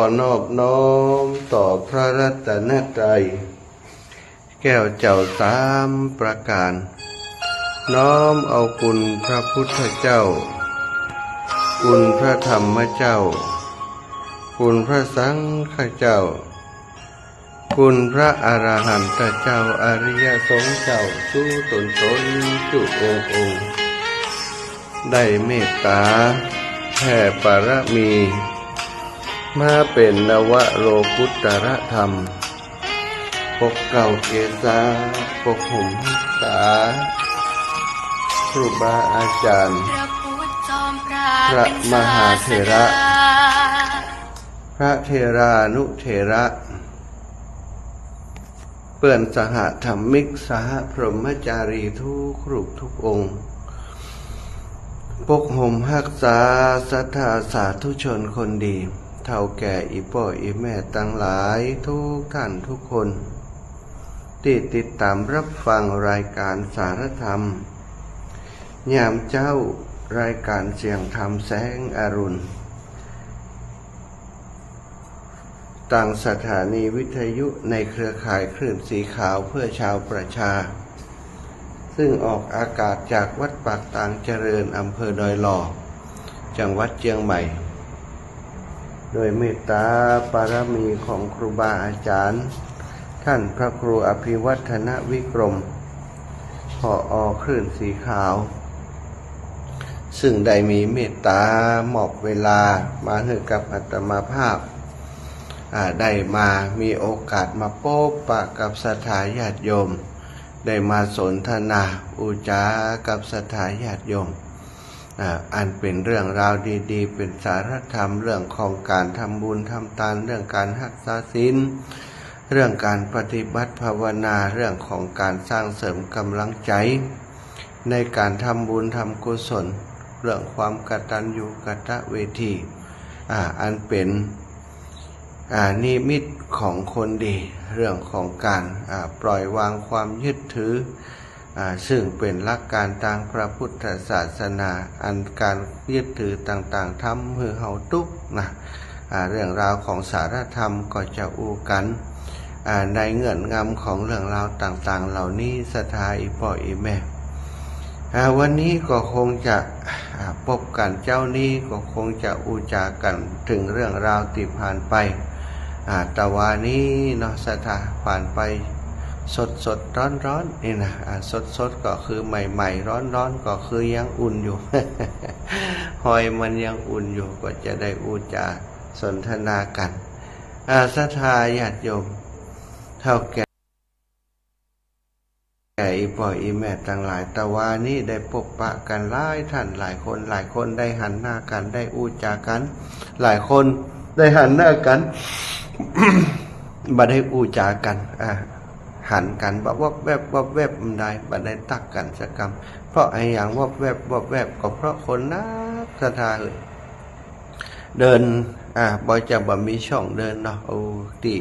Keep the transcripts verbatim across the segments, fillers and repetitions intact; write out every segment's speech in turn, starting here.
อนอบน้อมต่อพระรัตนตรัย แก้วเจ้าสามประการ น้อมเอาคุณพระพุทธเจ้า คุณพระธรรมเจ้า คุณพระสังฆเจ้า คุณพระอรหันตเจ้า อริยสงฆ์เจ้า สู่ต๋นต๋น สู่องค์องค์ ได้เมตต๋าแผ่ปารมี มาเป๋นนวโลกุตตรธรรม ปกเกล้าเกษา ปกห่มฮักษา ครูบาอาจารย์ พระมหาเถระ พระเถรานุเถระ เปื้อนสหธรรมิก สหพรหมจารี กู้รูปกู้องค์ ปกห่มฮักษาศรัทธาสาธุชนคนดี เฒ่าแก่อี่ป้ออี่แม่ตังหลายกู้ต้านกู้คน ตี้ติดต๋ามฮับฟังรายก๋านสารธรรม ยามเจ๊า รายก๋านเสียงธรรมแสงอรุณ ตางสถานีวิทยุในเครือข่ายคลื่นสีขาวเพื่อชาวประชา ซึ่งออกอากาศจากวัดปากตางเจริญ อำเภอดอยหล่อ จังหวัดเจียงใหม่ โดยเมตต๋าปารมีของครูบาอาจารย์ ต้านพระครูอภิวัฒนวิกรม ผอ.คลื่นสีขาว ซึ่งได้มีเมตต๋ามอบเวลามาหื้อกับอาตมาภาพ อ่า ได้มามีโอกาสมาปบปะกับศรัทธาญาติโยม ได้มาสนทนาอู้จ๋ากับศรัทธาญาติโยม อ่า อันเป๋นเรื่องราวดีๆ เป๋นสารธรรม เรื่องของก๋านทำบุญทำตาน เรื่องก๋านฮักษาศีล เรื่องก๋านปฏิบัติภาวนา เรื่องของก๋านสร้างเสริมก๋ำลังใจ๋ ในก๋านทำบุญทำกุศล เรื่องความกตัญญูกตเวที อ่า อันเป๋น อ่า นิมิตของคนดี เรื่องของก๋าน อ่า ปล่อยวางความยึดถือ อ่า ซึ่งเป๋นหลักก๋านตางพระพุทธศาสนา อันก๋านยึดถือต่างๆ ทำหื้อเฮาตุ๊กข์นะ อ่า เรื่องราวของสารธรรมก็จะอู้กั๋น อ่า ในเงื่อนงำของเรื่องราวต่างๆ เหล่านี้ ศรัทธาอี่ป้ออี่แม่ อ่า วันนี้ก็คงจะ อ่า ปบกั๋นเจ๊านี้ก็คงจะอู้จ๋ากั๋นเถิงเรื่องราวตี้ผ่านไป อ่า ตะวานี้เนาะ ศรัทธา ผ่านไปสดๆ ร้อนๆ นี่นะ อ่า สดๆ ก็คือใหม่ๆ ร้อนๆ ก็คือยังอุ่นอยู่ ฮอยมันยังอุ่นอยู่ ก็จะได้อู้จ๋าสนทนากั๋น อ่า ศรัทธาญาติโยม เฒ่าแก่ แก่อี่ป้ออี่แม่ตังหลาย ตะวานี้ได้ปบปะกั๋นหลายต้านหลายคน หลายคนได้หันหน้ากั๋น ได้อู้จ๋ากั๋น หลายคนได้หันหน้ากั๋น บ่ได้อู้จ๋ากั๋น อ่า หันกั๋น บ่วอบแวบ วอบแวบ บ่ได้ บ่ได้ตักกั๋นสักกำ เพราะอะหยังวอบแวบ วอบแวบ ก็เพราะคนนัก ศรัทธาเอ๋ย เดิน อ่า บ่จะบ่มีช่องเดินเนาะ โอ้ ตี้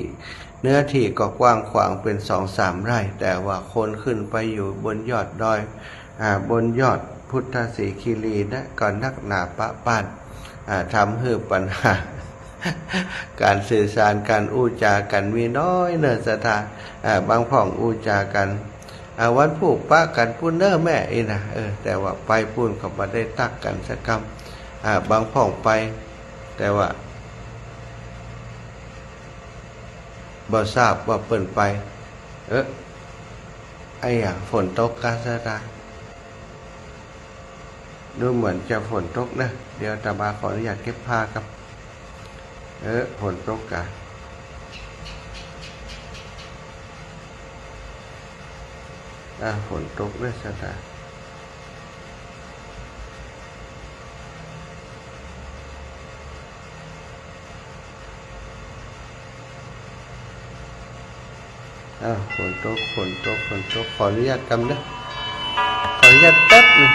เนื้อตี้ก็กว้างขวางเป๋นสองสามไร่ แต่ว่าคนขึ้นไปอยู่บนยอดดอย อ่า บนยอดพุทธสิขีรีนะ ก็นักหนาปะป๊าน อ่า ทำหื้อปัญหา ก๋านสื่อสาร ก๋านอู้จ๋ากั๋นมีน้อยเน่อ ศรัทธา อ่า บางพ่องอู้จ๋ากั๋น อ่า วันพูกปะกั๋นปู๊นเน่อแม่ อี้นะ เออ แต่ว่าไปปู๊นก็บ่ได้ตักกั๋นสักกำ อ่า บางพ่องไป แต่ว่า บ่ทราบว่าเปิ้นไป เออ อะหยัง ฝนตกกา ศรัทธา ดูเหมือนจะฝนตกนะ เดี๋ยวอาตมาขออนุญาตเก็บผ้าครับ เออ ฝนตกกา อ่ะ ฝนตกเน่อ ศรัทธา อ้าว ฝนตก ฝนตก ฝนตก ขออนุญาตกำเน่อ ขออนุญาตแป๊บนึ่ง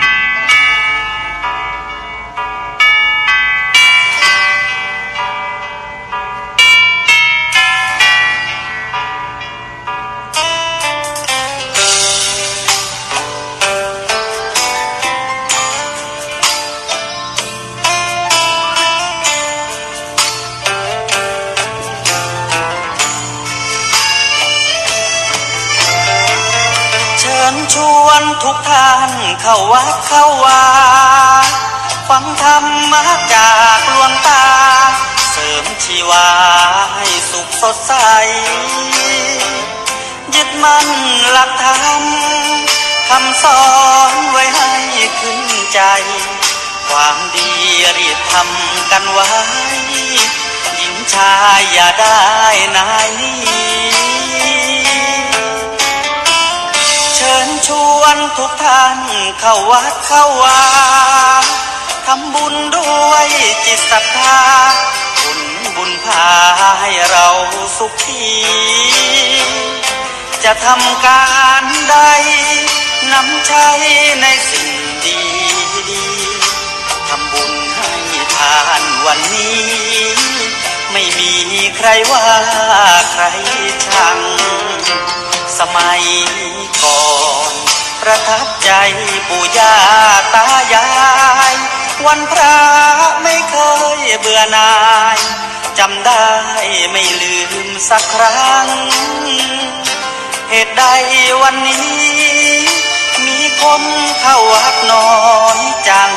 ชวนทุกท่านเข้าวัดเข้าวา ฟังธรรมะจากหลวงตา เสริมชีวาให้สุขสดใส ยึดมั่นหลักธรรม คำสอนไว้ให้ขึ้นใจ ความดีรีบทำกันไว้ หญิงชายอย่าได้นายหนี เชิญชวนทุกท่านเข้าวัดเข้าวา ทำบุญด้วยจิตศรัทธา ผลบุญพาให้เราสุขี จะทำการใด นำใช้ในสิ่งดีๆ ทำบุญให้ทานวันนี้ ไม่มีใครว่าใครชัง สมัยก่อน ประทับใจปู่ย่าตายาย วันพระไม่เคยเบื่อหน่าย จำได้ไม่ลืมสักครั้ง เหตุใดวันนี้ มีคนเข้าวัดน้อยจัง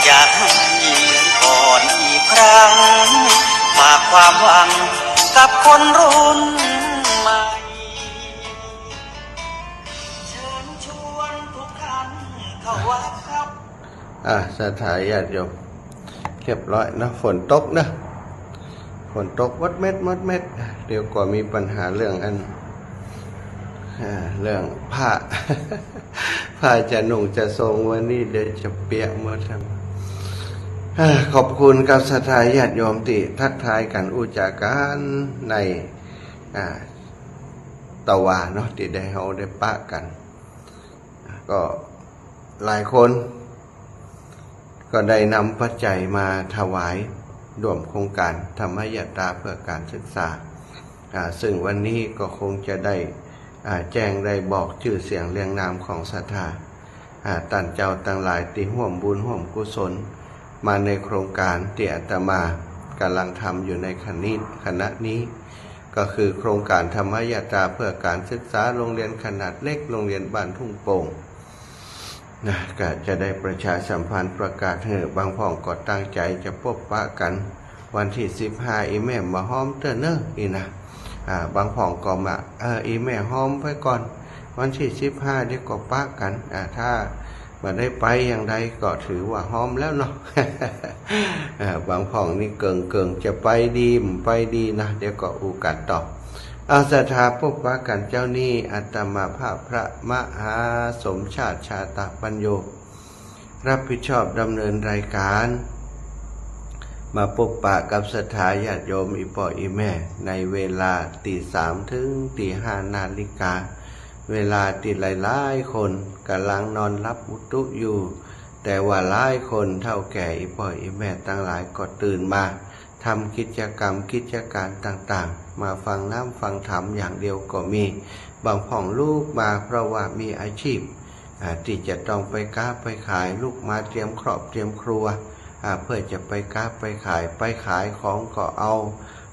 อยากให้เหมือนก่อนอีกครั้ง ฝากความหวังกับคนรุ่นใหม่ เชิญชวนทุกท่านเข้าวัดครับ อ่ะ ศรัทธาญาติโยม เรียบร้อยเนาะ ฝนตกเนาะ ฝนตกมดเม็ดมดเม็ด เดี๋ยวก็มีปัญหาเรื่องอัน อ่า เรื่องผ้า ผ้าจะนุ่งจะทรงวันนี้เดี๋ยวจะเปียกหมดครับ อ่า ขอบคุณกับศรัทธาญาติโยมตี้ทักทายกั๋นอู้จ๋ากั๋นใน อ่า ตะวาเนาะ ตี้ได้เฮาได้ปะกั๋น ก็หลายคนก็ได้นำปัจจัยมาถวายร่วมโครงการธรรมยาตราเพื่อการศึกษา อ่า ซึ่งวันนี้ก็คงจะได้ อ่า แจ้งได้บอกจื้อเสียงเรียงนามของศรัทธา อ่า ต้านเจ้าตังหลายตี้ฮ่วมบุญฮ่วมกุศลมาในโครงการตี้อาตมาก๋ำลังทำอยู่ในขณะนี้ ขณะนี้ ก็คือโครงการธรรมยาตราเพื่อการศึกษาโรงเรียนขนาดเล็ก โรงเรียนบ้านทุ่งโป่ง นะ ก็จะได้ประชาสัมพันธ์ประกาศหื้อ บางพ่องก็ตั้งใจ๋จะปบปะกั๋นวันตี้สิบห้า อี่แม่มาฮ้อมเต๊อะเน่ออี่นะ อ่า บางพ่องก็มา เออ อี่แม่ฮ้อมไว้ก่อน วันตี้สิบห้าเดี๋ยวก็ปะกั๋น อ่า ถ้าบ่ได้ไปอย่างใดก็ถือว่าฮ้อมแล้วเนาะ อ่า บางพ่องนี่เกิ่งๆ จะไปดีบ่ไปดีนะ เดี๋ยวก็อู้กั๋นต่อ อ่า ศรัทธาปบปะกั๋นเจ๊านี้ อาตมาภาพพระมหาสมชาติ ชาตปัญโญ รับผิดชอบดำเนินรายการ มาปบปะกับศรัทธาญาติโยมอี่ป้ออี่แม่ ในเวลาตี้สามเถิงตี้ห้านาฬิกา เวลาตี้หลายๆ คนก๋ำลังนอนหลับอุตุอยู่ แต่ว่าหลายคนเฒ่าแก่อี่ป้ออี่แม่ตังหลายก็ตื่นมา ทำกิจกรรมกิจก๋านต่างๆ มาฟังน้ำฟังธรรมอย่างเดียวก็มี บางพ่องลุกมาเพราะว่ามีอาชีพ อ่า ตี้จะต้องไปก๊าไปขาย ลุกมาเตรียมครอบเตรียมครัว อ่า เพื่อจะไปก๊าไปขาย ไปขายของก็เอา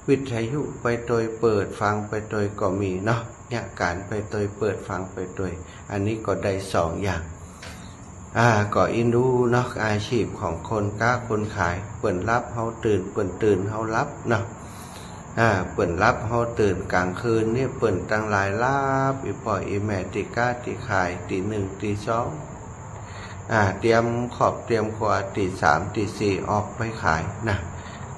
วิทยุไปตวยเปิดฟังไปตวยก็มีเนาะ เยียะก๋านไปตวยเปิดฟังไปตวย อันนี้ก็ได้สองอย่าง อ่า ก็อินดูเนาะ อาชีพของคนก๊าคนขาย เปิ้นหลับเฮาตื่น เปิ้นตื่นเฮาหลับเนาะ อ่า เปิ้นหลับเฮาตื่น ก๋างคืนนี่เปิ้นตังหลายหลับ อี่ป้ออี่แม่ตี้ก๊าตี้ขายตี้หนึ่งตี้สอง อ่า เตรียมครอบเตรียมครัวตี้สามตี้สี่ออกไปขายนะ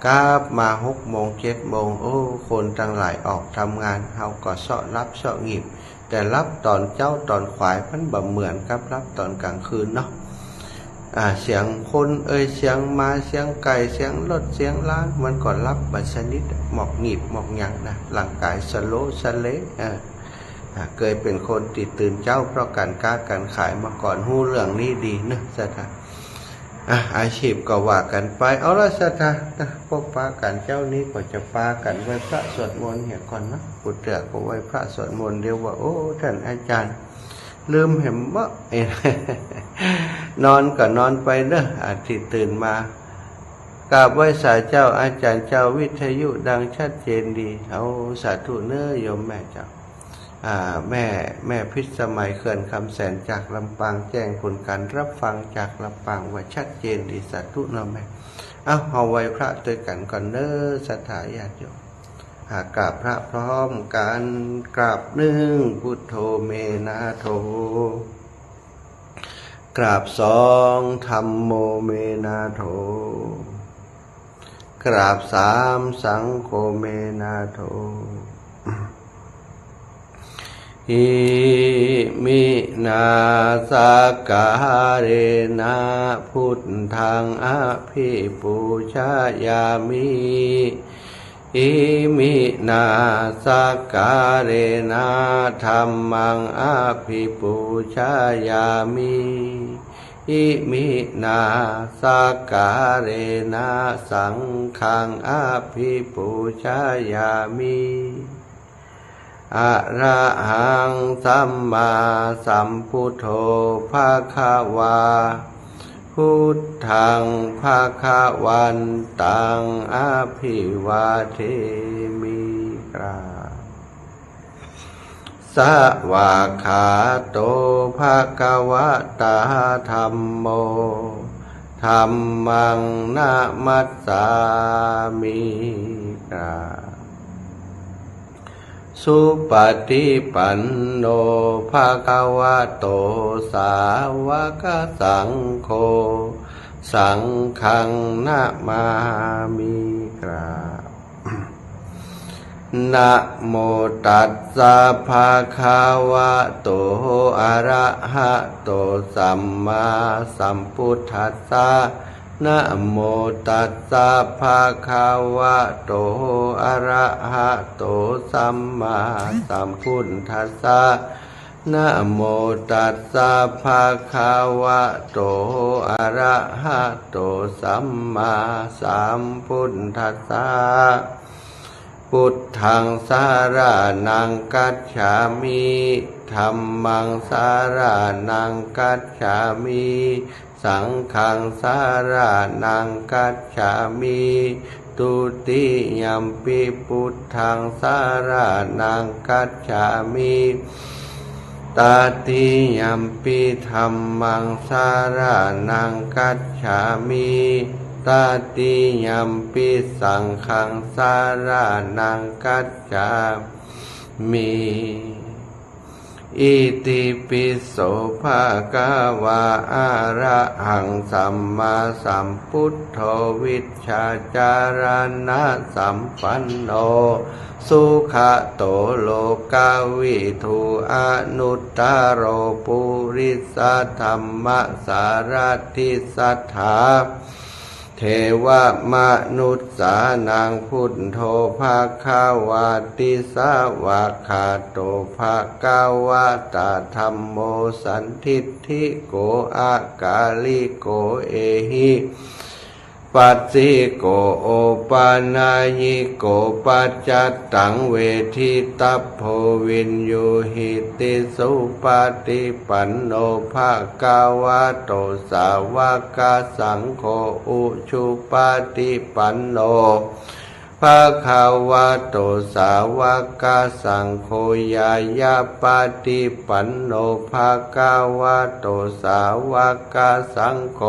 กลับมาหกโมงเจ็ดโมง โอ้ คนตังหลายออกทำงาน เฮาก็เซาะหลับเซาะงีบ แต่หลับต๋อนเจ๊าต๋อนขวายมันบ่เหมือนกับหลับต๋อนก๋างคืนเนาะ อ่า เสียงคนเอ่ย เสียงหมา เสียงไก่ เสียงรถ เสียงลา มันก็หลับบ่สนิท หมอกงีบหมอกหยังนะ ร่างก๋ายสะโลสะเล อ่า อ่า เกยเป๋นคนตี้ตื่นเจ๊าเพราะก๋านก๊าก๋านขายมาก่อน ฮู้เรื่องนี้ดีเนาะ ศรัทธา อ่ะ อาชีพก็ว่ากั๋นไป เอาละศรัทธา ปบปะกั๋นเจ๊านี้ก็จะปากั๋นไหว้พระสวดมนต์เหียก่อนเนาะ กูเตื้อก็ไหว้พระสวดมนต์ เดี๋ยวว่า โอ้ ต้านอาจ๋ารย์ ลืมแหมเมาะ นอนก็นอนไปเน่อ อาทิตย์ตื่นมา กราบไหว้สาเจ้า อาจ๋ารย์เจ้า วิทยุดังชัดเจนดี เอา สาธุเน่อโยมแม่เจ้า อ่า แม่ แม่พิสมัยเขื่อนคำแสนจากลำปาง แจ้งผลการรับฟังจากลำปางว่าชัดเจนดี สาธุเนาะแม่ เอ้า เฮาไหว้พระตวยกั๋นก่อนเน้อ ศรัทธาญาติโยม อ่า กราบพระพร้อมกั๋น กราบหนึ่ง พุทโธ เม นาโถ กราบสอง ธัมโม เม นาโถ กราบสาม สังโฆ เม นาโถ อิมินา สักการะนะ พุทธัง อภิปูชยามิ อิมินา สักการะนะ ธัมมัง อภิปูชยามิ อิมินา สักการะนะ สังฆัง อภิปูชยามิ อะระหัง สัมมาสัมพุทโธ ภะคะวา พุทธัง ภะคะวันตัง อภิวาเทมิ กราบ สวากขาโต ภะคะวะตา ธัมโม ธัมมัง นะมัสสามิ กราบ สุปฏิปันโน ภะคะวะโต สาวกสังโฆ สังฆัง นะมามิ กราบ นะโมตัสสะ ภะคะวะโต อะระหะโต สัมมาสัมพุทธัสสะ นะโมตัสสะ ภะคะวะโต อะระหะโต สัมมาสัมพุทธัสสะ นะโมตัสสะ ภะคะวะโต อะระหะโต สัมมาสัมพุทธัสสะ พุทธัง สะระณัง คัจฉามิ ธัมมัง สะระณัง คัจฉามิ สังฆัง สะระณัง คัจฉามิ ทุติยัมปิ พุทธัง สะระณัง คัจฉามิ ตติยัมปิ ธัมมัง สะระณัง คัจฉามิ ตติยัมปิ สังฆัง สะระณัง คัจฉามิ อิติปิโส ภะคะวา อะระหัง สัมมาสัมพุทโธ วิชชาจารณสัมปันโน สุขะโต โลกวิทู อนุตตะโร ปุริสะธัมมะสารถิ สัทธา เทวะมนุสสานัง พุทโธ ภะคะวาติ สวากขาโต ภะคะวะตา ธัมโม สันทิฏฐิโก อะกาลิโก เอหิ ปัสสิโก โอปะนายิโก ปัจจัตตัง เวทิตัพโพ วิญญูหิติ สุปะฏิปันโน ภะคะวะโต สาวกสังโฆ อุชุปะฏิปันโน ภะคะวะโต สาวกสังโฆ ญาญาปะฏิปันโน ภะคะวะโต สาวกสังโฆ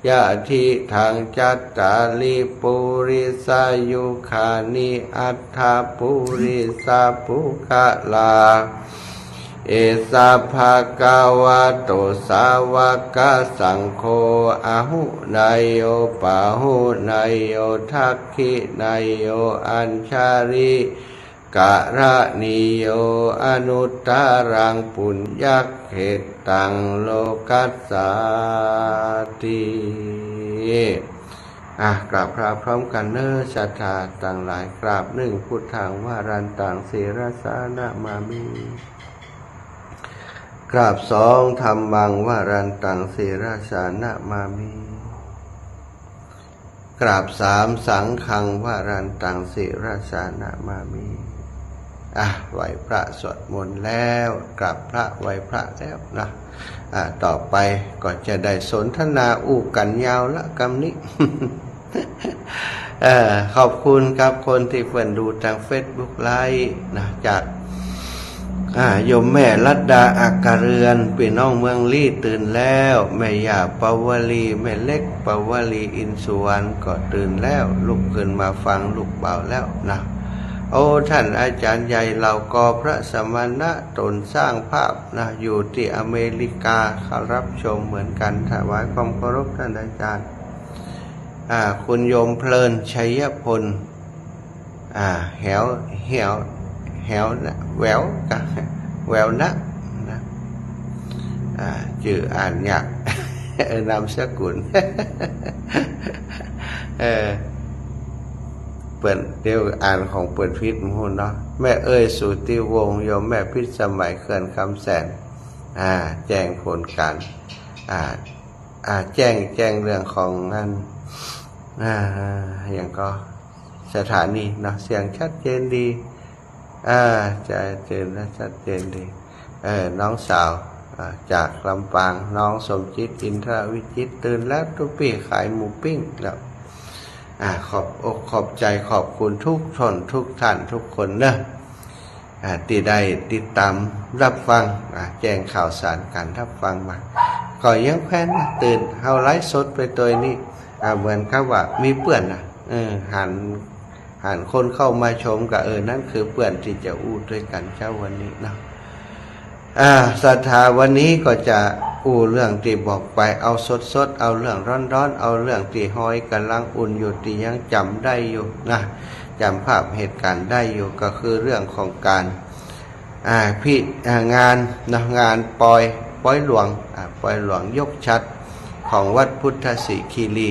ยะถิตัง จัตตาริ ปุริสายุคานิ อัตถะ ปุริสะ ปุคคละ เอสะ ภะคะวะโต สาวกสังโฆ อาหุเนยโย ปาหุเนยโย ทักขิเนยโย อัญชะลิกะระณีโย อนุตตะรัง ปุญญะเขตตัง โลกัสสาติ อ่ะ กราบพระพร้อมกั๋นเน้อ ศรัทธาตังหลาย กราบหนึ่ง พุทธัง วรันตัง ศิรสา นะมามิ กราบสอง ธัมมัง วรันตัง ศิรสา นะมามิ กราบสาม สังฆัง วรันตัง ศิรสา นะมามิ อ่ะ ไหว้พระสวดมนต์แล้ว กราบพระไหว้พระแล้วนะ อ่ะ ต่อไปก็จะได้สนทนาอู้กั๋นยาวละกำนี้ เอ่อ ขอบคุณกับคนตี้เปิ้นดูตางเฟซบุ๊กไลฟ์นะ จาก อ่า โยมแม่รัตดาอัครเรือน ปี้น้องเมืองลี้ตื่นแล้ว แม่ย่าปาวลี แม่เล็กปาวลี อินทร์สุวรรณก็ตื่นแล้ว ลุกขึ้นมาฟังลูกบ่าวแล้วนะ โอ้ ท่านอาจารย์ใหญ่เหล่ากอพระสมณะต๋นสร้างภาพนะ อยู่ตี้อเมริกา เขารับชมเหมือนกั๋น ถวายความเคารพท่านอาจารย์ อ่า คุณโยมเพลิน ชัยพล อ่า แหว แหว แหวนะ แหววกะ แหววนะ นะ อ่า จื้ออ่านยาก เออ นามสกุล เออ เปิ้น เดี๋ยวอ่านของเปิ้นผิดหมู่เนาะ แม่เอ้ย สุทธิวงศ์ โยมแม่พิสมัย เขื่อนคำแสน อ่า แจ้งผลก๋าน อ่า อ่า แจ้ง แจ้งเรื่องของอัน อ่า อะหยังก็ สถานีเนาะ เสียงชัดเจนดี อ่า ชัดเจนนะ ชัดเจนดี เออ น้องสาว อ่า จากลำปาง น้องสมจิต อินทรวิจิตร ตื่นแล้วตุ๊ปี้ ขายหมูปิ้งแล้ว อ่า ขอบอกขอบใจ๋ ขอบคุณทุกท่าน ทุกท่าน ทุกคนเนาะ อ่า ตี้ได้ติดต๋ามฮับฟัง อ่า แจ้งข่าวสารก๋านฮับฟังมา ก็ยังแคว้นนะ ตื่น เฮาไลฟ์สดไปตวยนี้ อ่า เหมือนกับว่ามีเปื้อนนะ เออ หัน หันคนเข้ามาชมก็ เออ นั่นคือเปื้อนตี้จะอู้ตวยกั๋นเจ๊าวันนี้เนาะ อ่า ศรัทธาวันนี้ก็จะอู้เรื่องตี้บอกไป เอาสดๆ เอาเรื่องร้อนๆ เอาเรื่องตี้หอยก่ำลังอุ่นอยู่ ตี้ยังจ๋ำได้อยู่นะ จ๋ำภาพเหตุก๋ารณ์ได้อยู่ ก็คือเรื่องของก๋าน อ่า พิ อ่า งานเนาะ งานปอย ปอยหลวง อ่า ปอยหลวงยกฉัตร์ของวัดพุทธสิขีรี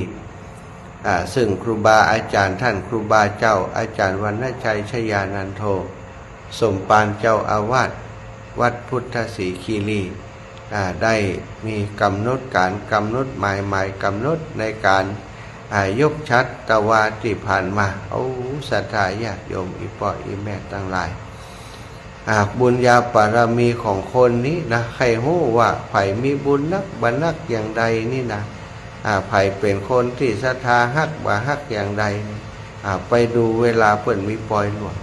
อ่า ซึ่งครูบาอาจ๋ารย์ต้านครูบาเจ้าอาจ๋ารย์วรรณชัยชยานันโท สมภารเจ้าอาวาสวัดพุทธสิขีรี อ่า ได้มีก๋ำหนดก๋าน ก๋ำหนดหมาย หมายก๋ำหนดในก๋าน อ่า ยกฉัตร์ตะวาตี้ผ่านมา โอ้ ศรัทธาญาติโยม อี่ป้ออี่แม่ตังหลาย อ่า บุญญาบารมีของคนนี้นะ ใค่ฮู้ว่าใผมีบุญนักบ่นักอย่างใดนี่นะ อ่า ใผเป๋นคนตี้ศรัทธาฮักบ่ฮักอย่างใดนี่ อ่า ไปดูเวลาเปิ้นมีปอยหลวง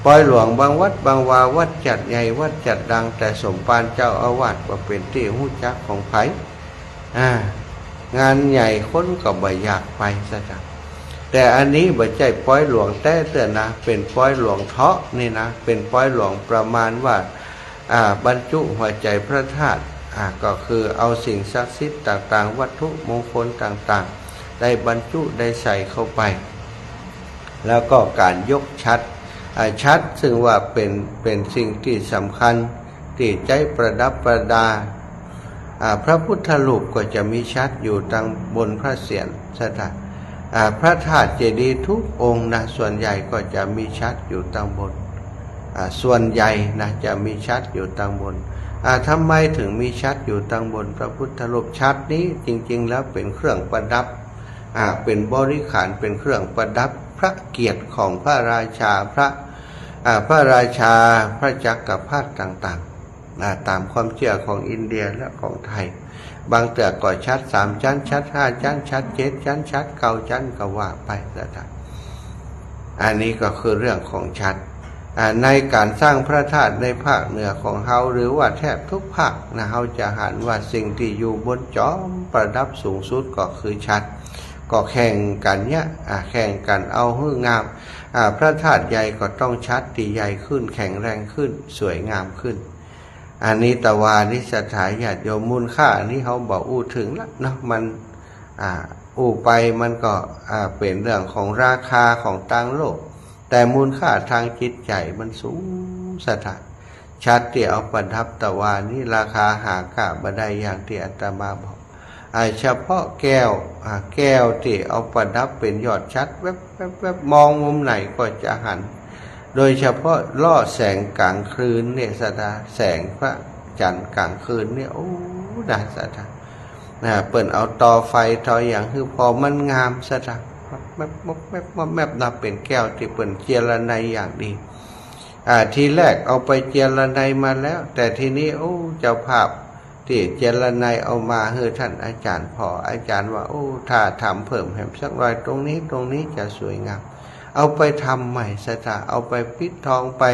ปอยหลวงบางวัดบางวา วัดจัดใหญ่วัดจัดดัง แต่สมภารเจ้าอาวาสบ่เป๋นตี้ฮู้จักของใผ อ่า งานใหญ่คนก็บ่อยากไปซะจัง แต่อันนี้บ่ใจ้ปอยหลวงแต๊เตื้อนะ เป๋นปอยหลวงเถาะนี่นะ เป๋นปอยหลวงประมาณว่า อ่า บรรจุหัวใจ๋พระธาตุ อ่า ก็คือเอาสิ่งศักดิ์สิทธิ์ต่างๆ วัตถุมงคลต่างๆ ได้บรรจุได้ใส่เข้าไป แล้วก็ก๋านยกฉัตร์ อ่า ฉัตร์ซึ่งว่าเป๋น เป๋นสิ่งตี้สำคัญ ตี้ใจ๊ประดับประดา อ่า พระพุทธรูปก็จะมีฉัตร์อยู่ตังบนพระเศียร ศรัทธา อ่า พระธาตุเจดีย์ทุกองค์นะ ส่วนใหญ่ก็จะมีฉัตร์อยู่ตังบน อ่า ส่วนใหญ่นะ จะมีฉัตร์อยู่ตังบน อ่า ทำไมถึงมีฉัตร์อยู่ตังบนพระพุทธรูป ฉัตร์นี้จริงๆ แล้วเป๋นเครื่องประดับ อ่า เป๋นบริขาร เป๋นเครื่องประดับพระเกียรติของพระราชา พระ อ่า พระราชา พระจักรพรรดิต่างๆ อ่า ต๋ามความเจื้อของอินเดียและของไทย บางเตื้อก็ฉัตร์สามจั๊น ฉัตร์ห้าจั๊น ฉัตร์เจ็ดจั๊น ฉัตร์เก้าจั๊น ก็ว่าไป ศรัทธา อันนี้ก็คือเรื่องของฉัตร์ อ่า ในก๋านสร้างพระธาตุในภาคเหนือของเฮา หรือว่าแทบทุกภาคนะ เฮาจะหันว่าสิ่งตี้อยู่บนจ๋อมประดับสูงสุดก็คือฉัตร์ ก็แข่งกั๋นเนี่ย อ่า แข่งกั๋นเอาหื้องาม อ่า พระธาตุใหญ่ก็ต้องฉัตร์ตี้ใหญ่ขึ้น แข็งแรงขึ้น สวยงามขึ้น อันนี้ตะวานี้ ศรัทธาญาติโยม มูลค่าอันนี้เฮาบ่อู้เถิงละเนาะ มัน อ่า อู้ไปมันก็ อ่า เป๋นเรื่องของราคาของตางโลก แต่มูลค่าตางจิตใจ๋มันสูง ศรัทธา ฉัตร์ตี้เอาประดับตะวานี้ ราคาหาก้าบ่ได้ อย่างตี้อาตมาบอก อ่า เฉพาะแก้ว อ่า แก้วตี้เอาประดับเป๋นยอดฉัตร์ แวบๆๆ มองมุมไหนก็จะหัน โดยเฉพาะล่อแสงก๋างคืนเนี่ย ศรัทธา แสงพระจั๋นทร์ก๋างคืนเนี่ย โอ้ นะ ศรัทธา นะ เปิ้นเอาต่อไฟต่อหยังหื้อ ผ่อมันงาม ศรัทธา แมบๆๆๆ แมบนะ เป๋นแก้วตี้เปิ้นเจียรไนยอย่างดี อ่า ทีแรกเอาไปเจียรไนมาแล้ว แต่ทีนี้ โอ้ เจ้าภาพตี้เจียรไนเอามาหื้อท่านอาจ๋ารย์ผ่อ อาจ๋ารย์ว่า โอ้ ถ้าทำเพิ่มแหมสักหน่อย ตรงนี้ ตรงนี้จะสวยงาม เอาไปทำใหม่ศรัทธา เอาไปปิดทอง ไป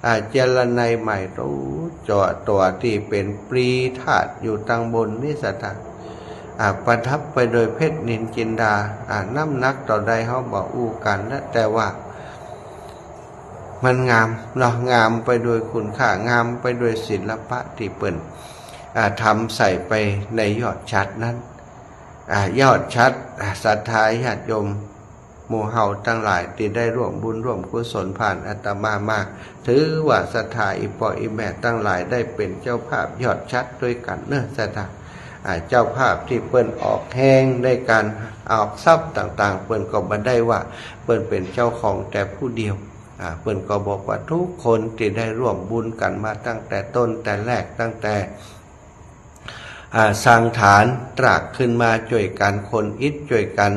อ่า เจรไนยใหม่ ตั๋ว ตั๋วตี้เป๋นปรีธาตุอยู่ตังบนนี้ศรัทธา อ่า ประดับไปโดยเพชรนิลจินดา อ่า น้ำหนักเต้าใดเฮาบ่อู้กั๋นนะ แต่ว่ามันงามเนาะ งามไปโดยคุณค่า งามไปโดยศิลปะตี้เปิ้น อ่า ทำใส่ไปในยอดฉัตรนั้น อ่า ยอดฉัตร อ่า ศรัทธาญาติโยม หมู่เฮาตังหลายตี้ได้ร่วมบุญร่วมกุศลผ่านอาตมามา ถือว่าศรัทธาอี่ป้ออี่แม่ตังหลายได้เป๋นเจ้าภาพยอดฉัตรตวยกั๋นเน่อศรัทธา อ่า เจ้าภาพตี้เปิ้นออกแฮงในก๋านออกทรัพย์ต่างๆ เปิ้นก็บ่ได้ว่าเปิ้นเป๋นเจ้าของแต่ผู้เดียว อ่า เปิ้นก็บอกว่าทุกคนตี้ได้ร่วมบุญกั๋นมาตั้งแต่ต้นแต่แรก ตั้งแต่ อ่า สร้างฐานตรากขึ้นมาจ้วยกั๋น ขนอิฐจ้วยกั๋น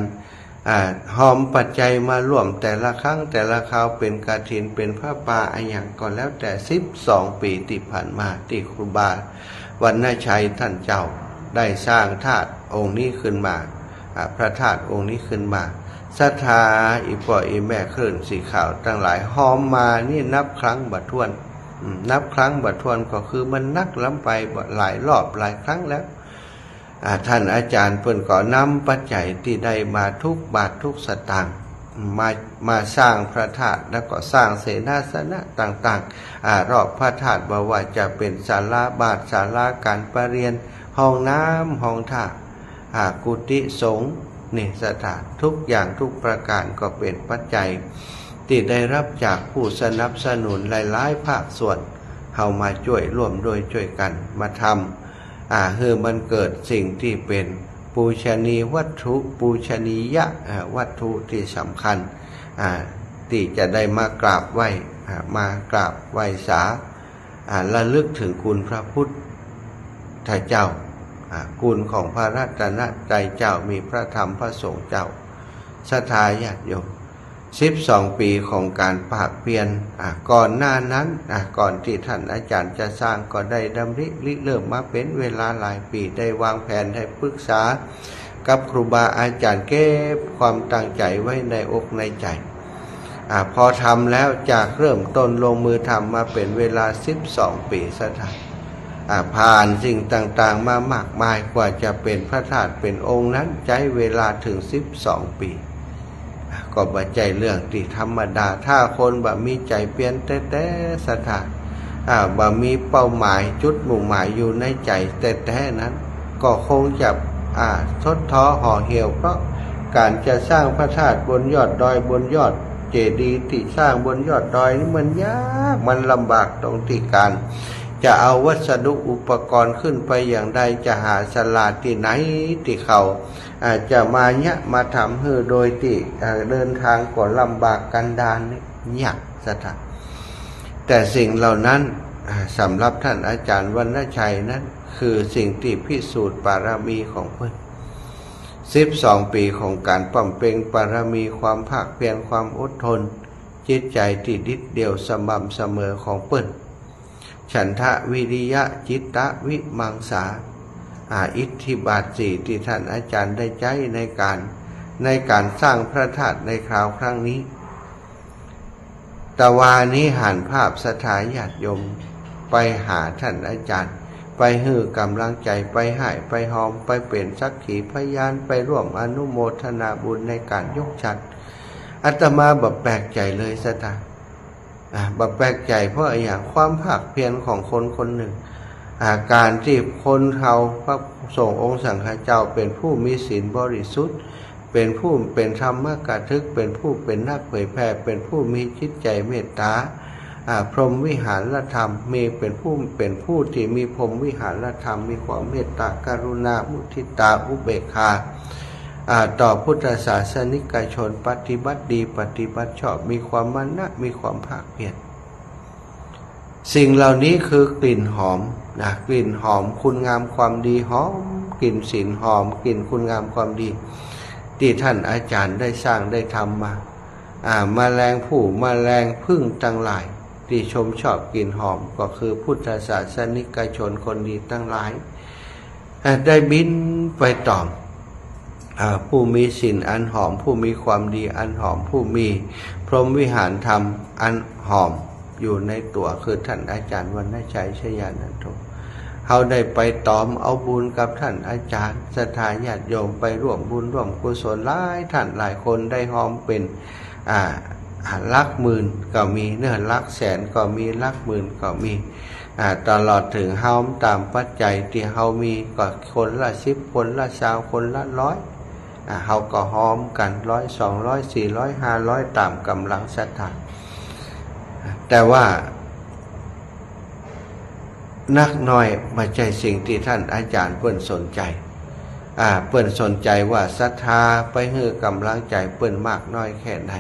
อ่า หอบปัจจัยมาร่วมแต่ละครั้งแต่ละคราว เป๋นกฐิน เป๋นผ้าป่าอะหยังก็แล้วแต่ สิบสองปี๋ตี้ผ่านมา ตี้ครูบาวัณณชัยต้านเจ้าได้สร้างธาตุองค์นี้ขึ้นมา อ่า พระธาตุองค์นี้ขึ้นมา ศรัทธาอี่ป้ออี่แม่คลื่นสีขาวตังหลายหอบมานี่นับครั้งบ่ถ้วน อืม นับครั้งบ่ถ้วนก็คือมันหนักล้ำไปหลายรอบหลายครั้งแล้ว อ่า ต้านอาจ๋ารย์เปิ้นก็นำปัจจัยตี้ได้มาทุกบาททุกสตางค์ มา มาสร้างพระธาตุ แล้วก็สร้างเสนาสนะต่างๆ อ่า รอบพระธาตุ บ่ว่าจะเป๋นศาลาบาท ศาลาก๋านประเรียน ห้องน้ำ ห้องท่า อ่า กุฏิสงฆ์ นี่ศรัทธา ทุกอย่างทุกประก๋านก็เป๋นปัจจัยตี้ได้ฮับจากผู้สนับสนุนหลายๆ ภาคส่วน เฮามาจ้วยร่วมด้วยจ้วยกั๋นมาทำ อ่า หื้อมันเกิดสิ่งตี้เป๋นปูชนียวัตถุ ปูชนียะ อ่า วัตถุตี้สำคัญ อ่า ตี้จะได้มากราบไหว้ อ่า มากราบไหว้สา อ่า ระลึกเถิงคุณพระพุทธเจ้า อ่า คุณของพระรัตนตรัยเจ้า มีพระธรรมพระสงฆ์เจ้า ศรัทธาญาติโยม สิบสองปี๋ของก๋านภาคเพียร อ่า ก่อนหน้านั้น อ่า ก่อนตี้ต้านอาจ๋ารย์จะสร้างก็ได้ดำริริเริ่มมาเป๋นเวลาหลายปี๋ ได้วางแผน ได้ปรึกษากับครูบาอาจ๋ารย์ เก็บความตั้งใจ๋ไว้ในอกในใจ๋ อ่า พอทำแล้วจากเริ่มต้นลงมือทำมาเป๋นเวลาสิบสองปี๋ ศรัทธา อ่า ผ่านสิ่งต่างๆ มามากมาย กว่าจะเป๋นพระธาตุเป๋นองค์นั้น ใจ๊เวลาเถิงสิบสองปี๋ อ่า ก็บ่ใจ้เรื่องตี้ธรรมดา ถ้าคนบ่มีใจ๋เปียรแต๊ๆ ศรัทธา อ่า บ่มีเป้าหมายจุดมุ่งหมายอยู่ในใจ๋แต๊ๆ นั้น ก็คงจะ อ่า ทดท้อห่อเหี่ยว เพราะก๋านจะสร้างพระธาตุบนยอดดอยบนยอดเจดีย์ตี้สร้างบนยอดดอยนี่มันยาก มันลำบากตรงตี้ก๋านจะเอาวัสดุอุปกรณ์ขึ้นไปอย่างใด จะหาศาลาตี้ไหนตี้เขา อ่า จะมาเยียะมาทำหื้อโดยตี้ อ่า เดินทางก็ลำบากกันดารนี่ยาก ศรัทธา แต่สิ่งเหล่านั้น อ่า สำหรับต้านอาจ๋ารย์วัณณชัยนั้น คือสิ่งตี้พิสูจน์ปารมีของเปิ้น สิบสองปี๋ของก๋านบำเพ็ญปารมี ความภาคเพียร ความอดทน จิตใจ๋ตี้เด็ดเดี่ยวสม่ำเสมอของเปิ้น ฉันทะ วิริยะ จิตตะ วิมังสา อ่า อิทธิบาทสี่ตี้ต้านอาจ๋ารย์ได้ใจ๊ในก๋าน ในก๋านสร้างพระธาตุในคราวครั้งนี้ ตะวานี้หันภาพศรัทธาญาติโยมไปหาต้านอาจ๋ารย์ ไปหื้อก๋ำลังใจ๋ ไปห้าย ไปหอม ไปเป๋นสักขีพยาน ไปร่วมอนุโมทนาบุญในก๋านยกฉัตร อาตมาบ่แปลกใจ๋เลยศรัทธา อ่า บ่แปลกใจ๋เพราะอะหยัง ความภาคเพียรของคนคนนึ่ง อ่า ก๋านตี้คนเฮา พระสงฆ์องค์สังฆเจ้า เป๋นผู้มีศีลบริสุทธิ์ เป๋นผู้เป๋นธรรมกถึก เป๋นผู้เป๋นนักเผยแผ่ เป๋นผู้มีจิตใจ๋เมตตา อ่า พรหมวิหารธรรม มีเป๋นผู้ เป๋นผู้ตี้มีพรหมวิหารธรรม มีความเมตตากรุณา มุทิตา อุเบกขา อ่า ต่อพุทธศาสนิกชน ปฏิบัติดี ปฏิบัติชอบ มีความมานะ มีความภาคเพียร สิ่งเหล่านี้คือกลิ่นหอมนะ กลิ่นหอมคุณงามความดี หอมกลิ่นศีล หอมกลิ่นคุณงามความดี ตี้ต้านอาจ๋ารย์ได้สร้างได้ทำมา อ่า แมลงผู้ แมลงผึ้งตังหลาย ตี้ชมชอบกลิ่นหอมก็คือพุทธศาสนิกชนคนดีตังหลาย อ่า ได้บินไปตอม อ่า ผู้มีศีลอันหอม ผู้มีความดีอันหอม ผู้มีพรหมวิหารธรรมอันหอมอยู่ในตั๋ว คือท่านอาจารย์วรรณชัย ชยานันโท เฮาได้ไปตอมเอาบุญกับท่านอาจารย์ ศรัทธาญาติโยมไปร่วมบุญร่วมกุศล หลายท่านหลายคนได้ฮอมเป๋น อ่า อ่า หลักหมื่นก็มีเนาะ หลักแสนก็มี หลักหมื่นก็มี อ่า ตลอดเถิงฮอมต๋ามปัจจัยตี้เฮามี ก็คนละสิบ คนละซาว คนละร้อย อ่า เฮาก็ฮอมกั๋น ร้อย สองร้อย สี่ร้อย ห้าร้อย ต๋ามก๋ำลังศรัทธา แต่ว่า นักน้อยบ่ใจ้สิ่งตี้ท่านอาจารย์เปิ้นสนใจ๋ อ่า เปิ้นสนใจ๋ว่าศรัทธาไปหื้อก๋ำลังใจ๋เปิ้นมากน้อยแค่ไหน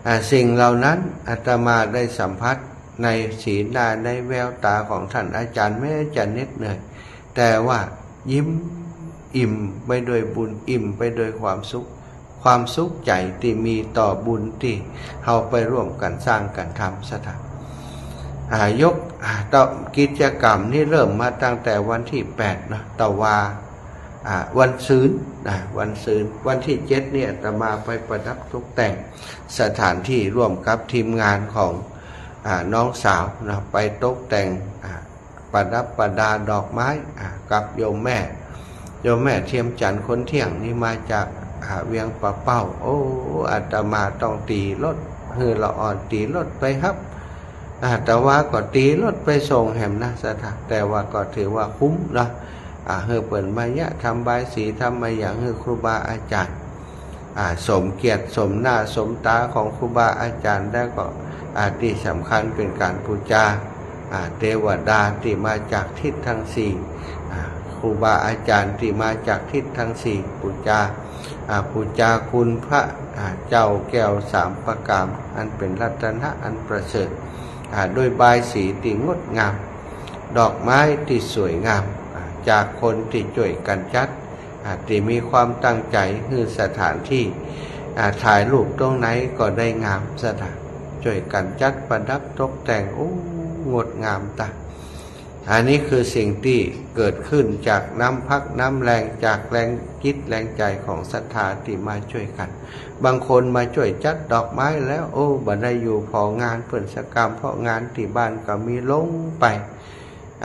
อ่า สิ่งเหล่านั้นอาตมาได้สัมผัสในสีหน้าในแววต๋าของท่านอาจารย์ แม้จะเหน็ดเหนื่อย แต่ว่ายิ้มอิ่มไปด้วยบุญ อิ่มไปด้วยความสุข ความสุขใจ๋ตี้มีต่อบุญตี้เฮาไปร่วมกั๋นสร้างกั๋นทำ ศรัทธา อ่า ยก อ่า ต่อ กิจกรรมนี้เริ่มมาตั้งแต่วันตี้แปดเนาะ ตะวา อ่า วันซืน อ่า วันซืน วันตี้เจ็ดนี่อาตมาไปประดับตกแต่งสถานตี้ร่วมกับทีมงานของ อ่า น้องสาวเนาะ ไปตกแต่ง อ่า ประดับประดาดอกไม้ อ่า กับโยมแม่ โยมแม่เทียมจันทร์ คนเที่ยงนี่มาจาก อ่า เวียงป่าเป้า โอ้ อาตมาต้องตี๋รถ หื้อละอ่อนตี๋รถไปฮับ อ่า ตะวาก็ตี๋รถไปส่งแหมนะ ศรัทธา แต่ว่าก็ถือว่าคุ้มเนาะ อ่า หื้อเปิ้นมาเยียะ ทำบายสี ทำมาหยังหื้อครูบาอาจารย์ อ่า สมเกียรติสมหน้าสมต๋าของครูบาอาจารย์ แล้วก็ อ่า ตี้สำคัญเป๋นก๋านปู๋จา อ่า เตวดาตี้มาจากทิศตังสี่ อ่า ครูบาอาจารย์ตี้มาจากทิศตังสี่ ปู๋จา อ่า ปู๋จาคุณพระ อ่า เจ้าแก้วสามประก๋าร อันเป๋นรัตนะอันประเสริฐ อ่า ด้วยบายสีตี้งดงาม ดอกไม้ตี้สวยงาม อ่า จากคนตี้จ้วยกั๋นจัด อ่า ตี้มีความตั้งใจ๋หื้อสถานตี้ อ่า ถ่ายรูปตรงไหนก็ได้งาม ศรัทธา จ้วยกั๋นจัดประดับตกแต่ง โอ้ งดงามต๋า อันนี้คือสิ่งตี้เกิดขึ้นจากน้ำพักน้ำแรง จากแรงจิตแรงใจ๋ของศรัทธาตี้มาจ้วยกั๋น บางคนมาจ้วยจัดดอกไม้แล้ว โอ้ บ่ได้อยู่ผ่องานเปิ้นสักกำ เพราะงานตี้บ้านก็มีลงไป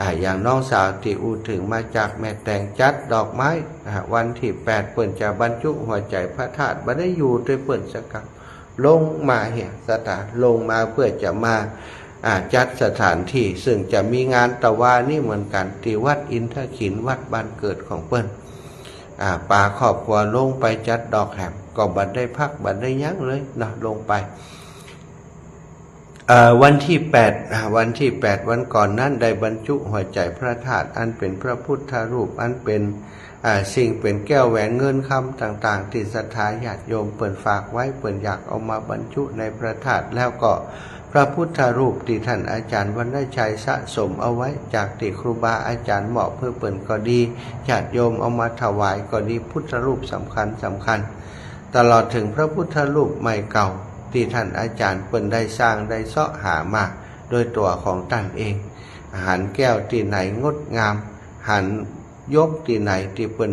อ่า อย่างน้องสาวตี้อู้เถิงมาจากแม่แตง จัดดอกไม้ อ่า วันตี้แปดเปิ้นจะบรรจุหัวใจ๋พระธาตุ บ่ได้อยู่ตวยเปิ้นสักกำ ลงมาเหีย ศรัทธา ลงมาเพื่อจะมา อ่า จัดสถานตี้ ซึ่งจะมีงานตะวานี้เหมือนกั๋น ตี้วัดอินทขิล วัดบ้านเกิดของเปิ้น อ่า ปาครอบครัวลงไปจัดดอกแหม ก็บ่ได้พักบ่ได้หยังเลยเนาะ ลงไป เอ่อ วันตี้แปด อ่า วันตี้แปด วันก่อนนั้นได้บรรจุหัวใจ๋พระธาตุ อันเป๋นพระพุทธรูป อันเป๋น อ่า สิ่งเป๋นแก้วแหวนเงินคำต่างๆ ตี้ศรัทธาญาติโยมเปิ้นฝากไว้ เปิ้นอยากเอามาบรรจุในพระธาตุ แล้วก็พระพุทธรูปตี้ท่านอาจารย์วรรณชัยสะสมเอาไว้ จากตี้ครูบาอาจารย์มอบหื้อเปิ้นก็ดี ญาติโยมเอามาถวายก็ดี พุทธรูปสำคัญสำคัญ ตลอดเถิงพระพุทธรูปใหม่เก่าตี้ท่านอาจารย์เปิ้นได้สร้างได้เซาะหามาโดยตั๋วของต้านเอง หันแก้วตี้ไหนงดงาม หันยกตี้ไหนตี้เปิ้น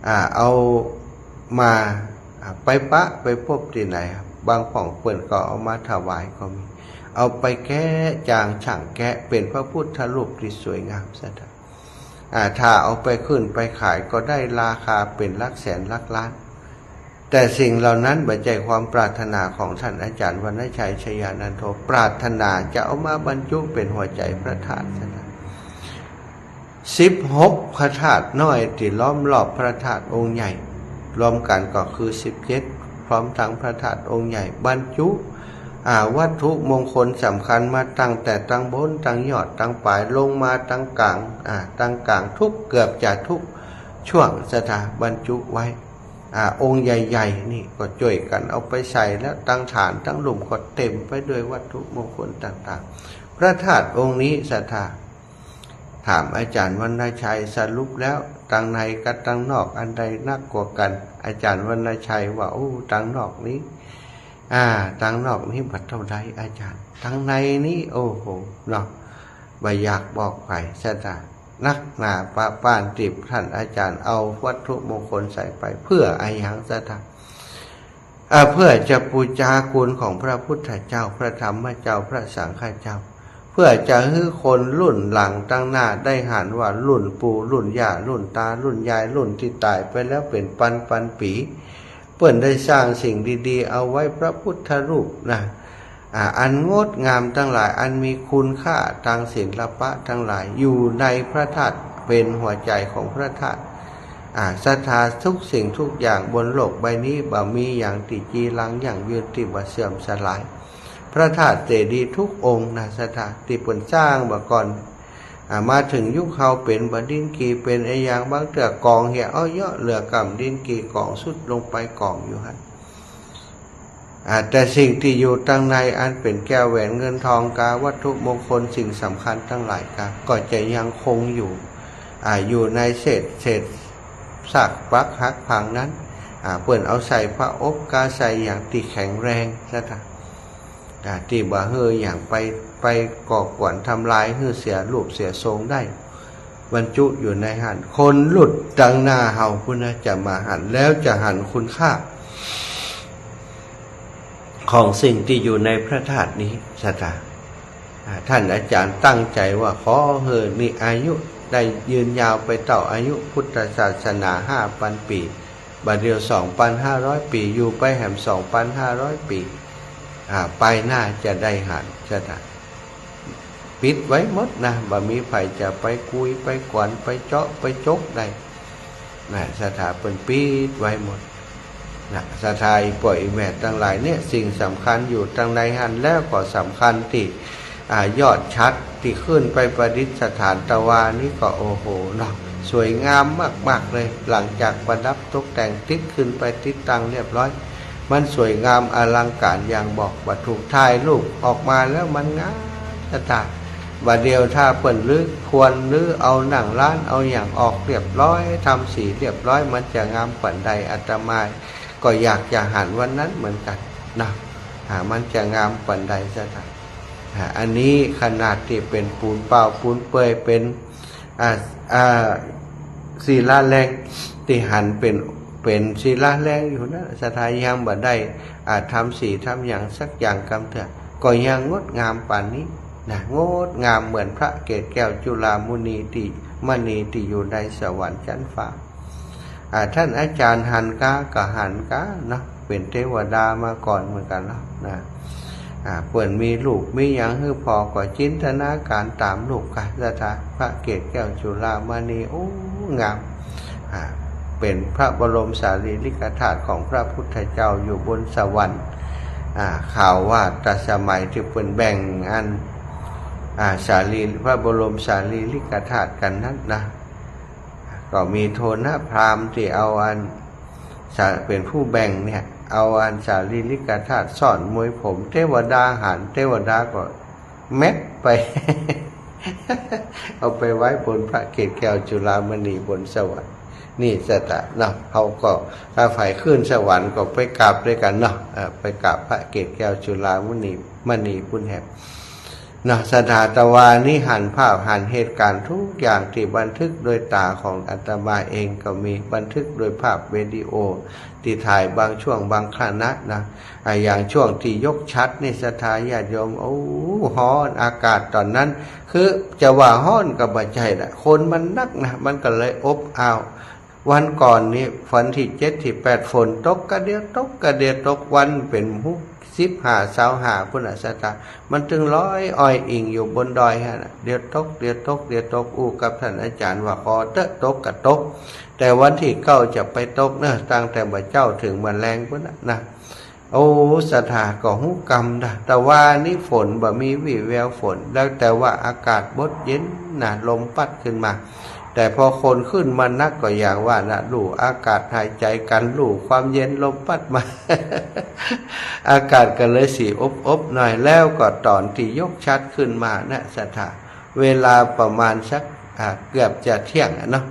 อ่า เอามา อ่า ไปปะไปปบตี้ไหน บางพ่องเปิ้นก็เอามาถวายก็มี เอาไปแกะจางช่างแกะเป๋นพระพุทธรูปตี้สวยงาม ศรัทธา อ่า ถ้าเอาไปขึ้นไปขายก็ได้ราคาเป๋นหลักแสนหลักล้าน แต่สิ่งเหล่านั้นบ่ใจ้ความปรารถนาของท่านอาจารย์วรรณชัย ชยานันโท ปรารถนาจะเอามาบรรจุเป๋นหัวใจ๋พระธาตุ ศรัทธา สิบหกพระธาตุน้อยตี้ล้อมรอบพระธาตุองค์ใหญ่ รวมกั๋นก็คือสิบเจ็ด พร้อมตังพระธาตุองค์ใหญ่ บรรจุ อ่า วัตถุมงคลสำคัญมาตั้งแต่ตังบนตังยอดตังป๋าย ลงมาตังก๋าง อ่า ตังก๋างทุก เกือบจะทุกช่วง ศรัทธา บรรจุไว้ อ่า องค์ใหญ่ๆ นี่ก็จ้วยกั๋นเอาไปใส่ แล้วตังฐานตังลุ่มก็เต๋มไปด้วยวัตถุมงคลต่างๆ พระธาตุองค์นี้ ศรัทธา ถามอาจารย์วรรณชัย สรุปแล้วตังในกับตังนอกอันใดนักกว่ากั๋น อาจารย์วรรณชัยว่า โอ้ ตังนอกนี้ อ่า ตังนอกนี้บ่เต้าใดอาจารย์ ตังในนี้ โอ้โห เนาะ บ่อยากบอกใผ ศรัทธา นักหนาปะป๊านตี้ท่านอาจารย์เอาวัตถุมงคลใส่ไป เพื่ออะหยังศรัทธา อ่า เพื่อจะปู๋จาคุณของพระพุทธเจ้า พระธรรมเจ้า พระสังฆเจ้า เพื่อจะหื้อคนรุ่นหลังตังหน้าได้หันว่ารุ่นปู่ รุ่นย่า รุ่นตา รุ่นยาย รุ่นตี้ต๋ายไปแล้วเป๋นปันๆ ปี๋ เปิ้นได้สร้างสิ่งดีๆ เอาไว้ พระพุทธรูปนะ อ่า อันงดงามตังหลาย อันมีคุณค่าตางศิลปะตังหลาย อยู่ในพระธาตุ เป๋นหัวใจ๋ของพระธาตุ อ่า ศรัทธา ทุกสิ่งทุกอย่างบนโลกใบนี้ บ่มีหยังตี้จีรังยั่งยืนตี้บ่เสื่อมสลาย พระธาตุเจดีย์ทุกองค์นะศรัทธา ตี้เปิ้นสร้างบ่าก่อน อ่า มาเถิงยุคเฮาเป๋นบ่าดินกี่ เป๋นอะหยัง บางเตื้อกองเหี่ย เอาเยาะเหลือก่ำ ดินกี่กองทรุดลงไปกองอยู่หั้น อ่า แต่สิ่งตี้อยู่ตังในอันเป๋นแก้วแหวนเงินทองกา วัตถุมงคลสิ่งสำคัญตังหลายกา ก็จะยังคงอยู่ อ่า อยู่ในเศษ เศษซากปรักหักพังนั้น อ่า เปิ้นเอาใส่ผอบกา ใส่หยังตี้แข็งแรงศรัทธา อ่า ตี้บ่หื้อหยังไป ไปก่อกวนทำลายหื้อเสียรูปเสียทรงได้ บรรจุอยู่ในหั้น คนรุ่นตังหน้าเฮาพุ้นนะจะมาหัน แล้วจะหันคุณค่า ของสิ่งตี้อยู่ในพระธาตุนี้ศรัทธา อ่า ท่านอาจารย์ตั้งใจ๋ว่าขอหื้อมีอายุได้ยืนยาวไปเต้าอายุพุทธศาสนาห้าปันปี๋ บ่าเดี่ยวสองปันห้าร้อยปี๋ อยู่ไปแหมสองปันห้าร้อยปี๋ อ่า ไปหน้าจะได้หันศรัทธา ปิดไว้หมดนะ บ่มีใผจะไปกุย ไปกวน ไปเจาะ ไปจกได้นะ ศรัทธา เปิ้นปิดไว้หมดนะ ศรัทธา อี่ป้ออี่แม่ตังหลายเนี่ย สิ่งสำคัญอยู่ตังในหั้น แล้วก็สำคัญตี้ อ่า ยอดฉัตรตี้ขึ้นไปประดิษฐาน ตะวานี้ก็ โอ้โห เนาะ สวยงามมากๆ เลย หลังจากประดับตกแต่งติดขึ้นไปติดตั้งเรียบร้อย มันสวยงามอลังก๋านอย่างบอกบ่ถูก ถ่ายรูปออกมาแล้วมันงามจะต๋าย บ่าเดี่ยวถ้าเปิ้นรื้อครัวรื้อเอานั่งร้านเอาหยังออกเรียบร้อย ทำสีเรียบร้อย มันจะงามปานใด อาตมาก็อยากจะหันวันนั้นเหมือนกั๋นนะ อ่า มันจะงามปานใดศรัทธา อ่า อันนี้ขนาดตี้เป๋นปูนเปล่าปูนเปื่อย เป๋น อ่า อ่า ศิลาแรง ตี้หันเป๋น เป๋นศิลาแรงอยู่นะ ศรัทธา ยังบ่ได้ อ่า ทำสีทำหยังสักอย่างกำเตื้อ ก็ยังงดงามปานนี้นะ งดงามเหมือนพระเกศแก้วจุฬามณีตี้ มณีตี้อยู่ในสวรรค์จั๊นฟ้า อ่า ท่านอาจารย์หันกา ก็หันกาเนาะ เป๋นเตวดามาก่อนเหมือนกั๋นเนาะนะ อ่า เปิ้นมีรูปมีหยังหื้อผ่อ ก็จินตนาก๋านต๋ามรูปกา ศรัทธา พระเกศแก้วจุฬามณี โอ้ งาม อ่า เป๋นพระบรมสารีริกธาตุของพระพุทธเจ้าอยู่บนสวรรค์ อ่า ข่าวว่าแต่สมัยตี้เปิ้นแบ่งอัน อ่า สารี พระบรมสารีริกธาตุกั๋นนั้นนะ ก็มีโทณพราหมณ์ตี้เอาอัน สา- เป๋นผู้แบ่งเนี่ย เอาอันสารีริกธาตุซ่อนมวยผม เตวดาหัน เตวดาก็แม็กไป เอาไปไว้บนพระเกศแก้วจุฬามณีบนสวรรค์ นี่ศรัทธาเนาะ เฮาก็ถ้าใผขึ้นสวรรค์ก็ไปกราบตวยกั๋นเนาะ เอ่อ ไปกราบพระเกศแก้วจุฬามณี มณีปุ้นแหม เนาะ ศรัทธา ตะวานี้หันภาพหันเหตุก๋ารณ์ทุกอย่างตี้บันทึกโดยต๋าของอาตมาเองก็มี บันทึกโดยภาพวิดีโอตี้ถ่ายบางช่วงบางขณะนะ อ่ะ อย่างช่วงตี้ยกฉัตรนี่ ศรัทธาญาติโยม โอ้ ฮ้อน อากาศต๋อนนั้น คือจะว่าฮ้อนก็บ่ใจ้ละ คนมันนักนะ มันก็เลยอบอ้าว วันก่อนนี้ วันตี้เจ็ดตี้แปด ฝนตกกะเดียวตกกะเดียวตก วันเป๋นหกสิบห้า ซาวห้า พุ้นน่ะ ศรัทธา มันตึงลอยอ้อยอิงอยู่บนดอยหั้นน่ะ เดี๋ยวตก เดี๋ยวตก เดี๋ยวตก อู้กับท่านอาจารย์ว่า ขอเต๊อะ ตกกะตก แต่วันตี้เก้าจะไปตกเนอะ ตั้งแต่บ่าเจ๊าเถิงบ่าแลงพุ้นน่ะนะ โอ้ ศรัทธา ก็ฮู้กำนะ ตะวานี้ฝนบ่มีวี่แววฝน แล้วแต่ว่าอากาศบดเย็นนะ ลมปั๊ดขึ้นมา แต่พอคนขึ้นมานักก็อย่างว่านะ ลู่อากาศหายใจ๋กั๋น ลู่ความเย็นลมปั๊ดมา อากาศก็เลยสิอบๆ หน่อย แล้วก็ต๋อนตี้ยกฉัตรขึ้นมานะ ศรัทธา เวลาประมาณสัก อ่า เกือบจะเที่ยงอะเนาะ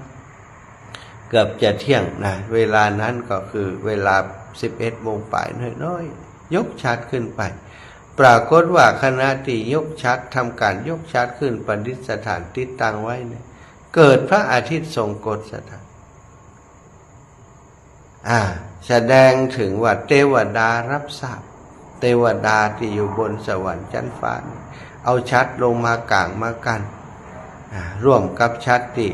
เกือบจะเที่ยงนะ เวลานั้นก็คือเวลาสิบเอ็ดโมงป๋ายน้อยๆ ยกฉัตรขึ้นไป ปรากฏว่าขณะตี้ยกฉัตร ทำก๋านยกฉัตรขึ้นประดิษฐานติดตั้งไว้เนี่ย เกิดพระอาทิตย์ทรงกรด ศรัทธา อ่า แสดงเถิงว่าเตวดาฮับทราบ เตวดาตี้อยู่บนสวรรค์จั๊นฟ้านี่ เอาฉัตรลงมาก๋างมากั้น อ่า ร่วมกับฉัตรตี้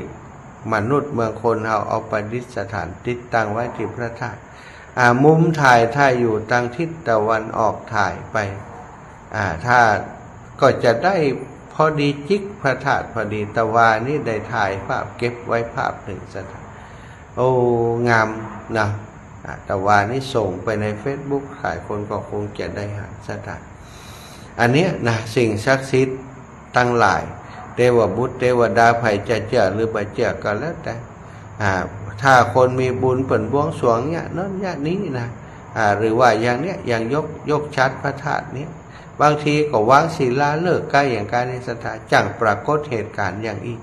มนุษย์เมืองคนเฮาเอาประดิษฐานติดตั้งไว้ตี้พระธาตุ อ่า มุมถ่ายถ้าอยู่ตางทิศตะวันออกถ่ายไป อ่า ถ้า ก็จะได้พอดีจิกพระธาตุพอดี ตะวานี้ได้ถ่ายภาพเก็บไว้ภาพนึ่ง ศรัทธา โอ้ งามนะ อ่า ตะวานี้ส่งไปในเฟซบุ๊ก หลายคนก็คงจะได้หัน ศรัทธา อันเนี้ยนะ สิ่งศักดิ์สิทธิ์ตังหลาย เตวบุตรเตวดา ใผจะเจื้อหรือบ่เจื้อก็แล้วแต่ อ่า ถ้าคนมีบุญเปิ้นบวงสรวงเยียะโน้นเยียะนี้นะ อ่า หรือว่าอย่างเนี้ย อย่างยก ยกฉัตรพระธาตุเนี้ย บางทีก็วางศิลาฤกษ์ใก้อย่างกั๋นนี่ ศรัทธา จั่งปรากฏเหตุก๋ารณ์อย่างอี้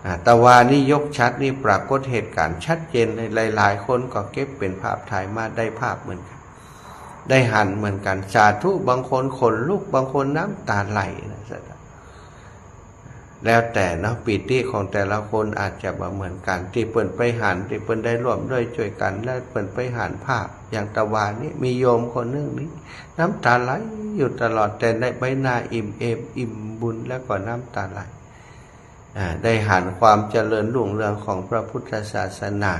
อ่า ตะวานี้ยกฉัตรนี่ปรากฏเหตุก๋ารณ์ชัดเจนเลย หลายๆ คนก็เก็บเป๋นภาพถ่ายมาได้ภาพเหมือนกั๋น ได้หันเหมือนกั๋น สาธุ บางคนขนลุก บางคนน้ำตาไหลนะ ศรัทธา แล้วแต่เนาะ ปีติของแต่ละคนอาจจะบ่เหมือนกั๋น ตี้เปิ้นไปหัน ตี้เปิ้นได้ร่วมด้วยจ้วยกั๋น และเปิ้นไปหันภาพ อย่างตะวานี้มีโยมคนนึ่งนี่ น้ำตาไหลอยู่ตลอด แต่ในใบหน้าอิ่มเอม อิ่มบุญ แล้วก็น้ำตาไหล อ่า ได้หันความเจริญรุ่งเรืองของพระพุทธศาสนา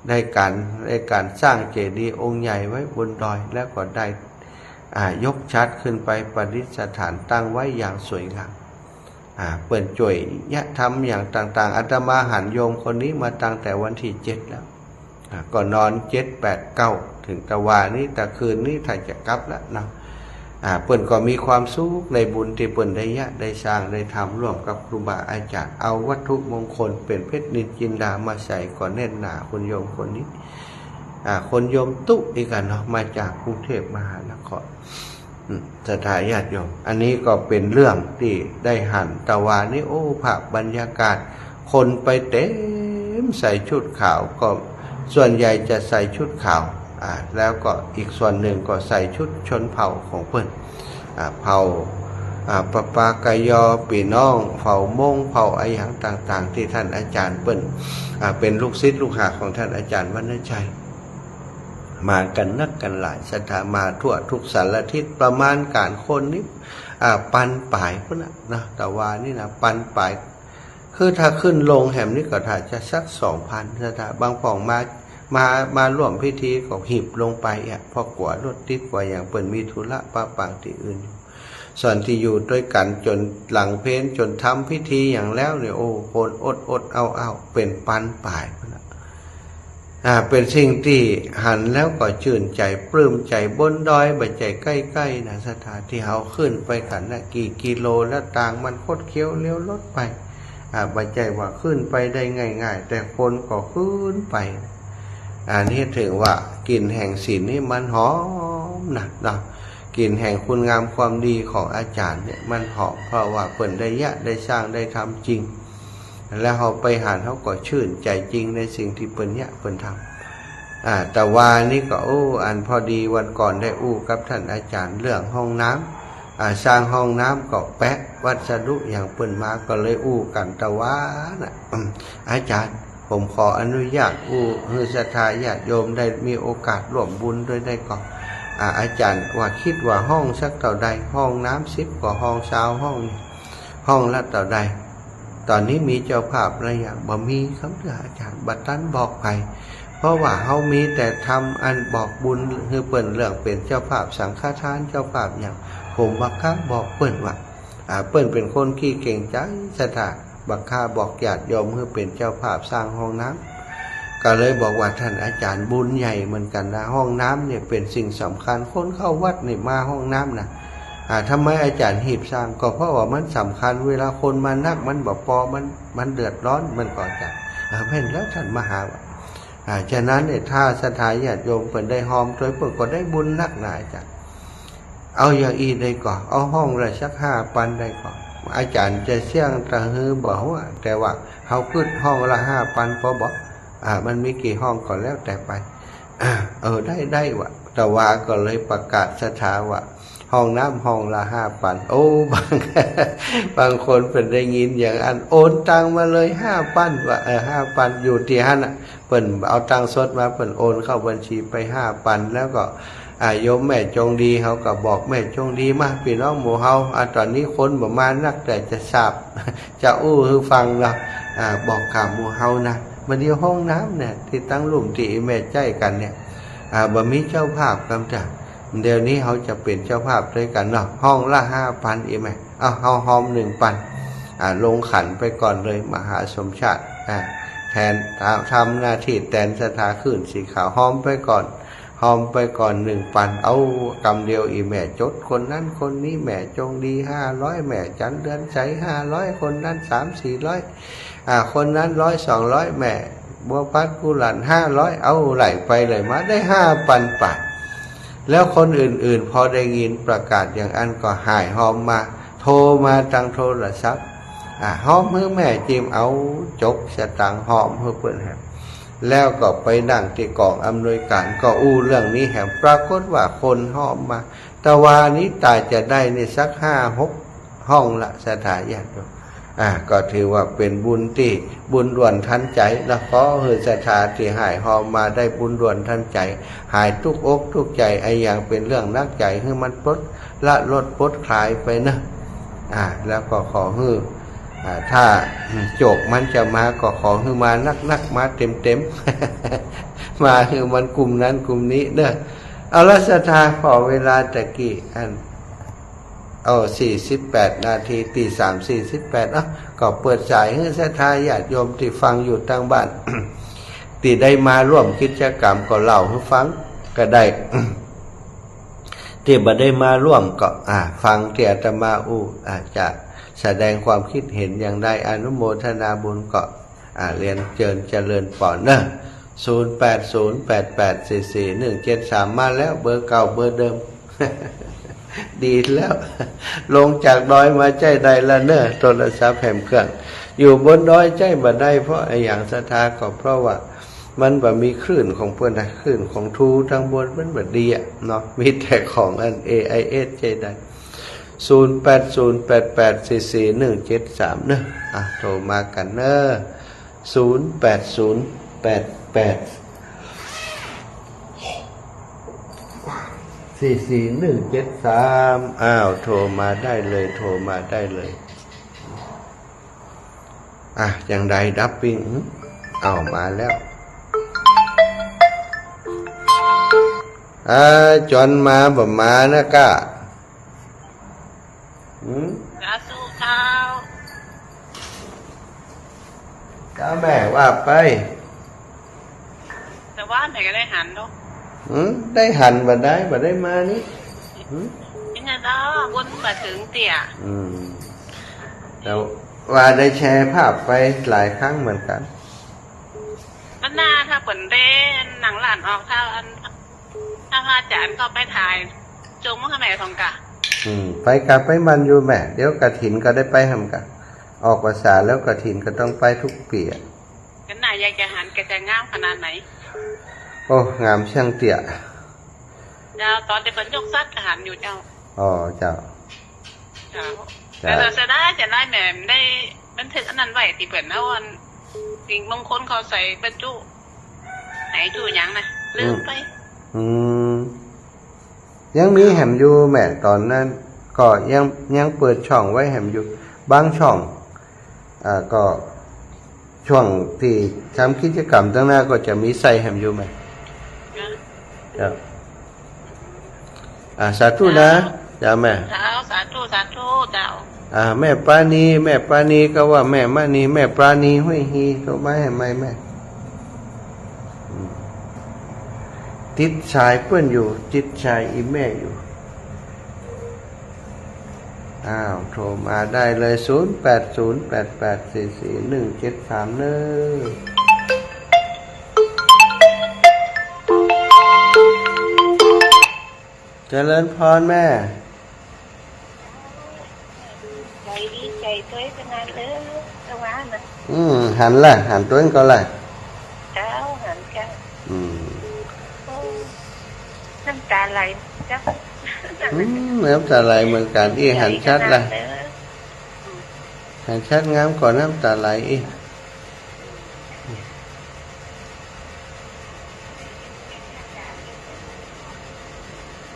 ได้ก๋าน ได้ก๋านสร้างเจดีย์องค์ใหญ่ไว้บนดอย แล้วก็ได้ อ่า ยกฉัตรขึ้นไปประดิษฐานตั้งไว้อย่างสวยงาม อ่า เปิ้นจ้วยเยียะทำอย่างต่างๆ อาตมาหันโยมคนนี้มาตั้งแต่วันตี้เจ็ดแล้ว อ่า ก็นอนเจ็ด แปด เก้า เถิงตะวานี้ ตะคืนนี้ถ้าจะกลับแล้วเนาะ อ่า เปิ้นก็มีความสุขในบุญตี้เปิ้นได้เยียะ ได้สร้าง ได้ทำร่วมกับครูบาอาจ๋ารย์ เอาวัตถุมงคลเป๋นเพชรนิลจินดามาใส่ก็แน่นหนา คนโยมคนนี้ อ่า คนโยมตุ๊อี้กั๋นเนาะ มาจากกรุงเทพมหานคร อืม ศรัทธาญาติโยม อันนี้ก็เป๋นเรื่องตี้ได้หันตะวานี้ โอ้ ภาพบรรยากาศ คนไปเต๋มใส่ชุดขาว ก็ส่วนใหญ่จะใส่ชุดขาว อ่า แล้วก็อีกส่วนนึ่งก็ใส่ชุดชนเผ่าของเปิ้น อ่า เผ่า อ่า ปะปากะยอ ปี้น้องเผ่ามง เผ่าอะหยังต่างๆ ตี้ต้านอาจ๋ารย์เปิ้น อ่า เป๋นลูกศิษย์ลูกหาของต้านอาจ๋ารย์วรรณชัย มากั๋นนักกั๋นหลาย ศรัทธา มาทั่วทุกสารทิศ ประมาณก๋านคนนี้ อ่า ปันป๋ายพุ้นน่ะเนาะ ตะวานี้นะ ปันป๋าย คือถ้าขึ้นลงแหมนี้ก็ถ้าจะสักสองปัน ศรัทธา บางพ่องมา มา มาร่วมพิธีก็หีบลงไปอะ เพราะกั๋วรถติด กั๋วหยัง เปิ้นมีธุระปะปังตี้อื่นอยู่ ส่วนตี้อยู่ตวยกั๋นจ๋นหลังเพลจ๋นทำพิธีหยังแล้วเนี่ย โอ้ คนอดๆ เอาๆ เป๋นปันป๋ายพุ้นน่ะ อ่า เป๋นสิ่งตี้หันแล้วก็จื้นใจ๋ปลื้มใจ๋ บนดอยบ่ใจ้ใก้ๆ นะ ศรัทธา ตี้เฮาขึ้นไปกั๋นนะ กี่กิโลแล้ว ตางมันคดเคี้ยวเลี้ยวลดไป อ่า บ่ใจ้ว่าขึ้นไปได้ง่ายๆ แต่คนก็ขึ้นไป อันนี้เถิงว่ากลิ่นแห่งศีลนี่มันหอมนะเนาะ กลิ่นแห่งคุณงามความดีของอาจ๋ารย์เนี่ยมันหอม เพราะว่าเปิ้นได้เยียะ ได้สร้าง ได้ทำจริง แล้วเฮาไปหัน เฮาก็จื้นใจ๋จริงในสิ่งตี้เปิ้นเยียะเปิ้นทำ อ่า ตะวานี้ก็ โอ้ อันพอดีวันก่อนได้อู้กับต้านอาจ๋ารย์เรื่องห้องน้ำ อ่า สร้างห้องน้ำก็แปะวัสดุหยังเปิ้นมา ก็เลยอู้กั๋นตะวาน่ะ อืม อาจ๋ารย์ ผมขออนุญาตอู้หื้อศรัทธาญาติโยมได้มีโอกาสร่วมบุญตวยได้ก่อ อ่า อาจ๋ารย์ว่าคิดว่าห้องสักเต้าใด ห้องน้ำสิบกว่าห้อง ซาวห้อง ห้องละเต้าใด ต๋อนนี้มีเจ้าภาพหรือยัง บ่มีกำเตื้ออาจ๋ารย์ บ่ตันบอกใผ เพราะว่าเฮามีแต่ทำอันบอกบุญหื้อเปิ้นเรื่องเป๋นเจ้าภาพสังฆทาน เจ้าภาพหยัง ผมบ่กล้าบอกเปิ้นว่า อ่า เปิ้นเป๋นคนขี้เกรงใจ๋ ศรัทธา บ่กล้าบอกญาติโยมหื้อเป๋นเจ้าภาพสร้างห้องน้ำ ก็เลยบอกว่า ต้านอาจ๋ารย์บุญใหญ่เหมือนกั๋นนะ ห้องน้ำเนี่ยเป๋นสิ่งสำคัญ คนเข้าวัดนี่มาห้องน้ำนะ อ่า ทำไมอาจ๋ารย์หีบสร้าง ก็เพราะว่ามันสำคัญ เวลาคนมานักมันบ่ปอ มัน มันเดือดร้อน มันก็จะ อ่า แม่นแล้วต้านมหาว่า อ่า ฉะนั้นเนี่ย ถ้าศรัทธาญาติโยมเปิ้นได้ฮอมตวย เปิ้นก็ได้บุญนักนะอาจ๋ารย์ เอาอย่างอี้ได้ก่อ เอาห้องละสักห้าปันได้ก่อ อาจ๋ารย์จะเสี้ยงตะหือบ่ฮู้ แต่ว่าเฮากึ๊ดห้องละห้าปันปอบ่ อ่า มันมีกี่ห้องก็แล้วแต่ไป อ่า เออ ได้ ได้วะ ตะวาก็เลยประกาศศรัทธาว่า ห้องน้ำห้องละห้าปัน โอ้ บาง บางคนเปิ้นได้ยินอย่างอั้น โอนตังมาเลยห้าปัน ว่า เออ ห้าปัน อยู่ตี้หั้นน่ะ เปิ้นเอาตังค์สดมา เปิ้นโอนเข้าบัญชีไปห้าปัน แล้วก็ อ่า โยมแม่จงดี เฮาก็บอกแม่จงดีมา ปี้น้องหมู่เฮา อ่า ต๋อนนี้คนบ่มานัก แต่จะสาบ จะอู้หื้อฟังเนาะ อ่า บอกกับหมู่เฮานะ บ่าเดี่ยวห้องน้ำเนี่ย ตี้ตังลุ่มตี้แม่ใจ๊กั๋นเนี่ย อ่า บ่มีเจ้าภาพกำจ้ะ เดี๋ยวนี้เฮาจะเป๋นเจ้าภาพตวยกั๋นเนาะ ห้องละห้าปัน อีแม่ เอา เฮาฮอมหนึ่งปัน อ่า ลงขันไปก่อนเลย มหาสมชาติ อ่า แตน ทำหน้าตี้แตนศรัทธาคลื่นสีขาว ฮอมไปก่อน ฮอมไปก่อนหนึ่งปัน เอากำเดียว อีแม่จดคนนั้นคนนี้ แม่จงดีห้าร้อย แม่จันเดือนใสห้าร้อย คนนั้นสามสี่ร้อย อ่า คนนั้นร้อยสองร้อย แม่บัวพัดกุหลาบห้าร้อย เอาไหลไปไหลมาได้ห้าปันไป แล้วคนอื่นๆ พอได้ยินประกาศอย่างอั้นก็หายฮอมมา โทรมาตางโทรศัพท์ อ่า ฮอมหื้อแม่จิม เอาจกสตางค์ฮอมหื้อเปิ้นแหม แล้วก็ไปนั่งตี้กองอำนวยการ ก็อู้เรื่องนี้แหม ปรากฏว่าคนฮอมมา ตะวานี้ต๋าจะได้นี่สักห้าหกห้องละ ศรัทธาญาติโยม อ่า ก็ถือว่าเป๋นบุญตี้บุญด่วนทันใจ๋ แล้วขอหื้อศรัทธาตี้หายฮอมมาได้บุญด่วนทันใจ๋ หายตุ๊กอกตุ๊กใจ๋ อะหยังเป๋นเรื่องหนักใจ๋ หื้อมันปลดละลดปลดคลายไปเนาะ อ่า แล้วก็ขอหื้อ อ่า ถ้าโจคมันจะมาก็ขอหื้อมานักๆ มาเต็มๆ มาหื้อมันกลุ่มนั้นกลุ่มนี้เนาะ เอาละศรัทธา ขอเวลาตะกี้อัน เอา สี่สิบแปดนาที ตีสามสี่สิบแปด เอ้า ก็เปิดสายหื้อศรัทธาญาติโยมตี้ฟังอยู่ตางบ้าน ตี้ได้มาร่วมกิจกรรมก็เล่าหื้อฟังก็ได้ ตี้บ่ได้มาร่วมก็ อ่า ฟังตี้อาตมาอู้ อ่า จะแสดงความคิดเห็นอย่างใด อนุโมทนาบุญก็ อ่า เรียนเจิญเจริญปอนเนาะ ศูนย์แปดศูนย์แปดแปดสี่สี่หนึ่งเจ็ดสาม มาแล้ว เบอร์เก่าเบอร์เดิม ดีแล้ว ลงจากดอยมาใจ๊ได้ละเนาะ โทรศัพท์แหมเครื่อง อยู่บนดอยใจ๊บ่ได้ เพราะอะหยังศรัทธา ก็เพราะว่ามันบ่มีคลื่นของเปิ้นนะ คลื่นของทรูตางบนมันบ่ดีอะเนาะ มีแต่ของอัน เอไอเอส ใจ๊ได้ ศูนย์แปดศูนย์แปดแปดสี่สี่หนึ่งเจ็ดสาม เนาะ อ่ะ โทรมากั๋นเนาะ ศูนย์แปดศูนย์แปดแปดสี่สี่หนึ่งเจ็ดสาม อ้าว โทรมาได้เลย โทรมาได้เลย อ่ะ อย่างใดดับปิ้ง หึ อ้าว มาแล้ว อ่า จอนมาบ่มานะก้า หืม สาธุเจ้า เจ้าแม่ว่าไป แต่ว่าแม่ก็ได้หันเนาะ หืม ได้หันบ่ได้ บ่ได้มานี่ หืม นี่ไงเนาะ บุญบ่เถิงเตี้ย อืม แต่ว่าได้แชร์ภาพไปหลายครั้งเหมือนกั๋น วันหน้าถ้าเปิ้นได้หนังหลานออก ถ้าอัน ถ้าพระอาจ๋ารย์เข้าไปถ่าย จงมาหื้อแม่สองก้า อืม ไปก้า ไปหมั่นอยู่แม่ เดี๋ยวกฐินก็ได้ไปแหมก้า ออกพรรษาแล้วกฐินก็ต้องไปกู้ปี๋อะ กันหน้าอยากจะหัน แกจะงามขนาดไหน โอ้ งามช่างเตี้ย เจ้า ต๋อนตี้เปิ้นยกสัตว์ก็หันอยู่เจ้า อ๋อ เจ้า เจ้า เจ้า แต่เสียดาย เสียดายแม่บ่ได้บันทึกอันนั้นไว้ ตี้เปิ้นเอาอัน สิ่งมงคลเข้าใส่บรรจุ ไหจุหยังนะ ลืมไป อืม อืม ยังมีแหมอยู่แม่ ต๋อนนั้น ก็ยัง ยังเปิดช่องไว้แหมอยู่ บางช่อง อ่า ก็ช่วงตี้ทำกิจกรรมตางหน้าก็จะมีใส่แหมอยู่แม่ เจ้า ครับ อ่า สาธุนะ เจ้า เจ้าแม่ เจ้า สาธุ สาธุ เจ้า อ่า แม่ปราณี แม่ปราณีก็ว่าแม่มะนี แม่ปราณีห้วยฮี โทรมาหื้อใหม่แม่ อืม ติดสายเปิ้นอยู่ ติดสายอีแม่อยู่ อ้าว โทรมาได้เลย ศูนย์แปดศูนย์แปดแปดสี่สี่หนึ่งเจ็ดสาม เน้อ เจริญพรแม่ ใจ๋ดีใจ๋ตวยขนาดเลย ตะวานะ อืม หันละ หันตวยก็ละ เจ้า หันเจ้า อืม โอ้ น้ำต๋าไหลเจ้า อืม น้ำต๋าไหลเหมือนกั๋นอี้ หันชัดละ หันชัดงามก่อน้ำต๋าไหลอี้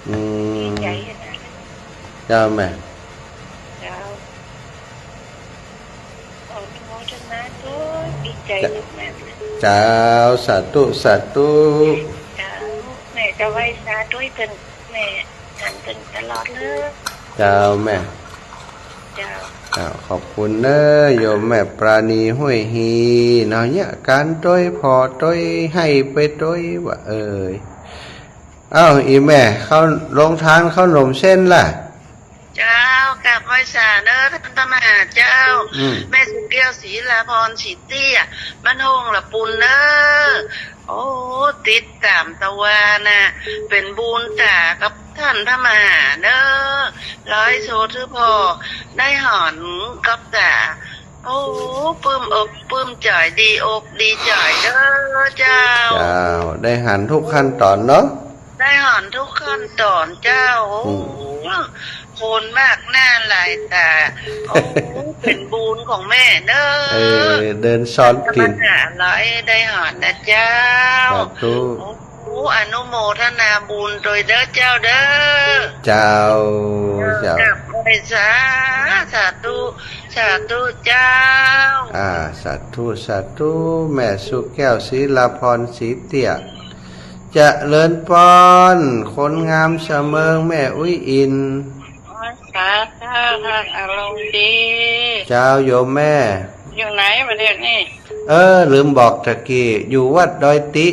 อืม ดีใจ๋นะ เจ้าแม่ เจ้า อนุโมทนาด้วย ดีใจ๋ เจ้า มากๆ เจ้า สาธุ สาธุ เจ้า แม่จะไหว้สาธุเปิ้น แม่หันเปิ้นตลอดเลย เจ้าแม่ เจ้า อ้าว ขอบคุณเน้อ โยมแม่ปราณี ห้วยฮี เนาะ เนี่ย ก๋านตวยผ่อตวยไห้ไปตวยว่า เอ่ย อ้าว อี่แม่ เข้าโฮงตาน เข้าหนมเส้นล่ะ เจ้า กราบไหว้สาเน้อ ต้านพระมหาเจ้า อืม แม่สุแก้ว ศรีลาภรณ์ ศรีเตี้ย บ้านโฮ่งละปูนเน้อ โอ้ ติดต๋ามตะวาน่ะ เป๋นบุญต๋ากับต้านพระมหาเน้อ ไลฟ์สดหื้อผ่อได้หันกับต๋า โอ้ ปลื้มอกปลื้มใจ๋ ดีอกดีใจ๋เน้อเจ้า เจ้า ได้หันทุกขั้นต๋อนเนาะ ได้หันทุกขั้นต๋อนเจ้า อืม โอ้ คนมากหน้าหลายต๋า โอ้ เป๋นบุญของแม่เน้อ เออ เดินซ้อนถิ่น ต้านพระมหาไลฟ์ได้หันนะเจ้า สาธุ โอ้ โอ้ อนุโมทนาบุญตวยเน้อเจ้าเน้อ เจ้า เจ้า เจ้า กราบไหว้สา สาธุ สาธุเจ้า อ่า สาธุ สาธุ แม่สุแก้ว ศรีลาภรณ์ ศรีเตี้ย เจริญปอน คนงามสะเมิง แม่อุ๊ยอิน สาธุ ท่านอารมณ์ดี เจ้า โยมแม่ อยู่ไหนประเดี๋ยวนี้ เออ ลืมบอกตะกี้ อยู่วัดดอยติ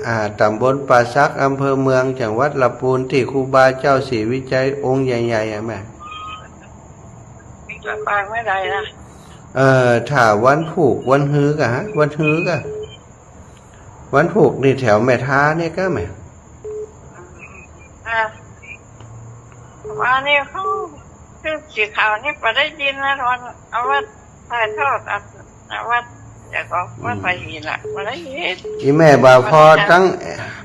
อ่า ต๋ำบลป่าสัก อำเภอเมือง จังหวัดละปูน ตี้ครูบาเจ้าศรีวิชัยองค์ใหญ่ๆ อะแม่ จะไปเมื่อใดนะ เอ่อ ถ้าวันพูก วันฮือกะฮะ วันฮือกะ วันพูกนี่แถวแม่ทานี่กะแม่ อ่า วันนี้เขา คือสีขาวนี่บ่ได้ยินนะ ต๋อนเอาว่าถ่ายทอด อ่ะ อ่ะ วัด เดี๋ยวก็ อืม วัดพระหินน่ะ บ่ได้ยิน อี่แม่บ่าผ่อตั้ง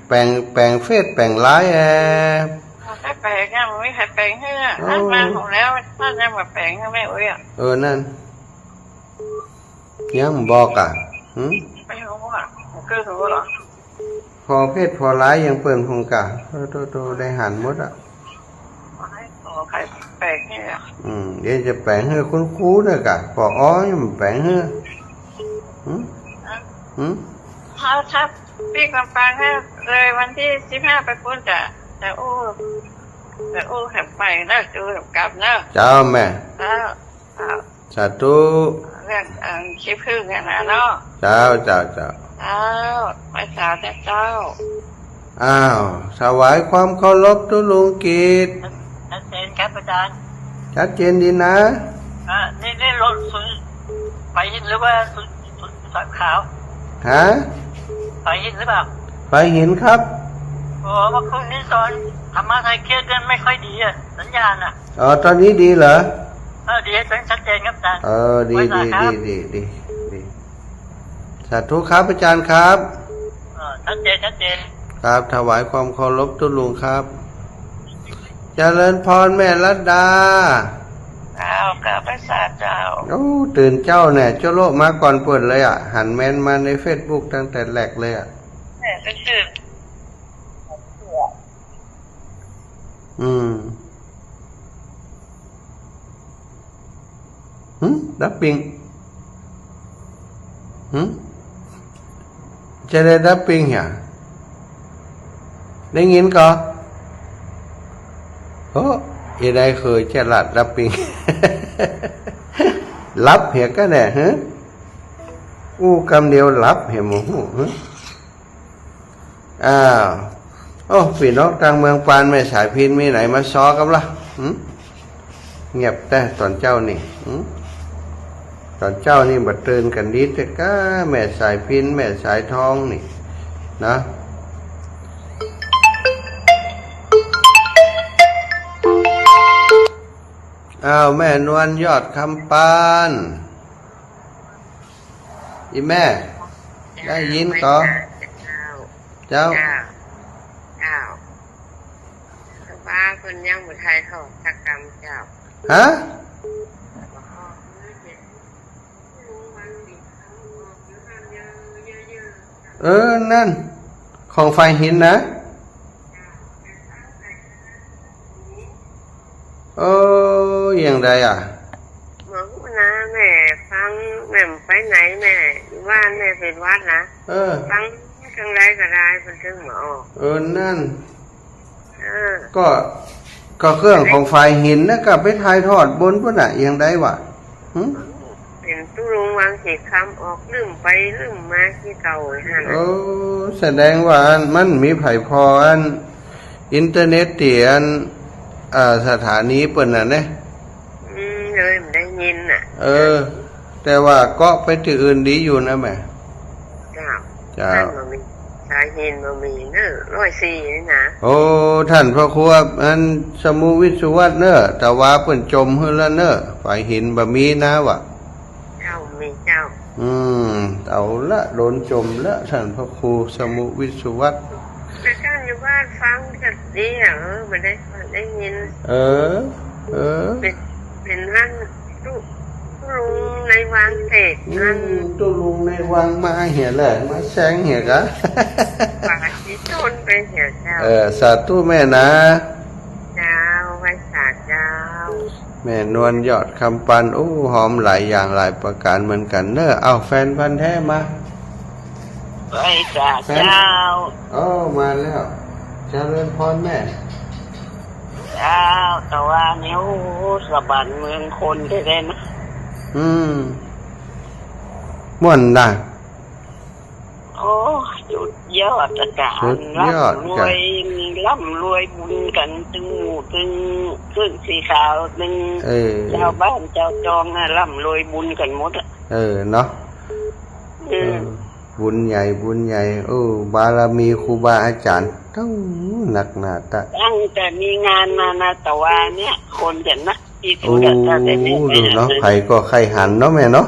แป๋ง แป๋งเฟซแป๋งไลน์ เอ่อ บ่ได้แป๋งอะ บ่มีใผแป๋งหื้อ อ๋อ นัดมาหมดแล้ว นัดยังบ่แป๋งหื้อแม่อุ๊ยอะ เออ นั่น ยังบอกอะ หึ ไม่รู้อะ คือรู้เหรอ ผ่อเฟซผ่อไลน์ยังเปิ้นพุ้นกะ โตๆๆ ได้หันหมดอะ ขอใผแป๋งหื้ออะ อืม เดี๋ยวจะแป๋งหื้อคุณครูเน่ะกะ ปออ ยังแป๋งหื้อ หึ หึ เอาครับ ปิ๊กลำปางนะ เลยวันตี้สิบห้าไปปู้นจ้ะ จะอู้ จะอู้แถมไปนะ จะอู้แถมกลับนะ เจ้าแม่ เจ้า เจ้า สาธุ เรื่อง เอ่อ ขี้ผึ้งเนี่ยนะเนาะ เจ้า เจ้า เจ้า เจ้า ไหว้สาเจ้า อ้าว ถวายความเคารพตุ๊ลุงกิต ชัดเจนครับอาจารย์ ชัดเจนดีนะ อ่ะ นี่ นี่รถศูนย์ ไฟหินหรือว่าศูนย์ ศูนย์สามขาว ฮะ ไฟหินหรือเปล่า ไฟหินครับ อ๋อ เมื่อคืนนี้ตอนธรรมะคลายเครียดเนี่ยไม่ค่อยดีอะ สัญญาณอะ อ๋อ ตอนนี้ดีเหรอ เออ ดี ชัดเจนครับอาจารย์ เออ ดี ไหว้สาครับ ดี ดี ดี ดี สาธุครับอาจารย์ครับ เออ ชัดเจน ชัดเจน ครับ ถวายความเคารพตุ๊ลุงครับ เจริญพรแม่รัตดา อ้าว กราบไหว้สาเจ้า โอ้ ตื่นเจ๊าแน่ โจโลมาก่อนเปิ้นเลยอะ หันแมนมาในเฟซบุ๊กตั้งแต่แรกเลยอะ แม่ก็ตื่น อืม หึ ดับปิ้ง หึ จะได้ดับปิ้งเหีย ได้ยินก่อ โอ้ เอไดเคยจะหลับดับปิ้ง หลับเหียกะแน่ หึ อู้กำเดียวหลับเหีย หมู่ฮู้ หึ อ้าว โอ้ ปี้น้องตางเมืองปาน แม่สายพิณมีไหนมาซอกั๋นละ หึ เงียบแต๊ต๋อนเจ๊านี่ หึ ต๋อนเจ๊านี่บ่ตื่นกั๋นดีแต๊ก้า แม่สายพิณ แม่สายทองนี่ นะ อ้าว แม่นวลยอดคำปาน อี่แม่ ได้ยินก่อ เจ้า เจ้า เจ้า เจ้า ฟ้าเปิ้นยังบ่ถ่ายทอดสักกำเจ้า ฮะ เออ นั่น ของฝ่ายหินนะ เออ อย่างใดอะ บ่ฮู้นะ แม่ฟัง แม่ไปไหน แม่อยู่บ้าน แม่เป็นหวัดนะ เออ ฟังจั่งใดก็ได้ เปิ้นถึงบ่ออก เออ นั่น เออ ก็ ก็เครื่องของฝ่ายหินนะ ก็ไปถ่ายทอดบนปุ้นน่ะ อย่างใดวะ หึ เป๋นตุ๊ลุงวังสีคำ ออกลืมไปลืมมาคือเก่าหั้นน่ะ โอ้ แสดงว่าอัน มันมีไผผ่ออัน อินเทอร์เน็ตตี้อัน อ่า สถานีเปิ้นน่ะเน่ อืม เลยบ่ได้ยินน่ะ เออ แต่ว่าเกาะไปตี้อื่นดีอยู่นะแม่ เจ้า เจ้า ท่านบ่มี สายหินบ่มีเน่อ ร้อยสี่นี่นะ โอ้ ท่านพระครูอันสมุวิศวัตเน่อ ตะวาเปิ้นจมหื้อละเน่อ ฝ่ายหินบ่มีนะวะ เจ้า มีเจ้า อืม เอาละ โดนจมละ ท่านพระครูสมุวิศวัต แต่ท่านอยู่บ้านฟังก็ดีอะ เออ บ่ได้ ได้ยิน เออ เออ เป๋น เป๋นอัน ตุ๊ ตุ๊ลุงในวังเตะ อืม อัน ตุ๊ลุงในวังมาเหียแหละ มาแซงเหียกะ ปาดสีต้นไปเหียเจ้า เออ สาธุแม่นะ เจ้า ไหว้สาเจ้า แม่นวลยอดคำปัน โอ้ หอมหลายอย่างหลายประการเหมือนกันเน่อ เอาแฟนพันธุ์แท้มา ไหว้สาเจ้า โอ้ มาแล้ว เจริญพรแม่ เจ้า ตะวาเนี่ย โอ้ สะบั้นเมืองคนแต๊ๆ นะ อืม ม่วนนะ โอ้ สุดยอดอะ ก๋า สุดยอด ร่ำรวย จ้ะ มีร่ำรวยบุญกั๋น ตึงหมู่ตึงขึ้นสีขาว ตึง เออ เจ้าบ้านเจ้าจองน่ะ ร่ำรวยบุญกั๋นหมดอะ เออ เนาะ อืม เออ บุญใหญ่ บุญใหญ่ โอ้ บารมีครูบาอาจ๋ารย์ ตั้งนักหนาตะ ตั้งแต่มีงานมานะ ตะวาเนี่ย คนจะนักที่สุดอะ โอ้ ถ้าแต่เนี่ย ดูเนาะ ไปหา ใผก็ใค่หันเนาะแม่เนาะ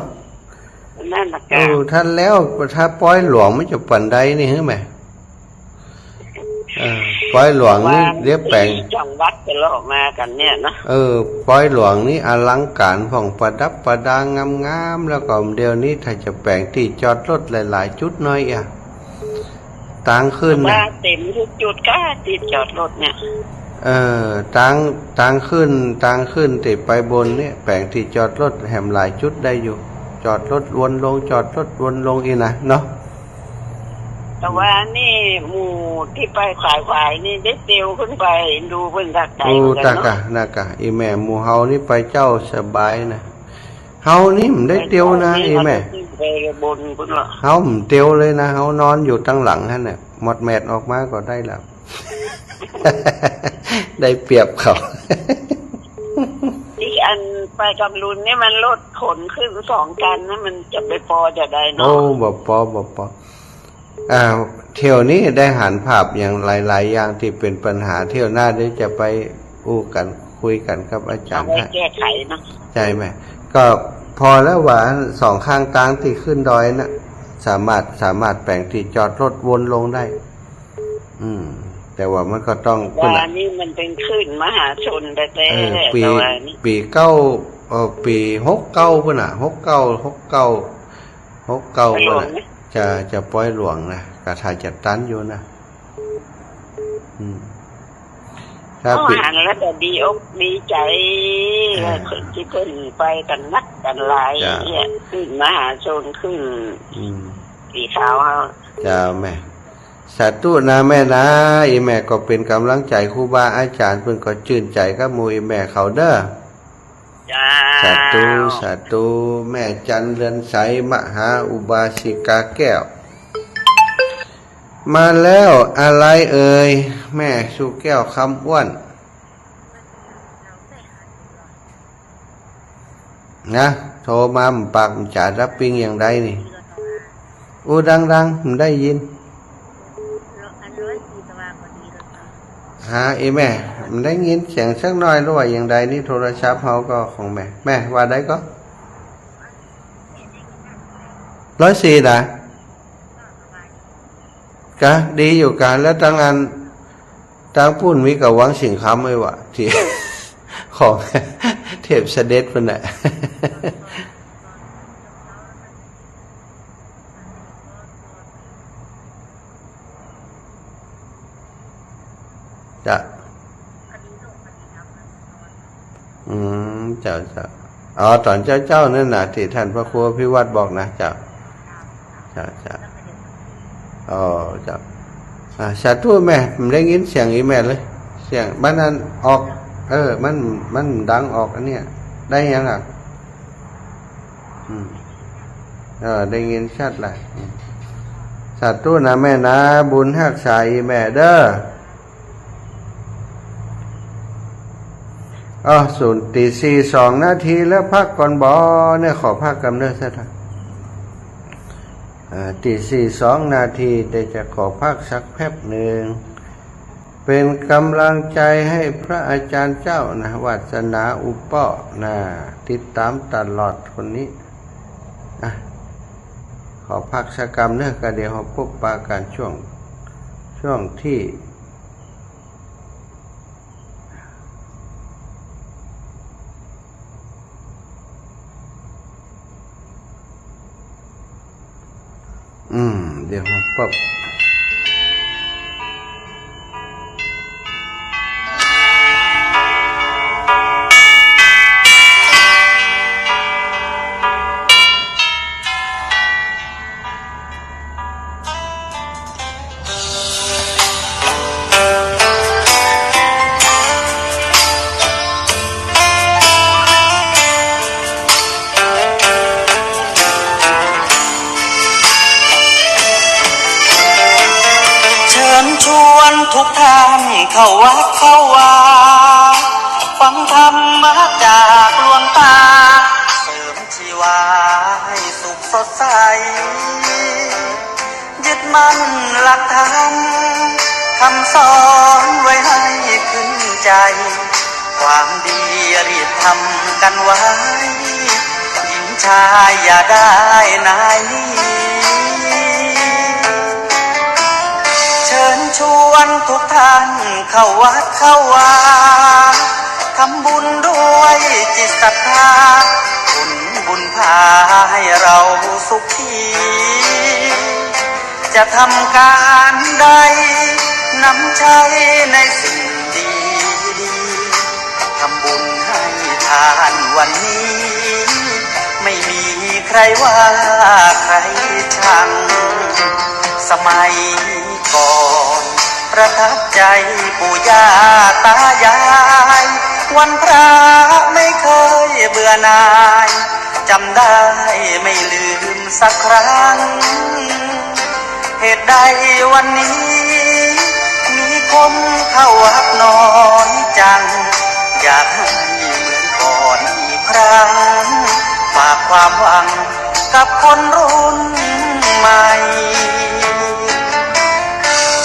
นั่นน่ะ เออ กะ ถ้าแล้ว ถ้าปอยหลวงมันจะปานใดนี่หื้อแม่ เออ ปอยหลวงนี่ ว่า เดี๋ยวแป๋ง จังหวัดจะลอกมากั๋นเนี่ยเนาะ เออ ปอยหลวงนี่อลังก๋ารพ่อง ประดับประดางามๆ แล้วก็เดี๋ยวนี้ถ้าจะแป๋งตี้จอดรถหลายๆ จุดหน่อยอะ ตางขึ้นน่ะ ว่าเต๋มทุกจุดก้า ตี้จอดรถเนี่ย เออ ตาง ตางขึ้น ตางขึ้นตี้ไปบนเนี่ย แป๋งตี้จอดรถแหมหลายจุดได้อยู่ จอดรถวนลง จอดรถวนลงอี้นะเนาะ ตะวานี่หมู่ตี้ไปขายหวายนี่ได้เตียวขึ้นไปดูเปิ้นตักใจ๋ โอ้ เหมือนกั๋นเนาะ ตะกะ นะกะ อีแม่หมู่เฮานี่ไปเจ๊าสบายนะ เฮานี่บ่ได้เตียวนะ ไป อีแม่ ไปบนปุ้นเหรอ เฮาบ่เตียวเลยนะ เฮานอนอยู่ตังหลังหั้นน่ะ หมอดแหมดออกมาก็ได้แล้ว ได้เปรียบเขา อีกอันไปกับลุนนี่มันรถขนขึ้นสองคันนะ มันจะไปปอจะใดเนาะ โอ้ บ่ปอ บ่ปอ อ่า เที่ยวนี้ได้หันภาพอย่างหลายๆ อย่างตี้เป๋นปัญหา เที่ยวหน้าเดี๋ยวจะไปอู้กั๋น คุยกั๋นกับอาจ๋ารย์ เอาไว้ ฮะ แก้ไขเนาะ ใจ้ไหม ก็ปอแล้วว่าสองข้างตางตี้ขึ้นดอยน่ะ สามารถ สามารถแป๋งตี้จอดรถวนลงได้ อืม แต่ว่ามันก็ต้อง ว่านี่มันเป๋นคลื่นมหาชนแต๊ๆ เออ ปี๋ ตะวานี่ ปี๋เก้า เอ่อ ปี๋หกเก้าปุ้นน่ะ หกเก้า หกเก้า หกเก้า ปอยหลวง ปุ้นน่ะ นะ จะ จะปอยหลวงนะ กะถ่ายจัดตั้นอยู่นะ อืม ถ้า เฮา ปี๋ หันแล้วก็ดีอกดีใจ๋ อ่า ว่าตี้เปิ้นไปกั๋นนักกั๋นหลาย จ้ะ เนี่ย คลื่นมหาชน คลื่น อืม สีขาวเฮา จ้ะแม่ สาธุนะแม่นะ อีแม่ก็เป๋นก๋ำลังใจ๋ครูบาอาจ๋ารย์ เปิ้นก็จื้นใจ๋กับหมู่อีแม่เขาเน่อ เจ้า สาธุ สาธุ แม่จันเรือนใส มหาอุบาสิกาแก้ว มาแล้ว อะไรเอ่ย แม่สุแก้วคำอ้วน นะ โทรมาบ่ปากบ่จ๋า ดับปิ้งอย่างใดนี่ อู้ดังๆ บ่ได้ยิน ฮะ อีแม่ บ่ได้ยินเสียงสักหน่อยหรือว่าอย่างใดนี่ โทรศัพท์เฮาก็ของแม่ แม่ว่าใดก็ ร้อยสี่ นะ กะดีอยู่กะ แล้วตังอัน ตางปู๊นมีกะวังสิงห์คำไว้วะ ตี้ ของเทพเสด็จปู๊นน่ะ เจ้า อืม เจ้า เจ้า อ๋อ ต๋อนเจ๊าๆ นั่นน่ะ ตี้ต้านพระครูอภิวัตรบอกนะ เจ้า เจ้า เจ้า อ๋อ เจ้า อ่า สาธุแม่ บ่ได้ยินเสียงอีแม่เลย เสียงมันอันออก เออ มัน มันดังออกอันเนี้ย ได้ยังอ่ะ อืม เออ ได้ยินชัดละ อืม สาธุนะแม่นะ บุญฮักษาอีแม่เด้อ อ้อ ศูนย์ ตี้สี่สองนาทีแล้ว พักก่อนบ่เนี่ย ขอพักกำเนิดซะเถอะ อ่า ตี้สี่สองนาที แต่จะขอพักสักแป๊บหนึ่ง เป๋นก๋ำลังใจ๋หื้อพระอาจ๋ารย์เจ้านะ วาสนาอุปป้อนะ ติดต๋ามตลอดคนนี้ อ่ะ ขอพักสักกำเนาะ ก็เดี๋ยวเฮาปบปะกั๋นช่วง ช่วงตี้ อืม เดี๋ยวมาปบ เชิญชวนทุกท่านเข้าวัดเข้าวา ฟังธรรมะจากหลวงต๋า เสริมชีวาให้สุขสดใส ยึดมั่นหลักธรรม คำสอนไว้ให้ขึ้นใจ ความดีรีบทำกันไว้ หญิงชายอย่าได้นายหนี เชิญชวนทุกท่านเข้าวัดเข้าวา ทำบุญด้วยจิตศรัทธา ผลบุญพาให้เราสุขี จะทำก๋านใด นำใช้ในสิ่งดีๆ ทำบุญให้ทานวันนี้ ไม่มีใครว่าใครชัง สมัยก่อนประทับใจ๋ปู่ย่าต๋ายาย วันพระไม่เคยเบื่อหน่าย จ๋ำได้ไม่ลืมสักครั้ง เหตุใดวันนี้มีคนเข้าวัดน้อยจัง อยากให้เหมือนก่อนอีกครั้ง ฝากความหวังกับคนรุ่นใหม่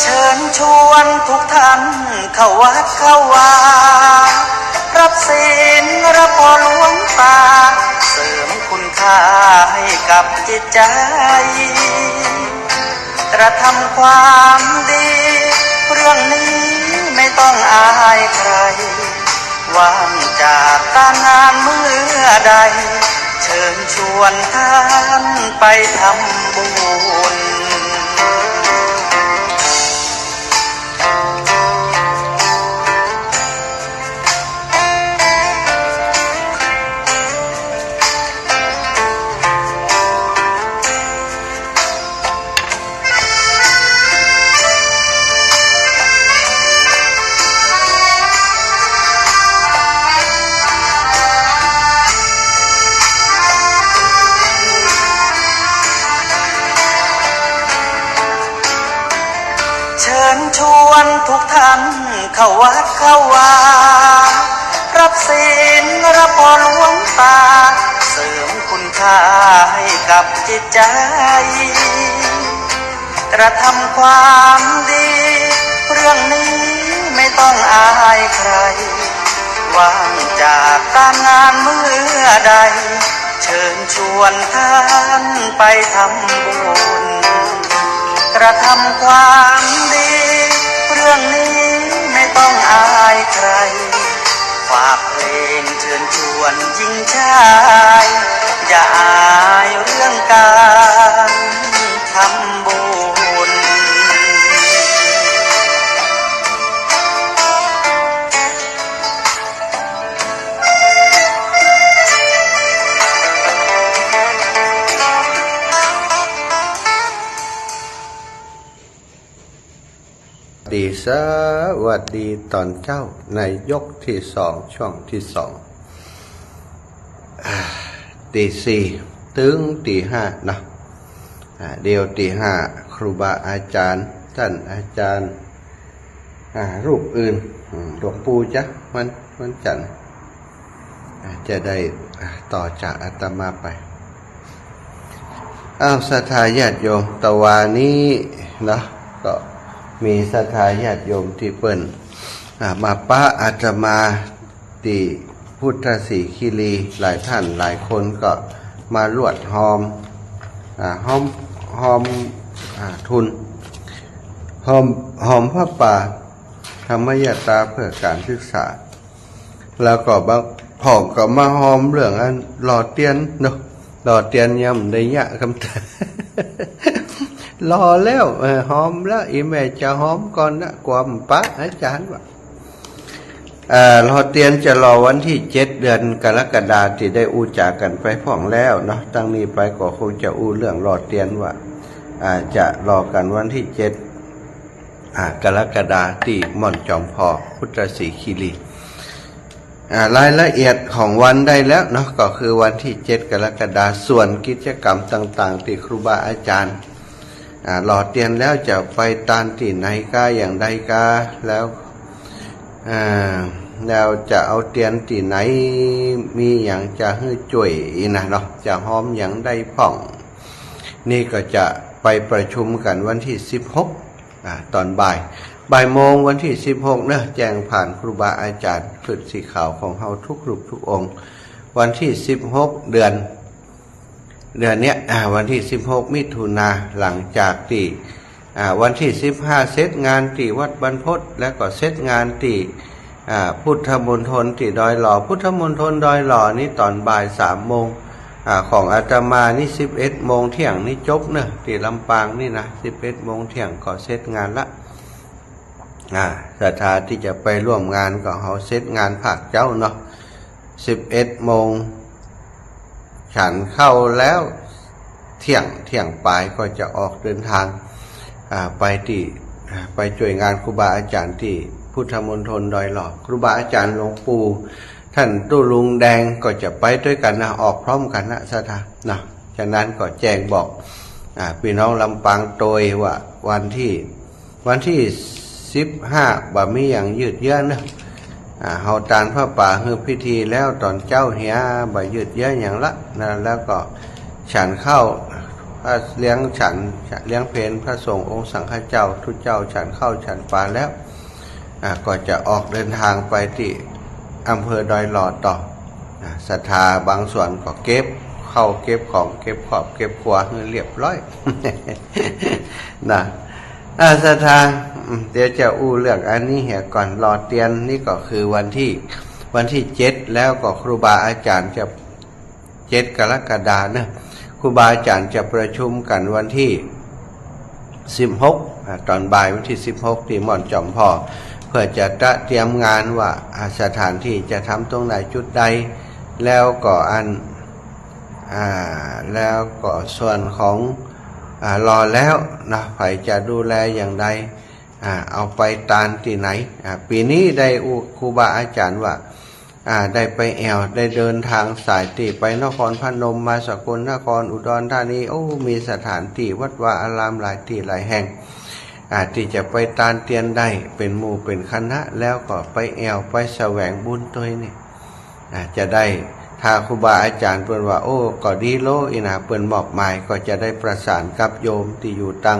เชิญชวนทุกท่านเข้าวัดเข้าวา รับศีลรับพรหลวงต๋า เสริมคุณค่าให้กับจิตใจ กระทำความดี เรื่องนี้ไม่ต้องอายใคร ว่างจากก๋านงานเมื่อใด เชิญชวนท่านไปทำบุญ เชิญชวนทุกท่านเข้าวัดเข้าวา รับศีลรับพรหลวงต๋า เสริมคุณค่าให้กับจิตใจ กระทำความดี เรื่องนี้ไม่ต้องอายใคร ว่างจากก๋านงานเมื่อใด เชิญชวนท่านไปทำบุญ กระทำความดี เรื่องนี้ไม่ ใคร ฝากเพลงเชิญชวนหญิงชายอย่าอายเรื่องการทำบุญ ดี สวัสดีตอนเจ๊า ในยกตี้สอง ช่วงตี้สอง อ่า ตีสี่ ตึงตีห้าเนาะ อ่า เดี๋ยวตีห้า ครูบาอาจ๋ารย์ ต้านอาจ๋ารย์ อ่า รูปอื่น อืม หลวงปู่จ๊ะ วัน วันจันทร์ อ่า จะได้ อ่า ต่อจากอาตมาไป อ้าว ศรัทธาญาติโยม ตะวานี้เนาะ ก็มีศรัทธาญาติโยมตี้เปิ้น อ่า มาปะอาตมาตี้พุทธศรีคีรี หลายต้านหลายคนก็มาลวดฮอม อ่า ฮอม ฮอม อ่า ทุน ฮอม ฮอมผ้าป่าธรรมยาตราเพื่อการศึกษา แล้วก็บางพ่องก็มาฮอมเรื่องอันหล่อเตียนเนาะ หล่อเตียนยังบ่ได้เยียะกำ หล่อแล้ว เออ ฮอมแล้ว อี่แม่จะฮอมก่อนนะ กลัวบ่ปะอาจ๋ารย์ว่า เอ่อ หล่อเตียนจะหล่อวันตี้เจ็ด เดือนกรกฎา ตี้ได้อู้จ๋ากั๋นไปพ่องแล้วเนาะ ตั้งนี้ไปก็คงจะอู้เรื่องหล่อเตียนว่า อ่า จะหล่อกั๋นวันตี้เจ็ด อ่า กรกฎา ตี้ม่อนจอมพอ พุทธศรีคีรี อ่า รายละเอียดของวันได้แล้วเนาะ ก็คือวันตี้เจ็ด กรกฎา ส่วนกิจกรรมต่างๆ ตี้ครูบาอาจ๋ารย์ อ่า หล่อเตียนแล้วจะไปตานตี้ไหนกา อย่างใดกา แล้ว อ่า แล้วจะเอาเตียนตี้ไหน มีหยังจะหื้อจ้วยอี้นะเนาะ จะฮอมหยังได้พ่อง นี่ก็จะไปประชุมกั๋นวันตี้สิบหก อ่า ตอนบ่าย บ่ายโมงวันตี้สิบหกเนาะ แจ้งผ่านครูบาอาจ๋ารย์ชุดสีขาวของเฮาทุกรูปทุกองค์ วันตี้สิบหก เดือน เดือนเนี้ย อ่า วันตี้สิบหก มิถุนา หลังจากตี้ อ่า วันตี้สิบห้า เสร็จงานตี้วัดบรรพต แล้วก็เสร็จงานตี้ อ่า พุทธมณฑลตี้ดอยหล่อ พุทธมณฑลดอยหล่อนี่ตอนบ่ายสามโมง อ่า ของอาตมานี่สิบเอ็ดโมงเที่ยงนี่จบเนาะ ตี้ลำปางนี่นะ สิบเอ็ดโมงเที่ยงก็เสร็จงานละ อ่า ศรัทธาตี้จะไปร่วมงานก็เฮาเสร็จงานภาคเจ๊าเนาะ สิบเอ็ดโมง ฉันข้าวแล้ว เที่ยง เที่ยงป๋ายก็จะออกเดินทาง อ่า ไปตี้ อ่า ไปจ้วยงานครูบาอาจ๋ารย์ตี้พุทธมณฑลดอยหล่อ ครูบาอาจ๋ารย์หลวงปู่ต้านตุ๊ลุงแดงก็จะไปตวยกั๋นนะ ออกพร้อมกั๋นนะศรัทธานะ ฉะนั้นก็แจ้งบอก อ่า ปี้น้องลำปางตวยว่าวันตี้ วันตี้สิบห้า บ่มีหยังยืดเยื้อเนาะ อ่า เฮาตานผ้าป่าหื้อพิธีแล้วตอนเจ๊าเหีย บ่ยืดเยื้อหยังละนะ แล้วก็ฉันข้าว พระเลี้ยงฉัน เลี้ยงเพลพระสงฆ์องค์สังฆเจ้า ตุ๊เจ้าฉันข้าวฉันป๋าแล้ว อ่า ก็จะออกเดินทางไปตี้อำเภอดอยหล่อต่อ อ่า ศรัทธาบางส่วนก็เก็บข้าวเก็บของ เก็บครอบเก็บครัวหื้อเรียบร้อย นะ อ่า ศรัทธา อืม เดี๋ยวจะอู้เรื่องอันนี้เหียก่อน หล่อเตียนนี่ก็คือวันตี้ วันตี้เจ็ด แล้วก็ครูบาอาจ๋ารย์จะ เจ็ด กรกฎาเนาะ ครูบาอาจ๋ารย์จะประชุมกั๋นวันตี้สิบหก อ่า ตอนบ่ายวันตี้สิบหก ตี้ม่อนจอมพอ เพื่อจะตระเตรียมงานว่า อ่า สถานตี้จะทำตรงไหนจุดใด แล้วก็อัน อ่า แล้วก็ส่วนของ อ่า หล่อแล้วเนาะ ใผจะดูแลอย่างใด อ่า เอาไปตานตี้ไหน อ่า ปี๋นี้ได้อู้ครูบาอาจ๋ารย์ว่า อ่า ได้ไปแอ่ว ได้เดินทางสายตี้ไปนครพนมมา สกลนคร อุดรธานี โอ้ มีสถานตี้วัดวาอารามหลายตี้หลายแห่ง อ่า ตี้จะไปตานเตียนได้ เป๋นหมู่เป๋นคณะ แล้วก็ไปแอ่วไปแสวงบุญตวยนี่ อ่า จะได้ ถ้าครูบาอาจ๋ารย์เปิ้นว่า โอ้ ก็ดีโลอี้นะ เปิ้นมอบหมาย ก็จะได้ประสานกับโยมตี้อยู่ตัง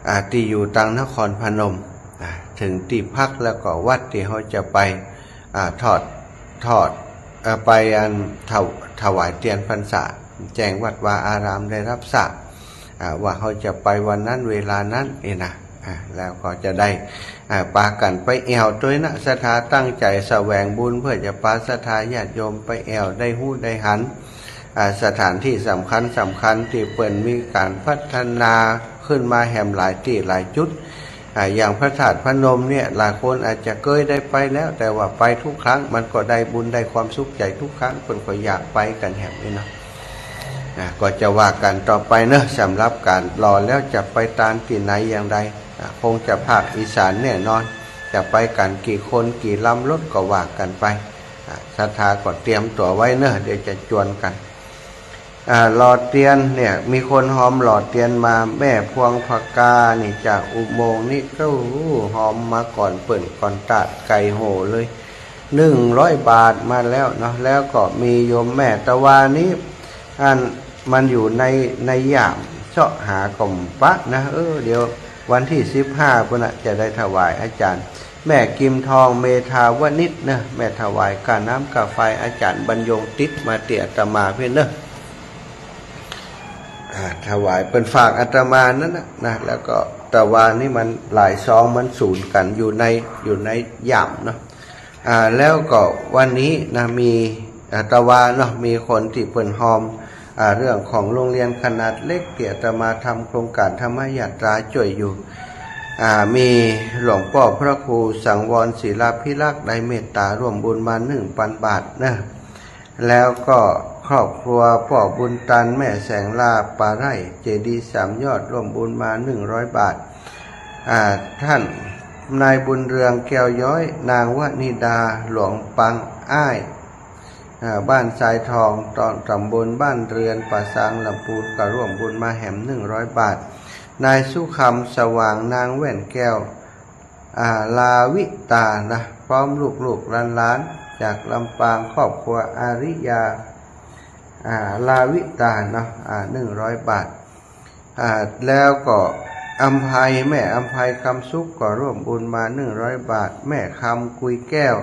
อ่า ตี้อยู่ตังนครพนม อ่า เถิงตี้พักแล้วก็วัดตี้เฮาจะไป อ่า ทอด ทอด เอ่อ ไปอันถว- ถวายเตียนพรรษา แจ้งวัดวาอารามได้รับทราบ อ่า ว่าเฮาจะไปวันนั้นเวลานั้นเองนะ อ่า แล้วก็จะได้ อ่า ปากั๋นไปแอ่วตวยนะ ศรัทธาตั้งใจ๋แสวงบุญ เปื้อจะปาศรัทธาญาติโยมไปแอ่ว ได้ฮู้ได้หัน อ่า สถานตี้สำคัญสำคัญตี้เปิ้นมีก๋านพัฒนาขึ้นมาแหมหลายตี้หลายจุด อ่า อย่างพระธาตุพนมเนี่ย หลายคนอาจจะเกยได้ไปแล้ว แต่ว่าไปทุกครั้งมันก็ได้บุญได้ความสุขใจ๋ทุกครั้ง เปิ้นก็อยากไปกั๋นแหมนี่เนาะ อ่า ก็จะว่ากั๋นต่อไปเนาะ สำหรับก๋านหล่อแล้วจะไปตานตี้ไหนอย่างใด อ่า คงจะภาคอีสานแน่นอน จะไปกั๋นกี่คนกี่ลำรถก็ว่ากั๋นไป อ่า ศรัทธาก็เตรียมตั๋วไว้เนาะ เดี๋ยวจะจวนกั๋น อ่า หล่อเตียนเนี่ย มีคนฮอมหล่อเตียนมา แม่พวงผกานี่ จากอุโมงค์นี่ก็ โอ้โห ฮอมมาก่อนเปิ้นก่อนตาด ไก๋โหเลย หนึ่งร้อยบาทมาแล้วเนาะ แล้วก็มีโยมแม่ตะวานี้ อันมันอยู่ใน ในย่าม เซาะหาก็บ่ปะนะ เออ เดี๋ยววันตี้สิบห้าปู้นนะ จะได้ถวายอาจ๋ารย์ แม่กิมทองเมธาวนิชเนาะ แม่ถวายก้าน้ำก้าไฟ อาจ๋ารย์บรรยงติดมาเตื้ออาตมาเพียงเนาะ อ่า ถวายเปิ้นฝากอาตมานั้นนะ นะ แล้วก็ตะวานี้มันหลายซอง มันสูนกั๋นอยู่ใน อยู่ในย่ามเนาะ อ่า แล้วก็วันนี้นะ มี อ่า ตะวาเนาะ มีคนตี้เปิ้นฮอม อ่า เรื่องของโรงเรียนขนาดเล็กตี้อาตมาทำโครงก๋านธรรมยาตราจ้วยอยู่ อ่า มีหลวงป้อพระครูสังวรศิลาภิรักษ์ได้เมตต๋าร่วมบุญมาหนึ่งปันบาทนะ แล้วก็ครอบครัวป้อบุญตัน แม่แสงลา ป่าไร่ เจดีย์สามยอด ร่วมบุญมาหนึ่งร้อยบาท อ่า ท่านนายบุญเรืองแก้วย้อย นางวนิดา หลวงปังอ้าย อ่า บ้านทรายทอง ตำบลบ้านเรือน ป่าซาง ลำปูน ก็ร่วมบุญมาแหมหนึ่งร้อยบาท นายสุคำสว่าง นางแว่นแก้ว อ่า ลาวิตานะ พร้อมลูกๆหลานๆ จากลำปาง ครอบครัวอาริยา อ่า ลาวิตาเนาะ อ่า หนึ่งร้อยบาท อ่า แล้วก็อำไพ แม่อำไพ คำสุข ก็ร่วมบุญมาหนึ่งร้อยบาท แม่คำ กุยแก้ว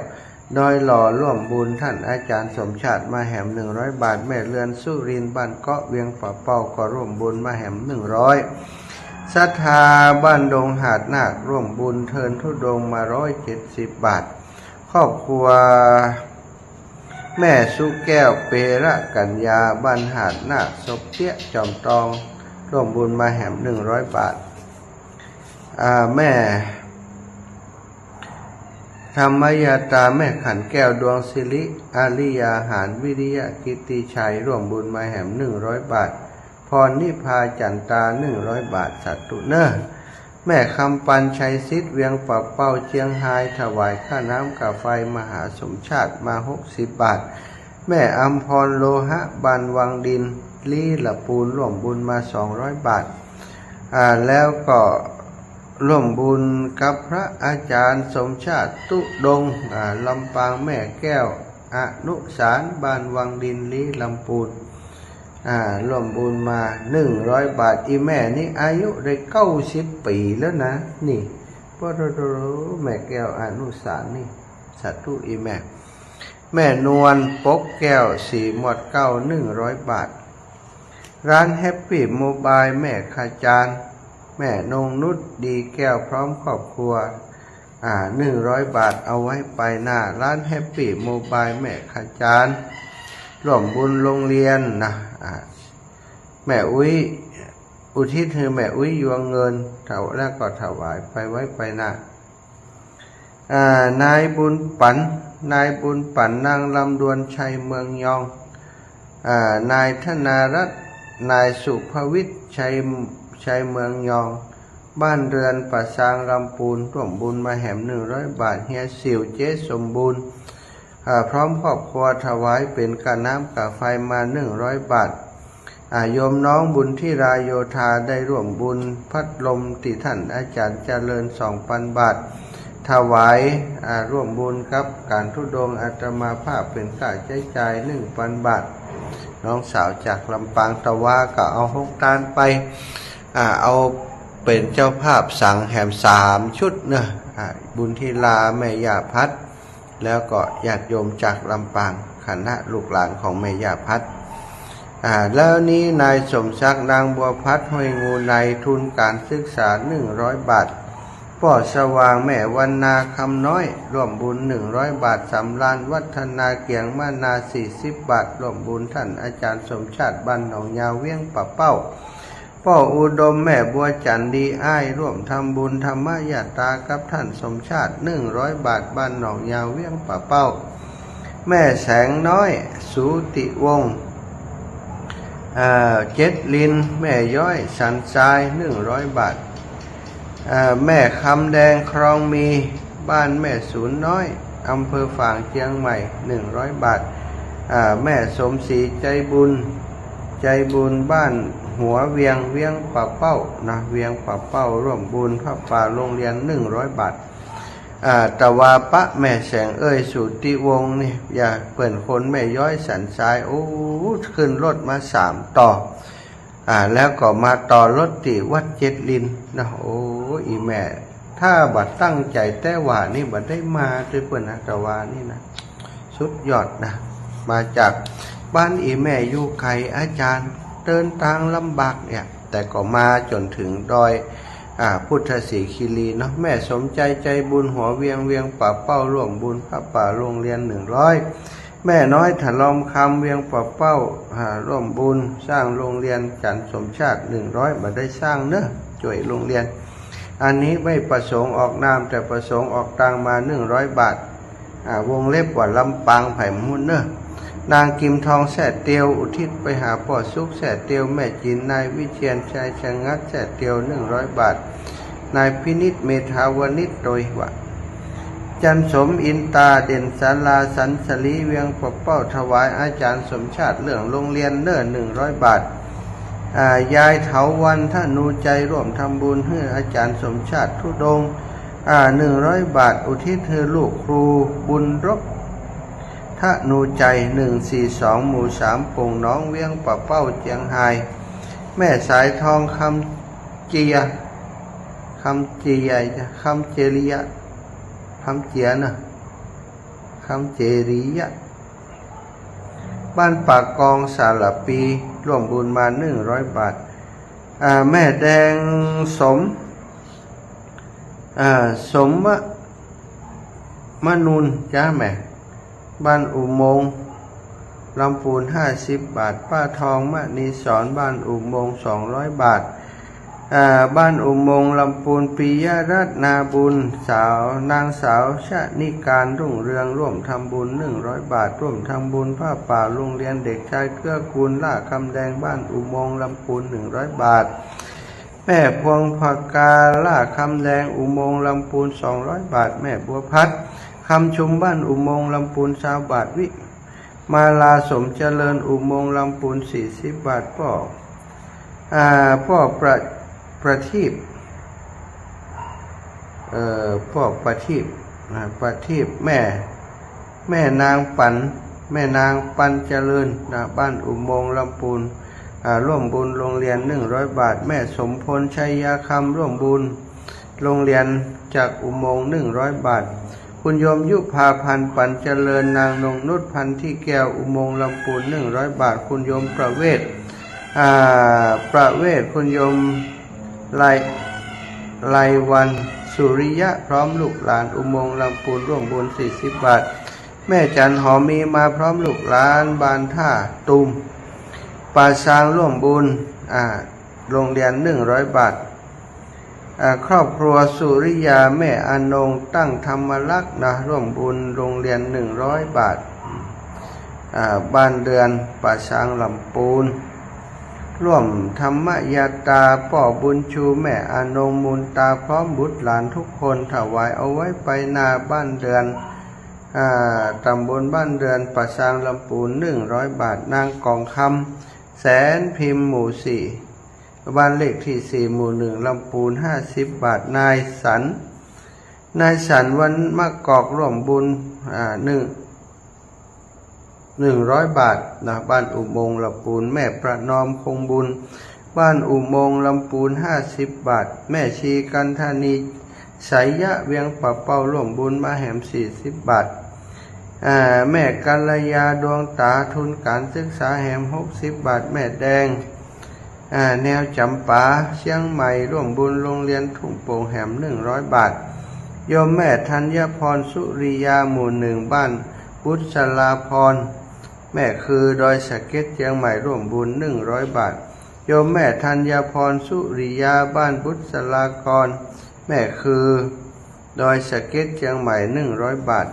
ดอยหล่อ ร่วมบุญ ท่านอาจ๋ารย์สมชาติมาแหมหนึ่งร้อยบาท แม่เรือนสุรินทร์ บ้านเกาะ เวียงป่าเป้า ก็ร่วมบุญมาแหมหนึ่งร้อย ศรัทธาบ้านดงหาดนาค ร่วมบุญเทินธุดงค์มาร้อยเจ็ดสิบบาท ครอบครัวแม่สุแก้ว เประกัญญา บ้านหาดนาค สบเตี้ย จอมตอง ร่วมบุญมาแหมหนึ่งร้อยบาท อ่า แม่ ธรรมยาตรา แม่ขันแก้ว ดวงสิริ อาริยาหาร วิริยะกิตติชัย ร่วมบุญมาแหมหนึ่งร้อยบาท พรนิพาจันตา หนึ่งร้อยบาท สาธุเนอะ แม่คำปัน ชัยสิทธิ์ เวียงป่าเป้า เจียงฮาย ถวายก้าน้ำก้าไฟมหาสมชาติมาหกสิบบาท แม่อำพร โลหะ บ้านวังดิน ลี้ละปูน ร่วมบุญมาสองร้อยบาท อ่า แล้วก็ร่วมบุญกับพระอาจ๋ารย์สมชาติ ธุดงค์ อ่า ลำปาง แม่แก้ว อนุสาร บ้านวังดิน ลี้ลำปูน อ่า ร่วมบุญมาหนึ่งร้อยบาท อี่แม่นี่อายุได้เก้าสิบปี๋แล้วนะ นี่ ปะโถ แม่แก้ว อนุสารนี่ สาธุ อี่แม่ แม่นวล ปกแก้ว สีหมวดเก้า หนึ่งร้อยบาท ร้านแฮปปี้โมบาย แม่ขจาร แม่นงนุช ดีแก้ว พร้อมครอบครัว อ่า หนึ่งร้อยบาท เอาไว้ไปหน้า ร้านแฮปปี้โมบาย แม่ขจาร ร่วมบุญโรงเรียนนะ อ่า แม่อุ๊ย อุทิศหื้อแม่อุ๊ย ยวงเงิน ถว- แล้วก็ถวายไปไว้ไปหน้า อ่า นายบุญปัน นายบุญปัน นางลำดวน ชัยเมืองยอง อ่า นายธนารัตน์ นายสุภวิทย์ ชัย ชัยเมืองยอง บ้านเรือนป่าซาง ลำปูน ร่วมบุญมาแหมหนึ่งร้อยบาท เฮียสิว เจ๊สมบูรณ์ อ่า พร้อมครอบครัว ถวายเป๋นก้าน้ำก้าไฟมาหนึ่งร้อยบาท อ่า โยมน้องบุญธิราโยธา ได้ร่วมบุญพัดลมตี้ท่านอาจ๋ารย์เจริญ สองปันบาท ถวาย อ่า ร่วมบุญกับก๋านธุดงค์อาตมาภาพเป๋นก้าใจ๊จ่าย หนึ่งปันบาท น้องสาวจากลำปาง ตะวาก็เอาฮกตานไป อ่า เอาเป๋นเจ้าภาพสังแหมสามชุดเนาะ อ่า บุญธิรา แม่ย่าพัด แล้วก็ญาติโยมจากลำปาง คณะลูกหลานของแม่ย่าพัด อ่า แล้วนี้นายสมศักดิ์ นางบัวพัด ห้วยงูใน ทุนก๋านศึกษาหนึ่งร้อยบาท ป้อสว่าง แม่วรรณา คำน้อย ร่วมบุญ หนึ่งร้อยบาท สำราญวัฒนา เกียงมานา สี่สิบบาท ร่วมบุญ ท่านอาจารย์สมชาติ บ้านหนองยาว เวียงป่าเป้า ป้ออุดม แม่บัวจันทร์ ดีอ้าย ร่วมทำบุญธรรมยาตรากับท่านสมชาติ หนึ่งร้อยบาท บ้านหนองยาว เวียงป่าเป้า แม่แสงน้อย สูติวงศ์ เอ่อ เจ็ดลิน แม่ย้อย สันทราย หนึ่งร้อยบาท เอ่อ แม่คำแดง คลองมี บ้านแม่สูนน้อย อำเภอฝาง เจียงใหม่ หนึ่งร้อยบาท อ่า แม่สมศรี ใจบุญ ใจบุญ บ้านหัวเวียง เวียงป่าเป้านะ เวียงป่าเป้า ร่วมบุญผ้าป่าโรงเรียน หนึ่งร้อยบาท อ่า แต่ว่าปะแม่แสงเอ่ย สูติวงศ์นี่ อย่าเปิ้นคนแม่ย้อย สันทราย โอ้ ขึ้นรถมาสามต่อ อ่า แล้วก็มาต่อรถตี้วัดเจ็ดลินนะ โอ้ อีแม่ ถ้าบ่ตั้งใจ๋แต่ว่านี่บ่ได้มาตวยเปิ้นนะ แต่ว่านี่นะ สุดยอดนะ มาจากบ้านอีแม่อยู่ไก๋ อาจ๋ารย์ เดินตางลำบากเนี่ย แต่ก็มาจ๋นเถิงดอย อ่า พุทธสิขีรีเนาะ แม่สมใจ ใจบุญ หัวเวียง เวียงป่าเป้า ร่วมบุญผ้าป่าโรงเรียน หนึ่งร้อย แม่น้อย ถลอมคำ เวียงป่าเป้า อ่า ร่วมบุญสร้างโรงเรียน อาจ๋ารย์สมชาติ หนึ่งร้อย บ่ได้สร้างเนาะ จ้วยโรงเรียน อันนี้ไม่ประสงค์ออกนาม แต่ประสงค์ออกตังค์มา หนึ่งร้อยบาท อ่า วงเล็บว่าลำปาง ใผบ่ฮู้เนาะ นางกิมทอง แซ่เตียว อุทิศไปหาป้อสุข แซ่เตียว แม่จิ๋น นายวิเชียรชัย ชะงัด แซ่เตียว หนึ่งร้อยบาท นายพินิจ เมธาวณิช โตยว่า จันสม อินตา เด่นสารา สันสลี เวียงป่าเป้า ถวายอาจ๋ารย์สมชาติเรื่องโรงเรียนเนาะ หนึ่งร้อยบาท อ่า ยายเถาวัลย์ ธนูใจ ร่วมทำบุญหื้ออาจ๋ารย์สมชาติ ธุดงค์ อ่า หนึ่งร้อยบาท อุทิศหื้อลูกครูบุญรบ ธนูใจ หนึ่งสี่สอง หมู่สาม โป่งหนอง เวียงป่าเป้า เจียงฮาย แม่สายทอง คำเจีย คำเจีย คำเจริยะ คำเจียนะ คำเจริยะ บ้านป่ากอง สารปี ร่วมบุญมา หนึ่งร้อยบาท อ่า แม่แดงสม อ่า สมมะ มะนุน จ๊ะแม่ บ้านอุโมงค์ ลำปูน ห้าสิบบาท ป้าทอง มณีสร บ้านอุโมงค์ สองร้อยบาท อ่า บ้านอุโมงค์ ลำปูน ปิยรัตน์ นาบุญ สาว นางสาว ชนิการ รุ่งเรือง ร่วมทำบุญ หนึ่งร้อยบาท ร่วมทำบุญผ้าป่าโรงเรียน เด็กชาย เกื้อกูล ล่าคำแดง บ้านอุโมงค์ ลำปูน หนึ่งร้อยบาท แม่พวงผกา ล่าคำแดง อุโมงค์ ลำปูน สองร้อยบาท แม่บัวพัด คำชุม บ้านอุโมงค์ ลำปูน ซาวบาท วิมาลา สมเจริญ อุโมงค์ ลำปูน สี่สิบบาท ป้อ อ่า ป้อประ ประทีป เอ่อ ป้อประทีป อ่า ประทีป แม่ แม่นางปัน แม่นางปันเจริญ นะ บ้านอุโมงค์ ลำปูน อ่า ร่วมบุญโรงเรียน หนึ่งร้อยบาท แม่สมพล ชัยยาคำ ร่วมบุญโรงเรียนจากอุโมงค์ หนึ่งร้อยบาท คุณโยมยุภาพันธ์ ปันเจริญ นางนงนุช พันธิแก้ว อุโมงค์ ลำปูน หนึ่งร้อยบาท คุณโยมประเวศ อ่า ประเวศ คุณโยมไล ไลวัน สุริยะ พร้อมลูกหลาน อุโมงค์ ลำปูน ร่วมบุญ สี่สิบบาท แม่จันหอมมีมา พร้อมลูกหลาน บ้านท่าตูม ป่าซาง ร่วมบุญ อ่า โรงเรียน หนึ่งร้อยบาท อ่า ครอบครัวสุริยา แม่อานง ตั้งธรรมรักษ์ นะ ร่วมบุญโรงเรียน หนึ่งร้อยบาท อ่า บ้านเดือน ป่าซาง ลำปูน ร่วมธรรมยาตรา ป้อบุญชู แม่อานง มูลตา พร้อมบุตรหลานทุกคน ถวายเอาไว้ไปนา บ้านเดือน อ่า ตำบลบ้านเดือน ป่าซาง ลำปูน หนึ่งร้อยบาท นางกองคำ แสนพิมพ์ หมู่สี่ บ้านเลขที่สี่ หมู่หนึ่ง ลำปูน ห้าสิบบาท นายสัน นายสัน วันมะกอก ร่วมบุญ อ่า หนึ่ง หนึ่งร้อยบาท นะ บ้านอุโมงค์ ลำปูน แม่ประนอม คงบุญ บ้านอุโมงค์ ลำปูน ห้าสิบบาท แม่ชีกันธานี ไสยะ เวียงป่าเป้า ร่วมบุญมาแหม สี่สิบบาท อ่า แม่กัลยา ดวงตา ทุนการศึกษาแหม หกสิบบาท แม่แดง อ่า แนวจ๋ำปา เจียงใหม่ ร่วมบุญโรงเรียนทุ่งโป่งแหม หนึ่งร้อยบาท โยมแม่ธัญพร สุริยา หมู่หนึ่ง บ้านบุษราพร แม่คือ ดอยสะเก็ด เจียงใหม่ ร่วมบุญ หนึ่งร้อยบาท โยมแม่ธัญพร สุริยา บ้านบุษราพร แม่คือ ดอยสะเก็ด เจียงใหม่ หนึ่งร้อยบาท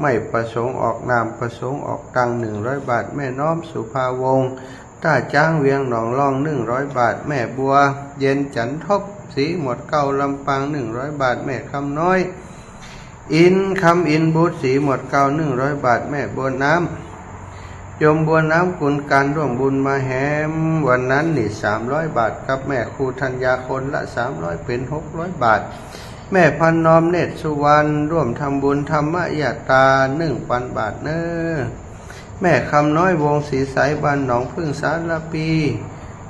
ไม่ประสงค์ออกนาม ประสงค์ออกตังค์ หนึ่งร้อยบาท แม่น้อม สุภาวงศ์ ต้าจ๊าง เวียงหนองล่อง หนึ่งร้อยบาท แม่บัวเย็น จันทบ ศรีหมวดเกล้า ลำปาง หนึ่งร้อยบาท แม่คำน้อย อิน คำอิน บุตร ศรีหมวดเกล้า หนึ่งร้อยบาท แม่บัวน้ำ โยมบัวน้ำ กุลการ ร่วมบุญมาแหม วันนั้นนี่ สามร้อยบาท กับแม่ครูธัญญา คนละ สามร้อย เป๋น หกร้อยบาท แม่พันนอม เนตรสุวรรณ ร่วมทำบุญธรรมยาตรา หนึ่งปันบาทเน้อ แม่คำน้อย วงศ์ศรีใส บ้านหนองผึ้ง สารภี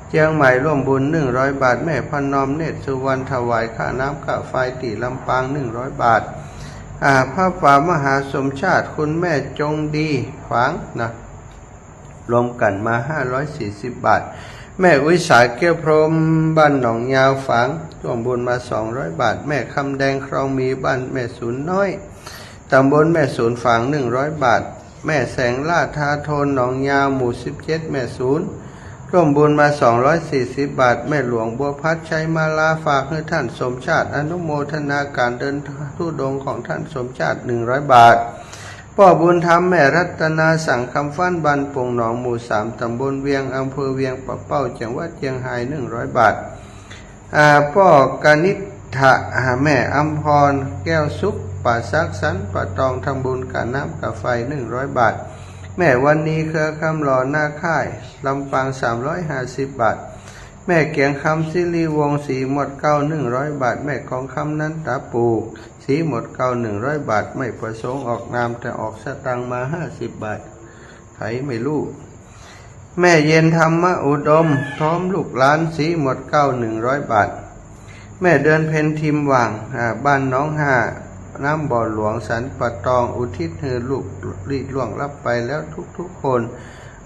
เจียงใหม่ ร่วมบุญ หนึ่งร้อยบาท แม่พันนอม เนตรสุวรรณ ถวายค่าน้ำค่าไฟตี้ลำปาง หนึ่งร้อยบาท อ่า ผ้าป่ามหาสมชาติ คุณแม่จงดี ฝางนะ รวมกั๋นมา ห้าร้อยสี่สิบบาท แม่อุยสา แก้วพรหม บ้านหนองยาว ฝาง ร่วมบุญมา สองร้อยบาท แม่คำแดง คลองหมี บ้านแม่สูนน้อย ตำบลแม่สูน ฝาง หนึ่งร้อยบาท แม่แสงล่า ทาโทน หนองยาว หมู่สิบเจ็ด แม่สูน ร่วมบุญมา สองร้อยสี่สิบบาท แม่หลวงบัวพัด ชัยมาลา ฝากหื้อท่านสมชาติ อนุโมทนาก๋านเดินธุดงค์ของท่านสมชาติ หนึ่งร้อยบาท ป้อบุญธรรม แม่รัตนา สังคำฟั่น บ้านโป่งหนอง หมู่สาม ตำบลเวียง อำเภอเวียงป่าเป้า จังหวัดเจียงฮาย หนึ่งร้อยบาท อ่า ป้อกนิษฐะ อ่า แม่อำพร แก้วสุข ป่าสัก สันป่าตอง ทำบุญค่าน้ำค่าไฟ หนึ่งร้อยบาท แม่วันนี เครือคำหล่อ นาค่าย ลำปาง สามร้อยห้าสิบบาท แม่เกียงคำ สิริวงศ์ ศรีหมวดเกล้า หนึ่งร้อยบาท แม่กองคำ นันตาปู่ ศรีหมวดเกล้า หนึ่งร้อยบาท ไม่ประสงค์ออกนาม แต่ออกสตางค์มา ห้าสิบบาท ใผไม่ฮู้ แม่เย็น ธรรมอุดม พร้อมลูกหลาน ศรีหมวดเกล้า หนึ่งร้อยบาท แม่เดือนเพ็ญ ทิมหว่าง อ่า บ้านหนองห้า น้ำบ่อหลวง สันป่าตอง อุทิศหื้อลูกตี้ล่วงลับไปแล้วทุกๆ คน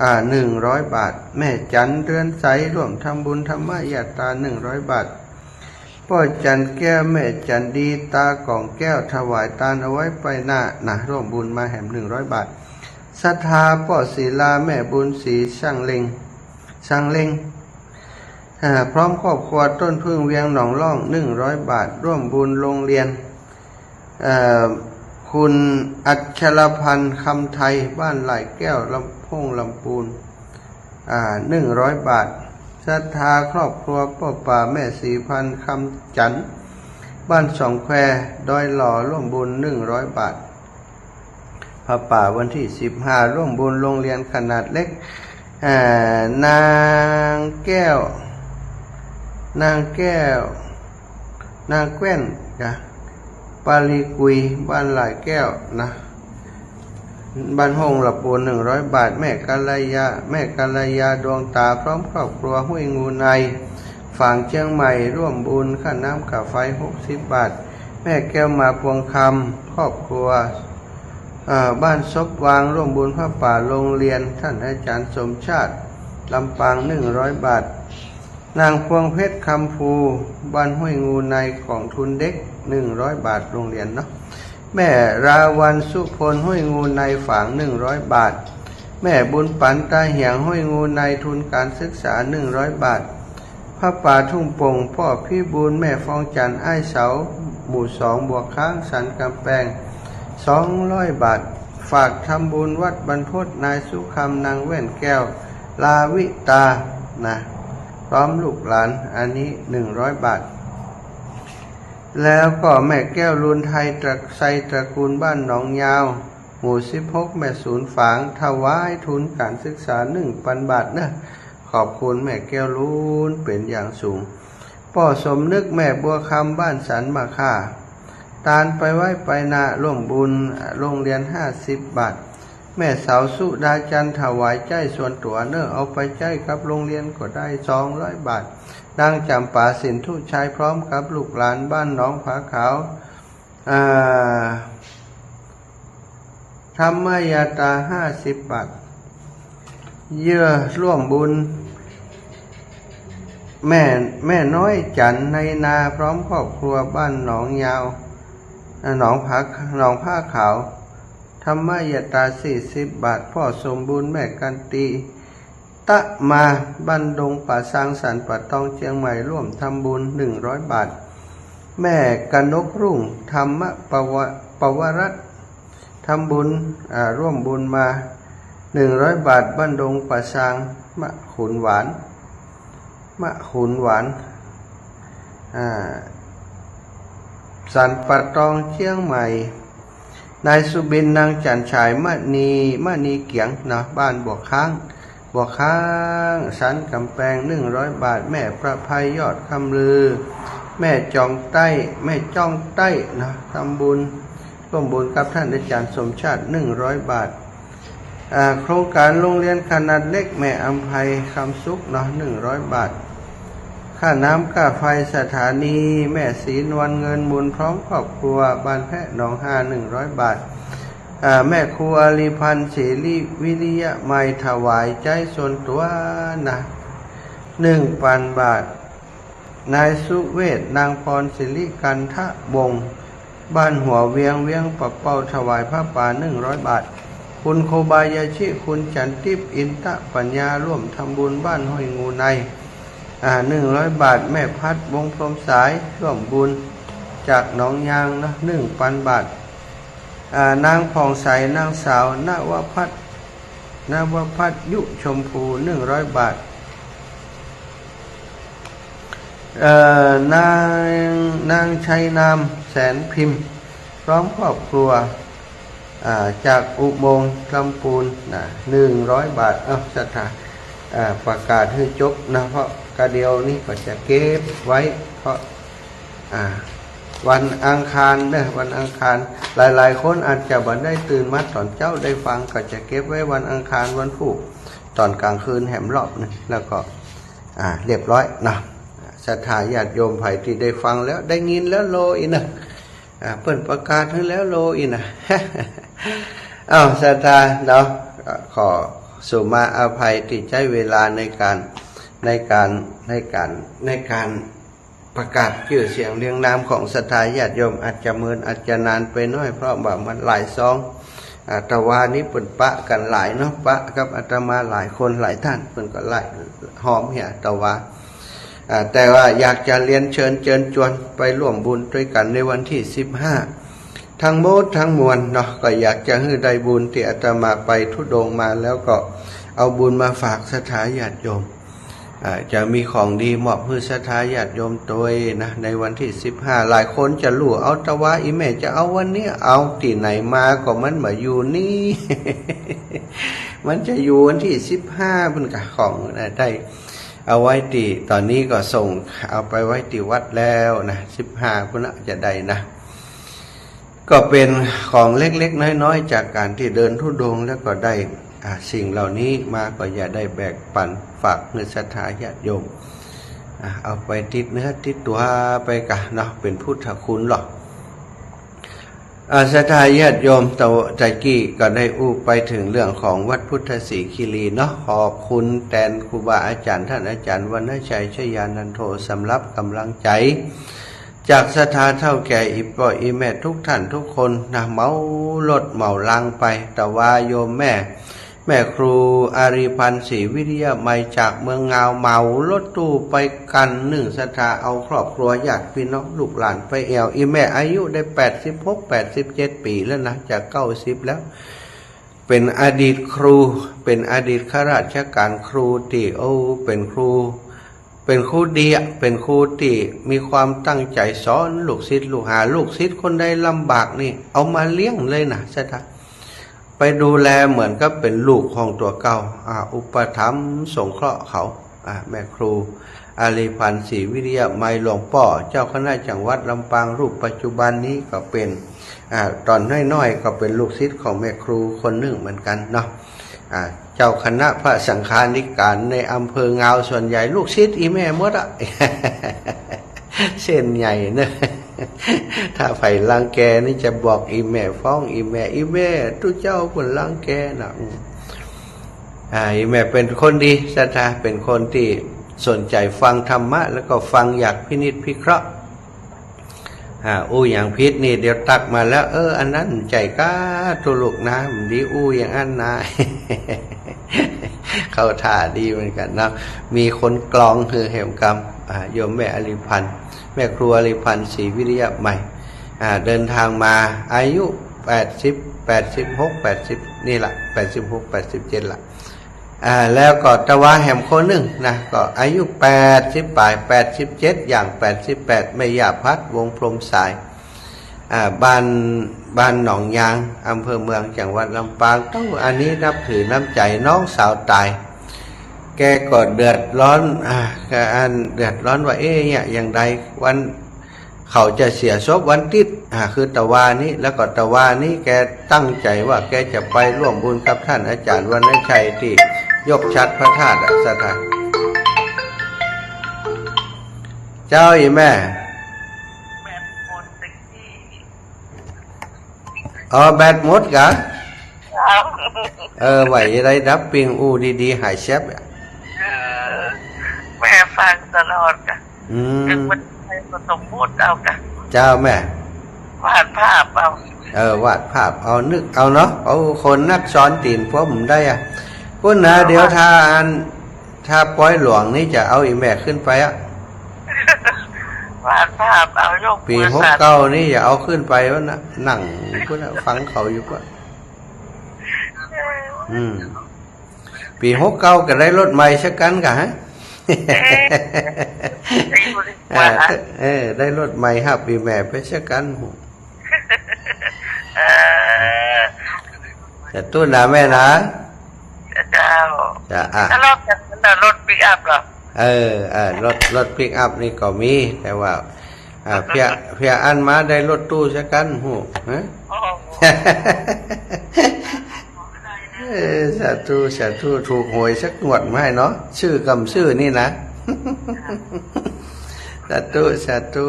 อ่า หนึ่งร้อยบาท แม่จัน เรือนใส ร่วมทำบุญธรรมยาตรา หนึ่งร้อยบาท ป้อจันแก้ว แม่จันดี ตาก่องแก้ว ถวายตานเอาไว้ไปหน้านะ ร่วมบุญมาแหม หนึ่งร้อยบาท ศรัทธา ป้อศิลา แม่บุญศรี ช่างเล็ง ช่างเล็ง อ่า พร้อมครอบครัว ต้นผึ้ง เวียงหนองล่อง หนึ่งร้อยบาท ร่วมบุญโรงเรียน เอ่อ คุณอัชรพันธ์ คำไทย บ้านหลายแก้ว ลำโพงลำปูน อ่า หนึ่งร้อยบาท ศรัทธา ครอบครัวป้อป่า แม่ศรีพันธ์ คำจันทร์ บ้านสองแคว ดอยหล่อ ร่วมบุญ หนึ่งร้อยบาท ผ้าป่าวันที่ สิบห้า ร่วมบุญโรงเรียนขนาดเล็ก อ่า นางแก้ว นางแก้ว นางแก้ว จ้ะ ปาลีกุย บ้านหลายแก้วนะ บ้านห้องละปูน หนึ่งร้อยบาท แม่กัลยา แม่กัลยา ดวงตา พร้อมครอบครัว ห้วยงูใน ฝางเจียงใหม่ ร่วมบุญค่าน้ำค่าไฟ หกสิบบาท แม่แก้วมา พวงคำ ครอบครัว เอ่อ บ้านซบวาง ร่วมบุญผ้าป่าโรงเรียน ท่านอาจารย์สมชาติ ลำปาง หนึ่งร้อยบาท นางพวงเพชร คำภู บ้านห้วยงูใน ของทุนเด็ก หนึ่งร้อยบาท โรงเรียนเนาะ แม่ราวัล สุพล ห้วยงูใน ฝาง หนึ่งร้อยบาท แม่บุญปัน ตาเหียง ห้วยงูใน ทุนการศึกษา หนึ่งร้อยบาท ผ้าป่าทุ่งโป่ง ป้อพิบูล แม่ฟองจันทร์ อ้ายเสา หมู่สอง บวกค้าง สันกำแปง สองร้อยบาท ฝากทำบุญวัดบรรพต นายสุคำ นางแว่นแก้ว ลาวิตา นะ พร้อมลูกหลาน อันนี้ หนึ่งร้อยบาท แล้วก็แม่แก้วลูนไทย ตระ ไซตระกูล บ้านหนองยาว หมู่สิบหก แม่สูน ฝาง ถวายทุนการศึกษา หนึ่งปันบาทเนอะ ขอบคุณแม่แก้วลูนเป๋นอย่างสูง ป้อสมนึก แม่บัวคำ บ้านสันมะค่า ตานไปไว้ไปหน้า ร่วมบุญโรงเรียน ห้าสิบบาท แม่เสาสุดาจันทร์ ถวายใจ๊ส่วนตั๋วเนอะ เอาไปใจ๊กับโรงเรียนก็ได้ สองร้อยบาท นางจ๋ำปา สินธุชัย พร้อมกับลูกหลาน บ้านหนองผาขาว อ่า ธรรมยาตรา ห้าสิบบาท เยื่อร่วมบุญ แม่ แม่น้อยจันทร์ในนาพร้อมครอบครัว บ้านหนองยาว อ่า หนองผา หนองผ้าขาว ธรรมยตรา สี่สิบ บาท พ่อสมบูรณ์ แม่กันตี ตะมา บ้านดงป่าซาง สันป่าตอง เจียงใหม่ ร่วมทำบุญ หนึ่งร้อย บาท แม่กนกรุ่ง ธรรมปวะ ปวรัตน์ ทำบุญ อ่า ร่วมบุญมา หนึ่งร้อย บาท บ้านดงป่าซาง มะขุนหวาน มะขุนหวาน อ่า สันป่าตอง เจียงใหม่ นายสุบิน นางจันทร์ฉาย มณี มณีเกียงเนาะ บ้านบวกค้าง บวกค้าง สันกำแพง หนึ่งร้อย บาท แม่ประภัย ยอดคำลือ แม่จองใต้ แม่จ้องใต้เนาะ ทำบุญ ร่วมบุญกับท่านอาจารย์สมชาติ หนึ่งร้อย บาท อ่า โครงการโรงเรียนขนาดเล็ก แม่อำไพ คำสุขเนาะ หนึ่งร้อย บาท ค่าน้ำค่าไฟสถานี แม่ศรีนวล เงินมูล พร้อมครอบครัว บ้านแพะหนองฮา หนึ่งร้อย บาท อ่า แม่ครูอารีพันธ์ ศิริวิริยะมัย ถวายใจ๊ส่วนตั๋วนะ หนึ่งพัน บาท นายสุเวช นางพร ศิริกันทะวงศ์ บ้านหัวเวียง เวียงปะเป้า ถวายผ้าป่า หนึ่งร้อย บาท คุณโคบายาชิ คุณจันทิพย์ อินทะปัญญา ร่วมทำบุญ บ้านห้วยงูใน อ่า หนึ่งร้อย บาท แม่พัด วงศ์พรหมสาย ร่วมบุญ จากหนองยางเนาะ หนึ่งพัน บาท อ่า นางผ่องใส นางสาวนวพัฒน์ นวพัฒน์ ยุชมพู หนึ่งร้อย บาท เอ่อ นาง นางชัยนาม แสนพิมพ์ พร้อมครอบครัว อ่า จากอุโมงค์ลำปูนนะ หนึ่งร้อย บาท เอ้า ศรัทธา อ่า ประกาศหื้อจบนะ เพราะกะเดี่ยวนี้ก็จะเก็บไว้ เพราะ อ่า วันอังคารเนอะ วันอังคาร หลายๆ คนอาจจะบ่ได้ตื่นมาต๋อนเจ๊าได้ฟัง ก็จะเก็บไว้วันอังคาร วันพูก ต๋อนกลางคืนแหมรอบหนึ่ง แล้วก็ อ่า เรียบร้อยเนาะ ศรัทธาญาติโยมใผตี้ได้ฟังแล้ว ได้ยินแล้วโลอีกเนอะ อ่า เปิ้นประกาศหื้อแล้วโลอีกนะ เอ้า ศรัทธาเนาะ ขอสุมาอภัยตี้ใจ๊เวลาในการ ในการ ในการ ในการประกาศจื้อเสียงเรียงนามของศรัทธาญาติโยม อาจจะเมิน อาจจะนานไปหน้อย เพราะว่ามันหลายซอง อ่า ตะวานี้เปิ้นปะกั๋นหลายเนาะ ปะกับอาตมาหลายคนหลายท่าน เปิ้นก็หลายหอมเหียตะวา อ่า แต่ว่าอยากจะเรียนเชิญเจิญจวนไปร่วมบุญตวยกั๋นในวันตี้ สิบห้า ทั้งหมดทั้งมวลเนาะ ก็อยากจะหื้อได้บุญตี้อาตมาไปธุดงค์มาแล้วก็เอาบุญมาฝากศรัทธาญาติโยม อ่า จะมีของดีมอบหื้อศรัทธาญาติโยมตวยนะ ในวันตี้ สิบห้า หลายคนจะลู่ เอ้า ตะวา อี่แม่จะเอาวันนี้ เอา ตี้ไหนมาก็มันบ่อยู่นี่ มันจะอยู่วันตี้ สิบห้า พุ้นกะ ของนะ ได้เอาไว้ตี้ ต๋อนนี้ก็ส่งเอาไปไว้ตี้วัดแล้วนะ สิบห้า พุ้นนะ จะได้นะ ก็เป๋นของเล็กๆ น้อยๆ จากก๋านตี้เดินธุดงค์แล้วก็ได้ อ่า สิ่งเหล่านี้มาก็อย่าได้แบ่งปันฝากหื้อศรัทธาญาติโยม อ่า เอาไปติดเนื้อติดตั๋วไปกะเนาะ เป๋นพุทธคุณหรอก อ่า ศรัทธาญาติโยม ตะ ตะกี้ก็ได้อู้ไปเถิงเรื่องของวัดพุทธสิขิริเนาะ ขอบคุณแตนครูบาอาจ๋ารย์ ต้านอาจ๋ารย์วรรณชัย ชยานันโท สำหรับก๋ำลังใจ๋ จากศรัทธาเฒ่าแก่อี่ป้ออี่แม่ทุกท่านทุกคนนะ เหมารถเหมาลางไป ตะวาโยมแม่ แม่ครูอารีพันธ์ ศรีวิริยะมัย จากเมืองงาว เหมารถตู้ไปกั๋นนึ่งศรัทธา เอาครอบครัวญาติพี่น้องลูกหลานไปแอ่ว อี่แม่อายุได้ แปดสิบหก แปดสิบเจ็ด ปี๋แล้วนะ จะ เก้าสิบ แล้ว เป๋นอดีตครู เป๋นอดีตข้าราชก๋านครูตี้ โอ้ เป๋นครู เป๋นครูดีอะ เป๋นครูตี้มีความตั้งใจ๋สอนลูกศิษย์ลูกหา ลูกศิษย์คนใดลำบากนี่ เอามาเลี้ยงเลยนะ ศรัทธา ไปดูแลเหมือนกับเป๋นลูกของตั๋วเก่า อ่า อุปถัมภ์สงเคราะห์เขา อ่า แม่ครูอารีพันธ์ ศรีวิริยะมัย หลวงป้อเจ้าคณะจังหวัดลำปาง รูปปัจจุบันนี้ก็เป๋น อ่า ต๋อนน้อยๆ ก็เป๋นลูกศิษย์ของแม่ครูคนนึ่งเหมือนกั๋นเนาะ อ่า เจ้าคณะพระสังฆาธิการในอำเภองาวส่วนใหญ่ลูกศิษย์อี่แม่หมดอะ เส้นใหญ่เนอะ ถ้าใผรังแกนี่จะบอกอี่แม่ ฟ้องอี่แม่ อี่แม่ ตุ๊เจ้าเปิ้นรังแกนะ อืม อ่า อี่แม่เป๋นคนดี ศรัทธา เป๋นคนตี้ สนใจ๋ฟังธรรมะ แล้วก็ฟังอยากพินิจพิเคราะห์ อ่า อู้หยังผิดนี่ เดี๋ยวตั๊กมาแล้ว เออ อันนั้นใจ้ก๊า ตุ๊ลูกนะ บ่ดีอู้อย่างอั้นนะ เข้าท่าดีเหมือนกั๋นเนาะ มีคนกลองหื้อแหมกำ อ่า โยมแม่อริพันธ์ แม่ครูอริพันธ์ ศรีวิริยะใหม่ อ่า เดินทางมา อายุแปดสิบ แปดสิบหก แปดสิบ นี่ละ แปดสิบหก แปดสิบเจ็ดละ อ่า แล้วก็ตะวาแหมคนนึ่งนะ ก็อายุแปดสิบป๋าย แปดสิบเจ็ด ย่างแปดสิบแปด แม่ย่าพัด วงศ์พรหมสาย อ่า บ้าน บ้านหนองยาง อำเภอเมือง จังหวัดลำปาง เต้าอันนี้นับถือน้ำใจ๋น้องสาวต๋าย แกก็เดือดร้อน อ่า ก็อันเดือดร้อนว่า เอ๊ะ เนี่ย อย่างใด วัน เขาจะเสียศพวันติ๊ด อ่า คือตะวานี้ แล้วก็ตะวานี้แกตั้งใจ๋ว่าแกจะไปร่วมบุญกับต้านอาจ๋ารย์วรรณชัยตี้ยกฉัตรพระธาตุอะ ศรัทธา เจ้า อี่แม่ อ๋อ แบตหมดกา เออ ไหวจะได้ดับปิ้งอู้ดีๆ หายแซบอะ เออ แม่ฟังตลอดกา อืม นึกว่าใครก็สมมุติเอากา เจ้าแม่ วาดภาพเอา เออ วาดภาพเอา นึกเอาเนาะ เอาคนนักสอนตี๋นผมได้อะ ปุ้นนะ เดี๋ยวถ้าอัน ถ้าปอยหลวงนี่จะเอาอี่แม่ขึ้นไปอะ วาดภาพเอา ยกมือสั่น ปี๋หกเก้านี่จะเอาขึ้นไปวะนะ นั่งปุ้นนะ ฟังเขาอยู่ปุ้น อืม ปี๋หกเก้าก็ได้รถใหม่สักคันกาฮะ เอ๊ะ ได้อยู่ดีกว่า เออ เออ ได้รถใหม่ฮับอี่แม่ไปสักคัน เออ สาธุนะแม่นะ เจ้า จ้ะ อ่ะ ถ้ารอบจากนั้นน่ะรถปิกอัพเหรอ เออ เออ รถ รถปิกอัพนี่ก็มี แต่ว่า อ่า เพีย เพียอั้นมาได้รถตู้สักคัน ฮู้ ฮะ โอ้โห เออ สาธุ สาธุ ถูกหวยสักงวดมาให้เนาะ ซื่อกำซื่อนี่นะ สาธุ สาธุ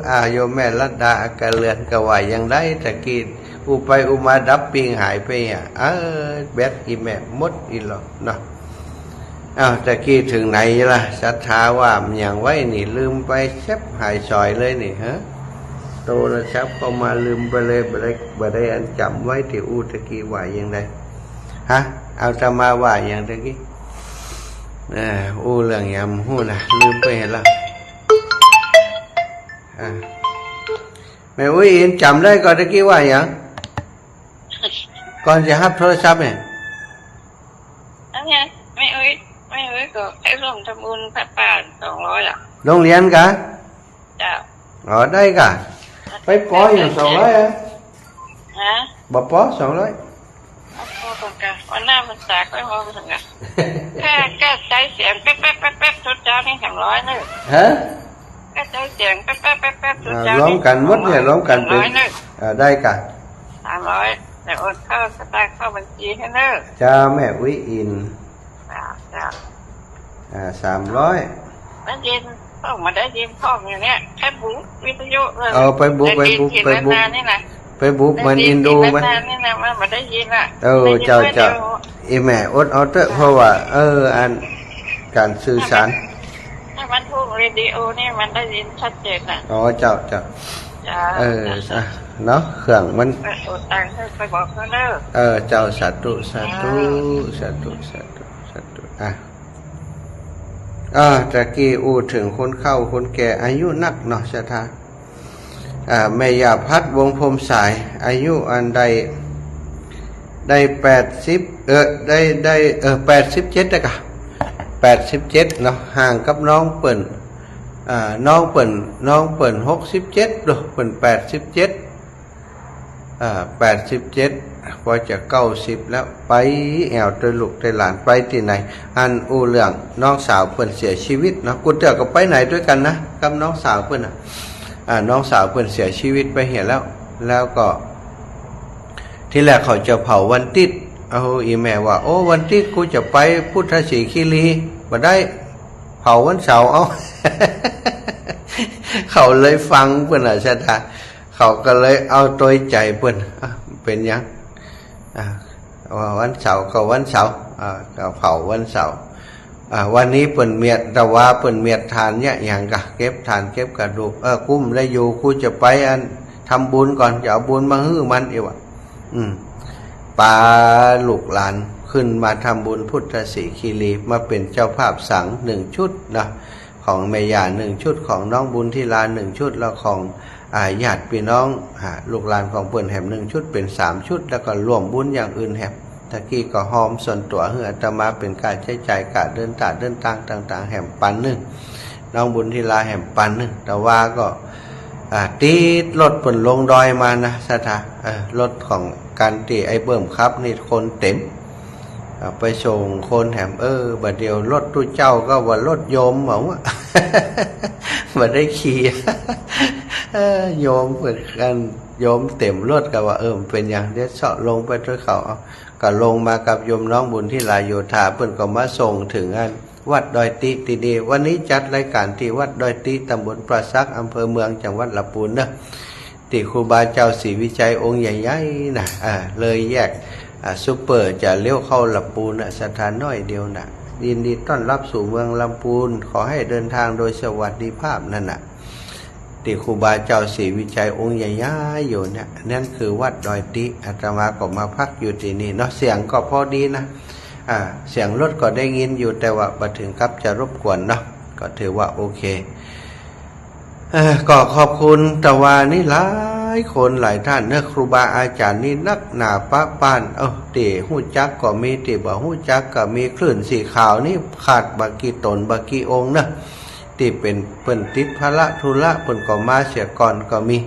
อ่า โยมแม่รัตดา อาการเรือนก็ว่าอย่างใด ตะกี้อู้ไปอู้มาดับปิ้งหายไปอะ เออ แบตอี่แม่หมดอี่หลอเนาะ อ้าว ตะกี้เถิงไหนล่ะ ศรัทธาว่าหยังไว้นี่ ลืมไปแซบหายสอยเลยนี่ ฮะ โทรศัพท์เข้ามาลืมไปเลย บ่ได้ บ่ได้อันจ๋ำไว้ตี้อู้ตะกี้ว่าอย่างใด ฮะ อาตมาว่าหยังตะกี้ เออ อู้เรื่องหยังบ่ฮู้นะ ลืมไปหั้นละ อ่า แม่อุ๊ยอินจ๋ำได้ก่อ ตะกี้ว่าหยัง ก่อนจะฮับโทรศัพท์เนี่ย อันเนี้ย แม่อุ๊ย แม่อุ๊ยก็ให้ร่วมทำบุญผ้าป่าสองร้อยอะ โรงเรียนกา เจ้า อ๋อ ได้กา ไปปออยู่สองร้อยอะ ฮะ บ่ปอสองร้อย เอาปอก่อนกา วันหน้าพรรษาค่อยมาเถิงกา แค่ แค่ใจ๊เสียงแป๊บๆๆๆ ทุกเจ้านี่สามร้อยเน่อ ฮะ แค่ใจ๊เสียงแป๊บๆๆๆ ทุกเจ้านี่ อ่า รวมกั๋นหมดเนี่ย รวมกั๋นเป๋น สามร้อยเน่อ อ่า ได้กา สามร้อย เดี๋ยวโอนเข้าสตางค์เข้าบัญชีหื้อเน่อ จ้า แม่อุ๊ยอิน จ้า จ้า อ่า สามร้อย ได้ยิน เอ้า บ่ได้ยินพ่องอยู่เนี่ย แค่บุกวิทยุเลย เออ ไปบุก ไปบุก ไปบุก นี่นะ ไปบุกมันอินดูมัน นี่นะ มันบ่ได้ยินอะ เออ ได้ยิน เจ้า เจ้า เดียว อี่แม่อดเอาเต๊อะ เพราะว่า เออ อัน ก๋านสื่อสาร ถ้ามัน ถ้ามันถูกเรดิโอนี่มันได้ยินชัดเจนอะ อ๋อ เจ้า เจ้า จ้า เออ จ้า อ่ะ เนาะ เครื่องมัน เออ โอนตังค์หื้อไปบอกเขาเน่อ เออ เจ้า สาธุ สาธุ จ้า สาธุ สาธุ สาธุ อ่ะ อ่า ตะกี้อู้เถิงคนเฒ่าคนแก่อายุนักเนาะ ศรัทธา อ่า แม่ย่าพัด วงศ์พรหมสาย อายุอันได้ ได้แปดสิบ เออ ได้ ได้ เออ แปดสิบเจ็ดแล้วกา แปดสิบเจ็ดเนาะ ห่างกับน้องเปิ้น อ่า น้องเปิ้น น้องเปิ้นหกสิบเจ็ด เนาะ เปิ้นแปดสิบเจ็ด อ่า แปดสิบเจ็ด ปอจะเก้าสิบแล้ว ไปแอ่วตวยลูกตวยหลาน ไปตี้ไหน อันอู้เรื่องน้องสาวเปิ้นเสียชีวิตเนาะ กู้เตื้อก็ไปไหนตวยกั๋นนะ กับน้องสาวเปิ้นน่ะ อ่า น้องสาวเปิ้นเสียชีวิตไปเหียแล้ว แล้วก็ ทีแรกเขาจะเผาวันติ๊ด เอา อี่แม่ว่า โอ้ วันติ๊ดกูจะไปพุทธศรีคีรี บ่ได้ เผาวันเสาร์เอา เขาเลยฟังเปิ้นน่ะ ศรัทธา เขาก็เลยเอาตวยใจ๋เปิ้น อ่ะ เป๋นหยัง อ่ะ ว่าวันเสาร์ก็วันเสาร์ อ่ะ ก็เผาวันเสาร์ อ่า วันนี้เปิ้นเมียด ตะวาเปิ้นเมียดถ่านเยียะหยังกะ เก็บถ่านเก็บกระดูก เออ กูบ่ได้อยู่ กูจะไปอัน ทำบุญก่อน จะเอาบุญมาหื้อมัน อี้วะ อืม ปาลูกหลานขึ้นมาทำบุญพุทธสีคีรี มาเป๋นเจ้าภาพสังหนึ่งชุดนะ ของแม่ย่าหนึ่งชุด ของน้องบุญทิลาหนึ่งชุด แล้วของ อ่า ญาติพี่น้อง อ่า ลูกหลานของเปิ้นแหมหนึ่งชุด เป๋นสามชุด แล้วก็ร่วมบุญอย่างอื่นแหม ตะกี้ก็ฮอมส่วนตั๋วหื้ออาตมาเป๋นก้าใจ๊จ่าย ก้าเดินตางเดินตางต่างๆ แหมปันนึ่ง น้องบุญทิลาแหมปันนึ่ง ตะวาก็ อ่า ติดรถเปิ้นลงดอยมานะ ศรัทธา เออ รถของก๋านตี้ไอ้เบิ่มขับนี่คนเต๋ม เอาไปส่งคนแหม เออ บ่าเดี่ยวรถตุ๊เจ้าก็ว่ารถโยมเหมาอะ บ่ได้ขี่ เออ โยมเปิ้นกัน โยมเต๋มรถก็ว่า เออ มันเป๋นหยัง เดี๋ยวเซาะลงไปตวยเขา เอา ก็ลงมากับโยมน้องบุญทิลาโยธา เปิ้นก็มาส่งเถิงอันวัดดอยติ๊ตี้นี่ วันนี้จัดรายก๋านตี้วัดดอยติ๊ ตำบลป่าสัก อำเภอเมือง จังหวัดลำปูนเนาะ ตี้ครูบาเจ้าศรีวิชัยองค์ใหญ่ๆ นะ อ่า เลยแยก อ่า ซุปเปอร์ จะเลี้ยวเข้าลำปูนนะ ศรัทธา น้อยเดียวนะ ยินดีต้อนรับสู่เมืองลำปูน ขอให้เดินทางโดยสวัสดิภาพนั่นน่ะ ตี้ครูบาเจ้าศรีวิชัยองค์ใหญ่ๆ อยู่เนี่ย นั่นคือวัดดอยติ๊ อาตมาก็มาพักอยู่ตี้นี่เนาะ เสียงก็พอดีนะ อ่า เสียงรถก็ได้ยินอยู่ แต่ว่าบ่เถิงกับจะรบกวนเนาะ ก็ถือว่าโอเค เอ่อ ก็ขอบคุณตะวานี่หลายคนหลายต้านเนาะ ครูบาอาจ๋ารย์นี่นักหนาปะป้าน เอ้า ตี้ฮู้จักก็มี ตี้บ่ฮู้จักก็มี คลื่นสีขาวนี่ขาดบ่กี่ต๋นบ่กี่องค์เนาะ ตี้เป๋นเปิ้นติดภาระธุระ เปิ้นก็มาเสียก่อนก็มี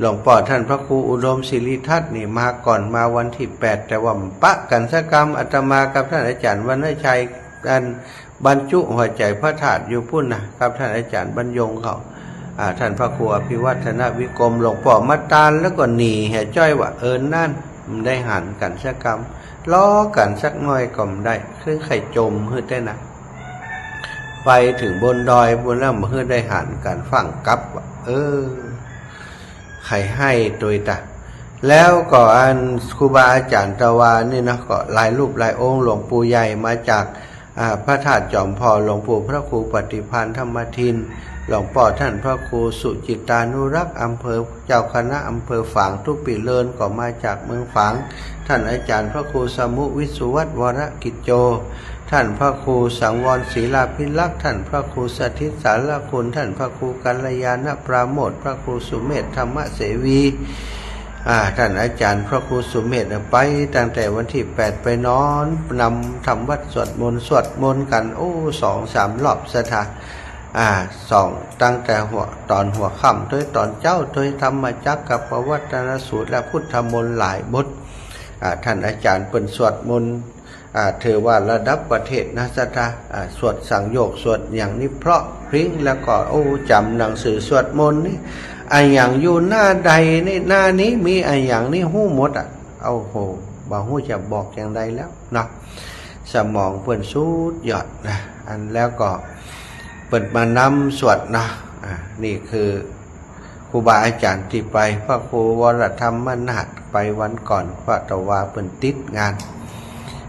หลวงป้อต้านพระครูอุดมศิริทัศน์นี่มาก่อน มาวันตี้แปด แต่ว่าบ่ปะกั๋นสักกำ อาตมากับต้านอาจ๋ารย์วรรณชัย อันบรรจุหัวใจ๋พระธาตุอยู่ปู๊นนะ กับต้านอาจ๋ารย์บรรยงเขา อ่า ต้านพระครูอภิวัฒนวิกรม หลวงป้อมาตานแล้วก็หนีแหจ้อยว่า เออ นั่น บ่ได้หันกั๋นสักกำ รอกั๋นสักหน้อยก็บ่ได้ คือใค่จมหื้อแต๊นะ ไปเถิงบนดอยปู๊นแล้ว บ่หื้อได้หันกั๋น ฟั่งกลับว่า เออ ใค่ไห้ตวยตะ แล้วก็อันครูบาอาจ๋ารย์ตะวานี่นะ ก็หลายรูปหลายองค์ หลวงปู่ใหญ่มาจาก อ่า พระธาตุจอมพล หลวงปู่พระครูปฏิภาณธรรมทิน หลวงป้อต้านพระครูสุจิตตานุรักษ์ อำเภอ เจ้าคณะอำเภอฝาง ตุ๊ปีเลินก็มาจากเมืองฝาง ต้านอาจ๋ารย์พระครูสมุห์วิสุวัฒน์วรกิจโจ ต้านพระครูสังวรศิลาภิรักษ์ ต้านพระครูสถิตสารคุณ ต้านพระครูกัลยาณปราโมทย์ พระครูสุเมธธรรมเสวี อ่า ต้านอาจ๋ารย์พระครูสุเมธน่ะ ไปตั้งแต่วันตี้แปดไปนอนนำทำวัตรสวดมนต์ สวดมนต์กั๋น โอ้ สองสามรอบศรัทธา อ่า สอง ตั้งแต่หัว ต๋อนหัวค่ำตวย ต๋อนเจ๊าตวย ธรรมจักรกัปปวัตตนสูตร และพุทธมนต์หลายบท อ่า ต้านอาจ๋ารย์เปิ้นสวดมนต์ อ่า ถือว่าระดับประเทศนะศรัทธา อ่า สวดสังโยค สวดหยังนี่เพราะพริ้ง แล้วก็ โอ้ จ๋ำหนังสือสวดมนต์นี่ อะหยังอยู่หน้าใดนี่ หน้านี้มีอะหยังนี่ฮู้หมดอะ โอ้โห บ่ฮู้จะบอกอย่างใดแล้วเนาะ สมองเปิ้นสุดยอดนะ อันแล้วก็เปิ้นมานำสวดนะ อ่า นี่คือ ครูบาอาจ๋ารย์ตี้ไป พระครูวรธรรมนาถไปวันก่อน เพราะตะวาเปิ้นติดงาน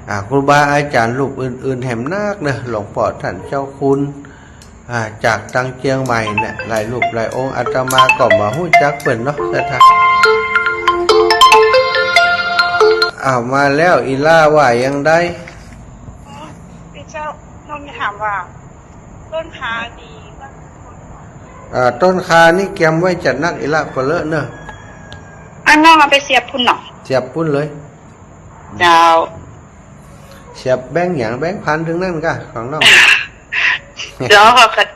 อ่า ครูบาอาจ๋ารย์รูปอื่นๆ แหมนักเนาะ หลวงป้อต้านเจ้าคุณ อ่า จากตางเจียงใหม่เนี่ย หลายรูปหลายองค์ อาตมาก็บ่ฮู้จักเปิ้นเนาะ ศรัทธา อ้าว มาแล้ว อีหล้าว่าอย่างใด อ๋อ ตี้เจ้า น้องจะถามว่า ต้นข่านี่ว่า อ่า ต้นข่านี่เกียมไว้จัดนัก อีหล้าก็เลอะเนาะ อันน้องเอาไปเสียบปู๊นเนาะ เสียบปู๊นเลย เจ้า เสียบแบงก์หยัง แบงก์พันเถิงนั้นก้า ของน้อง เจ้า ก็ แบงก์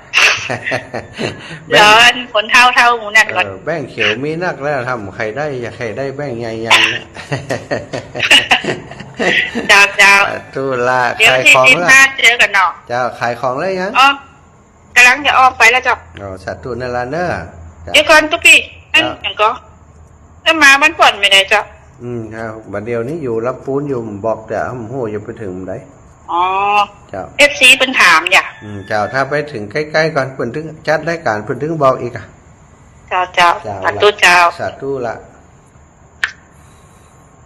เจ้า อันคนเฒ่าๆ หมู่นั้นก่อน เออ แบงก์เขียวมีนักแล้ว ทำใค่ได้ อยากใค่ได้แบงก์ใหญ่ๆ นะ เจ้า เจ้า สาธุละ เดี๋ยว ขายของละ วันตี้สิบห้าเจอกั๋นเนาะ เจ้า ขายของแล้วยัง อ๋อ ก๋ำลังจะออกไปแล้วเจ้า อ๋อ สาธุนั่นละเนาะ เจ้า เดี๋ยวก่อนตุ๊ปี้ อัน เจ้า หยังก่อ แล้วมาวันก่อนบ่ได้เจ้า อืม ครับ บ่าเดี่ยวนี้อยู่ลำปูนอยู่ บอกแต่ อืม โห จะไปเถิงใด อ๋อ เจ้า เอฟซี เปิ้นถามอย่า อืม เจ้า ถ้าไปเถิงใก้ๆ ก่อน เปิ้นเถิงจัดรายก๋าน เปิ้นเถิงบอกอีกอะ เจ้า เจ้า เจ้า สาธุเจ้า สาธุละ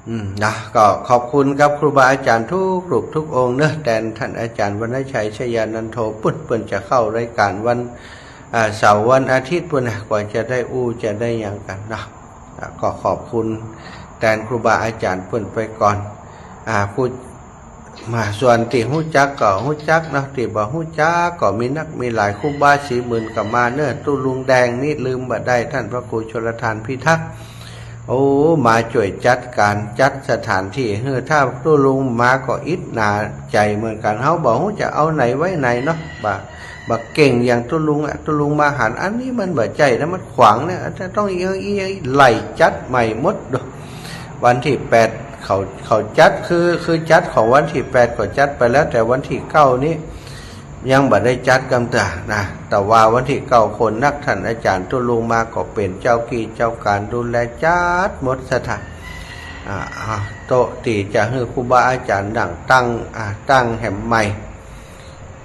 อืม นะ ก็ขอบคุณกับครูบาอาจ๋ารย์ทุกรูปทุกองค์เนาะ แตนต้านอาจ๋ารย์วรรณชัย ชยานันโท ปุ้น เปิ้นจะเข้ารายก๋านวัน อ่า เสาร์วันอาทิตย์ปุ้นนะ กว่าจะได้อู้จะได้หยังกั๋นเนาะ อ่า ก็ขอบคุณแตนครูบาอาจ๋ารย์เปิ้นไปก่อน อ่า ผู้ มา ส่วนตี้ฮู้จักก็ฮู้จักเนาะ ตี้บ่ฮู้จักก็มีนักมีหลาย ครูบาศรีหมื่นก็มาเนาะ ตุ๊ลุงแดงนี่ลืมบ่ได้ ต้านพระครูชลธารพิทักษ์ โอ้ มาจ้วยจัดก๋านจัดสถานตี้หื้อ ถ้าตุ๊ลุงมาก็อิดหนาใจ๋เหมือนกั๋น เฮาบ่ฮู้จะเอาไหนไว้ไหนเนาะ บ่ บ่เก่งอย่างตุ๊ลุงอะ ตุ๊ลุงมาหัน อันนี้มันบ่ใจ้นะ มันขวางเนี่ย จะต้องเอียงๆ ไล่จัดใหม่หมดดู วันตี้แปดเขา เขาจัด คือ คือจัดของวันตี้แปดก็จัดไปแล้ว แต่วันตี้เก้านี้ยังบ่ได้จัดกำเตื้อนะ แต่ว่าวันตี้เก้าคนนัก ต้านอาจ๋ารย์ตุ๊ลุงมาก็เป๋นเจ้ากี้เจ้าก๋านดูแลจัดหมดสถาน อ่า อ่า โต๊ะตี้จะหื้อครูบาอาจ๋ารย์นั่งตั้ง อ่า ตั้งแหมใหม่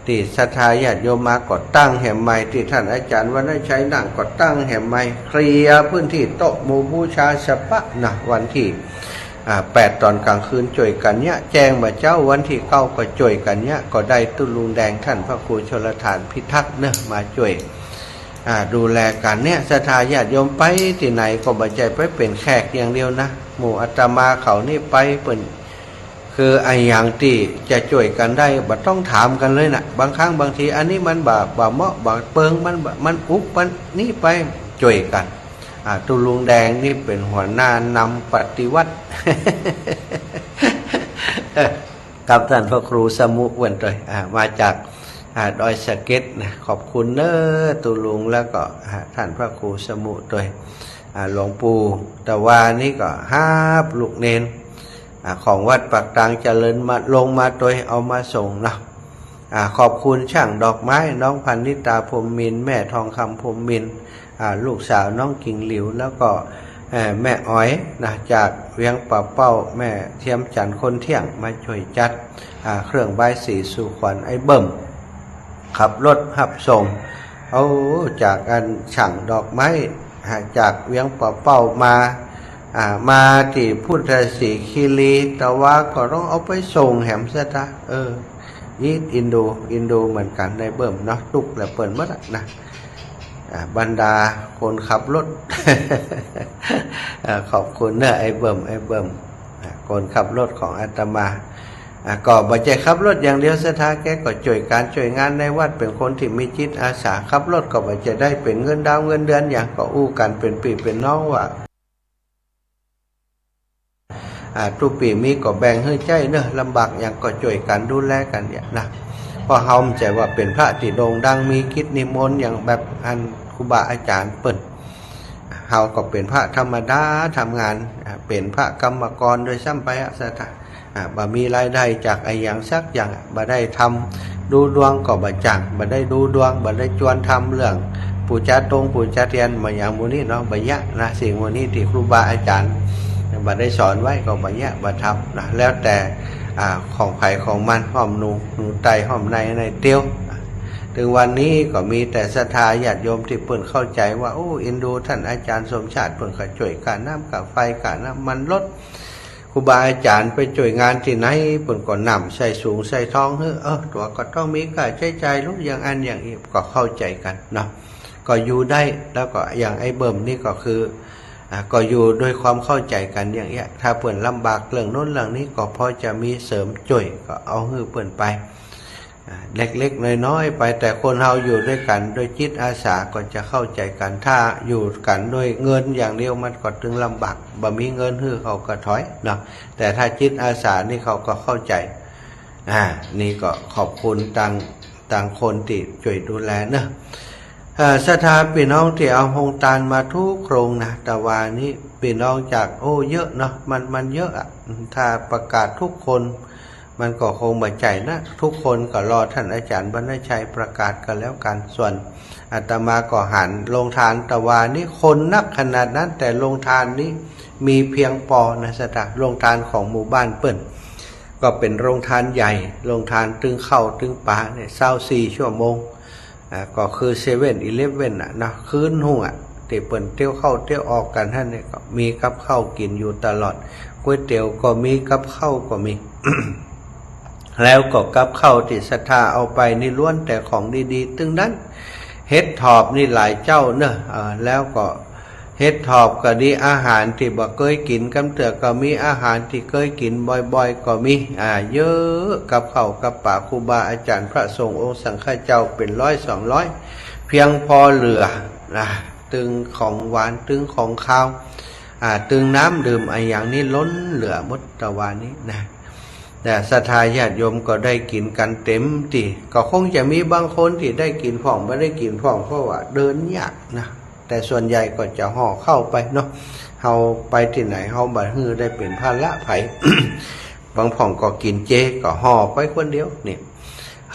ตี้ศรัทธาญาติโยมมาก็ตั้งแหมใหม่ ตี้ต้านอาจ๋ารย์วรรณชัยนั่งก็ตั้งแหมใหม่ เคลียร์พื้นตี้โต๊ะหมู่บูชาสะปะนะ วันตี้ อ่า แปดต๋อนก๋างคืนจ้วยกั๋นเยียะ แจ้งบ่าเจ๊า วันตี้เก้าก็จ้วยกั๋นเยียะ ก็ได้ตุ๊ลุงแดงต้านพระครูชลธารพิทักษ์เนาะ มาจ้วย อ่า ดูแลกั๋นเนี่ย ศรัทธาญาติโยมไปตี้ไหนก็บ่ใจ้ไปเป๋นแขกอย่างเดียวนะ หมู่อาตมาเขานี่ไปเปิ้น คืออะหยังตี้จะจ้วยกั๋นได้ บ่ต้องถามกั๋นเลยนะ บางครั้งบางที อันนี้มันบ่ บ่เหมาะ บ่เปิง มันบ่ มันอุบ มันนี่ไป จ้วยกั๋น อ่า ตุ๊ลุงแดงนี่เป๋นหัวหน้านำปฏิวัติ กับต้านพระครูสมุเปิ้นตวย อ่า มาจาก อ่า ดอยสะเก็ดนะ ขอบคุณเน้อตุ๊ลุง แล้วก็ อ่า ต้านพระครูสมุตวย อ่า หลวงปู่ตะวานี่ก็ฮับลูกเณร อ่า ของวัดปากตางเจริญมา ลงมาตวย เอามาส่งเนาะ อ่า ขอบคุณช่างดอกไม้ น้องพรรณิตา พรหมมินทร์ แม่ทองคำ พรหมมินทร์ อ่า ลูกสาวน้องกิ่งหลิว แล้วก็ เอ่อ แม่อ๋อยนะ จากเวียงป่าเป้า แม่เทียมจันทร์ คนเที่ยง มาจ้วยจัด อ่า เครื่องบายศรีสู่ขวัญ ไอ้เบิ่ม ขับรถฮับส่ง เอา จากอันช่างดอกไม้ อ่า จากเวียงป่าเป้ามา อ่า มาตี้พุทธสีคีรี ตะวาก็ต้องเอาไปส่งแหมซะตะ เออ อีทอินดู อินดูเหมือนกั๋น ไอ้เบิ่มเนาะ ตุ๊กแหละเปิ้นหมดอะนะ อ่า บรรดาคนขับรถ อ่า ขอบคุณเน้อไอ้เบิ่ม ไอ้เบิ่ม อ่า คนขับรถของอาตมา อ่า ก็บ่ใจ้ขับรถอย่างเดียว ศรัทธาแกก็จ้วยก๋านจ้วยงานในวัด เป๋นคนตี้มีจิตอาสา ขับรถก็บ่ใจ้ได้เป๋นเงินดาวเงินเดือนหยัง ก็อู้กั๋นเป๋นปี้เป๋นน้องว่า อ่า ตุ๊ปี้มีก็แบ่งหื้อใจ๊เนาะ ลำบากหยังก็จ้วยกั๋นดูแลกั๋นเนี่ยนะ เพราะเฮาบ่ใจ้ว่าเป๋นพระตี้โด่งดัง มีกิจนิมนต์หยังแบบอันครูบาอาจ๋ารย์เปิ้น เฮาก็เป๋นพระธรรมดา ทำงาน อ่า เป๋นพระกรรมกรด้วยซ้ำไปอะ ศรัทธา อ่า บ่มีรายได้จากอะหยังสักอย่างอะ บ่ได้ทำ ดูดวงก็บ่จ้าง บ่ได้ดูดวง บ่ได้จวนทำเรื่องปู๋จาตงปู๋จาเตียน บ่อย่างหมู่นี้เนาะ บ่เยียะนะ สิ่งหมู่นี้ตี้ครูบาอาจ๋ารย์บ่ได้สอนไว้ก็บ่เยียะ บ่ทำนะ แล้วแต่ อ่า ของใผของมัน ห้อมหนุง หนุงไต่ห้อมในในเตียว เถิงวันนี้ก็มีแต่ศรัทธาญาติโยมตี้เปิ้นเข้าใจ๋ว่า โอ้ อินดูต้านอาจ๋ารย์สมชาติ เปิ้นก็จ้วยก้าน้ำก้าไฟ ก้าน้ำมันรถ ครูบาอาจ๋ารย์ไปจ้วยงานตี้ไหน เปิ้นก็นำใส่สูงใส่ท้องหื้อ เออ ตั๋วก็ต้องมีก้าใจ๊จ่ายลูก อย่างอั้นอย่างอี้ ก็เข้าใจ๋กั๋นเนาะ ก็อยู่ได้ แล้วก็อย่างไอ้เบิ่มนี่ก็คือ อ่า ก็อยู่ด้วยความเข้าใจ๋กั๋นอย่างเอี้ย ถ้าเปิ้นลำบากเรื่องโน้นเรื่องนี้ ก็พอจะมีเสริมจ้วย ก็เอาหื้อเปิ้นไป อ่า เล็กๆ น้อยๆ ไป แต่คนเฮาอยู่ด้วยกั๋นโดยจิตอาสาก็จะเข้าใจ๋กั๋น ถ้าอยู่กั๋นโดยเงินอย่างเดียวมันก็ตึงลำบาก บ่มีเงินหื้อเขาก็ถอยเนาะ แต่ถ้าจิตอาสานี่เขาก็เข้าใจ๋ อ่า นี่ก็ขอบคุณตาง ตางคนตี้จ้วยดูแลเนาะ เอ่อ ศรัทธาปี้น้องตี้เอาโฮงตานมาทุกโครงนะ ตะวานี้ปี้น้องจาก โอ้ เยอะเนาะ มัน มันเยอะอะ ถ้าประกาศทุกคน มันก็คงบ่ใจ้นะ ทุกคนก็รอต้านอาจ๋ารย์วรรณชัยประกาศก็แล้วกั๋น ส่วนอาตมาก็หันโฮงตานตะวานี้คนนักขนาดนั้น แต่โฮงตานนี้มีเพียงปอนะ ศรัทธา โฮงตานของหมู่บ้านเปิ้น ก็เป๋นโฮงตานใหญ่ โฮงตานตึงข้าวตึงป๋าเนี่ย ซาวสี่ชั่วโมง อ่า ก็คือเซเว่นอีเลฟเว่นน่ะเนาะ คืนหุงอะ ตี้เปิ้นเตียวเข้าเตียวออกกั๋นหั้นนี่ก็มีกับข้าวกิ๋นอยู่ตลอด ก๋วยเตี๋ยวก็มี กับข้าวก็มี แล้วก็กับข้าวตี้ศรัทธาเอาไปนี่ล้วนแต่ของดีๆ ตึงนั้น เห็ดถอบนี่หลายเจ้าเนาะ เอ่อ แล้วก็เห็ดถอบก็ดี อาหารตี้บ่เกยกิ๋นกำเตื้อก็มี อาหารตี้เกยกิ๋นบ่อยๆ ก็มี อ่า เยอะ กับข้าวกับป๋า ครูบาอาจ๋ารย์พระสงฆ์องค์สังฆเจ้าเป๋นร้อยสองร้อย เปียงปอเหลือนะ ตึงของหวาน ตึงของคาว อ่า ตึงน้ำดื่มอะหยังนี่ล้นเหลือหมดตะวานี้นะ แต่ศรัทธาญาติโยมก็ได้กิ๋นกั๋นเต็มตี้ ก็คงจะมีบางคนตี้ได้กิ๋นพ่อง บ่ได้กิ๋นพ่อง เพราะว่าเดินยากนะ แต่ส่วนใหญ่ก็จะห่อข้าวไปเนาะ เฮาไปตี้ไหนเฮาบ่หื้อได้เป๋นภาระใผ บางพ่องก็กิ๋นเจ ก็ห่อไปคนเดียวนี่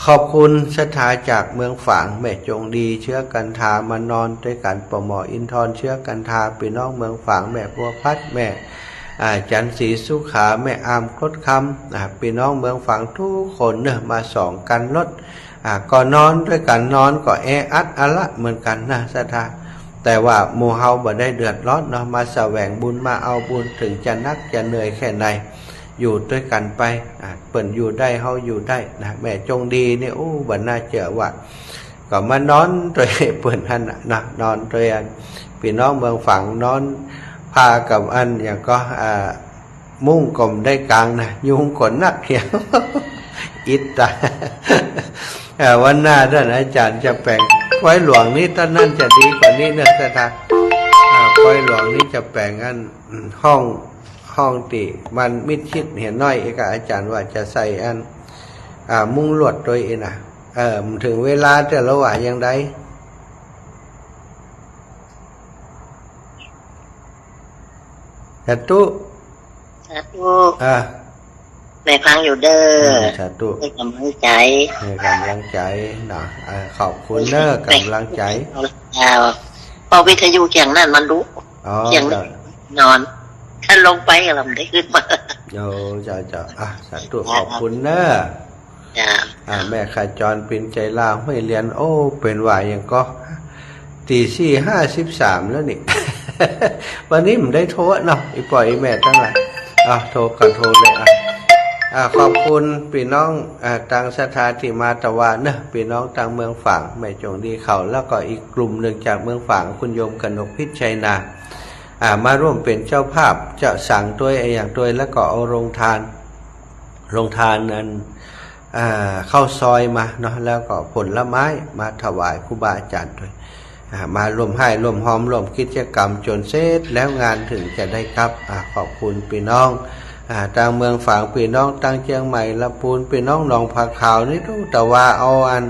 ขอบคุณศรัทธาจากเมืองฝาง แม่จงดี เชื้อกันทา มานอนตวยกั๋น ปอหมออินทร เชื้อกันทา ปี้น้องเมืองฝาง แม่บัวพัด แม่ อ่า จันทร์ศรีสุขา แม่อามคดคำ อ่า ปี้น้องเมืองฝางกู้คนเนาะ มาสองคันรถ อ่า ก็นอนตวยกั๋น นอนก็แออัดอะละเหมือนกั๋นนะศรัทธา แต่ว่าหมู่เฮาบ่ได้เดือดร้อนเนาะ มาแสวงบุญ มาเอาบุญ เถิงจะหนักจะเหนื่อยแค่ไหน อยู่ตวยกั๋นไป อ่า เปิ้นอยู่ได้ เฮาอยู่ได้นะ แม่จงดีนี่ โอ้ บ่น่าเจื้อว่า ก็มานอนตวยเปิ้นหั้นน่ะนะ นอนตวยอัน ปี้น้องเมืองฝาง นอนผ้ากับอันหยังก็ อ่า มุ้งก็บ่ได้กางนะ ยุงก็นักเหีย อิดตาย เอ่อ วันหน้าต้านอาจ๋ารย์จะแป๋ง ปอยหลวงนี่ ต้านนั้นจะดีกว่านี้เนาะศรัทธา อ่า ปอยหลวงนี่จะแป๋งอัน อืม ห้อง ห้องตี้มันมิดชิดเหียน้อย เอกอาจ๋ารย์ว่าจะใส่อัน อ่า มุ้งลวดตวยอี้นะ เออ เถิงเวลาแต่ละว่าอย่างใด สาธุ สาธุ อ่า แม่ฟังอยู่เด้อ อืม สาธุ ให้กำลังใจ๋ ให้กำลังใจ๋นะ อ่า ขอบคุณเน้อ กำลังใจ๋ เจ้า ปอวิทยุเคียงนั้นมันดุ อ๋อ เคียงนั้น เจ้า นอน ถ้าลงไปก็บ่ได้ขึ้นมา โอ้ เจ้า เจ้า อ่ะ สาธุ ขอบคุณเน้อ จ้า อ่า แม่ขจร ปินใจลาว ห้วยเลียน โอ้ เป๋นว่าหยังก็ ตีสี่ห้าสิบสามแล้วนี่ วันนี้บ่ได้โทรเนาะ อี่ป้ออี่แม่ตังหลาย อ่ะ โทรก่อน โทรเลย อ่ะ อ่ะ ขอบคุณปี้น้อง อ่ะ ตางศรัทธาตี้มาตะวาเนาะ ปี้น้องตางเมืองฝาง แม่จงดีเขา แล้วก็อีกกลุ่มนึ่งจากเมืองฝาง คุณโยมกนกพิชชัยนา อ่ะ มาร่วมเป๋นเจ้าภาพ จะสังตวยอะหยังตวย แล้วก็เอาโรงทาน โรงทานอัน อ่า ข้าวซอยมาเนาะ แล้วก็ผลไม้มาถวายครูบาอาจ๋ารย์ตวย อ่า มาร่วมไห้ร่วมฮอมร่วมกิจกรรมจ๋นเสร็จแล้วงานเถิงจะได้กลับ อ่า ขอบคุณปี้น้อง อ่า ตางเมืองฝาง ปี้น้องตางเจียงใหม่ ลำพูน ปี้น้องหนองผาขาวนี่ ตุ๊ตะวาเอาอัน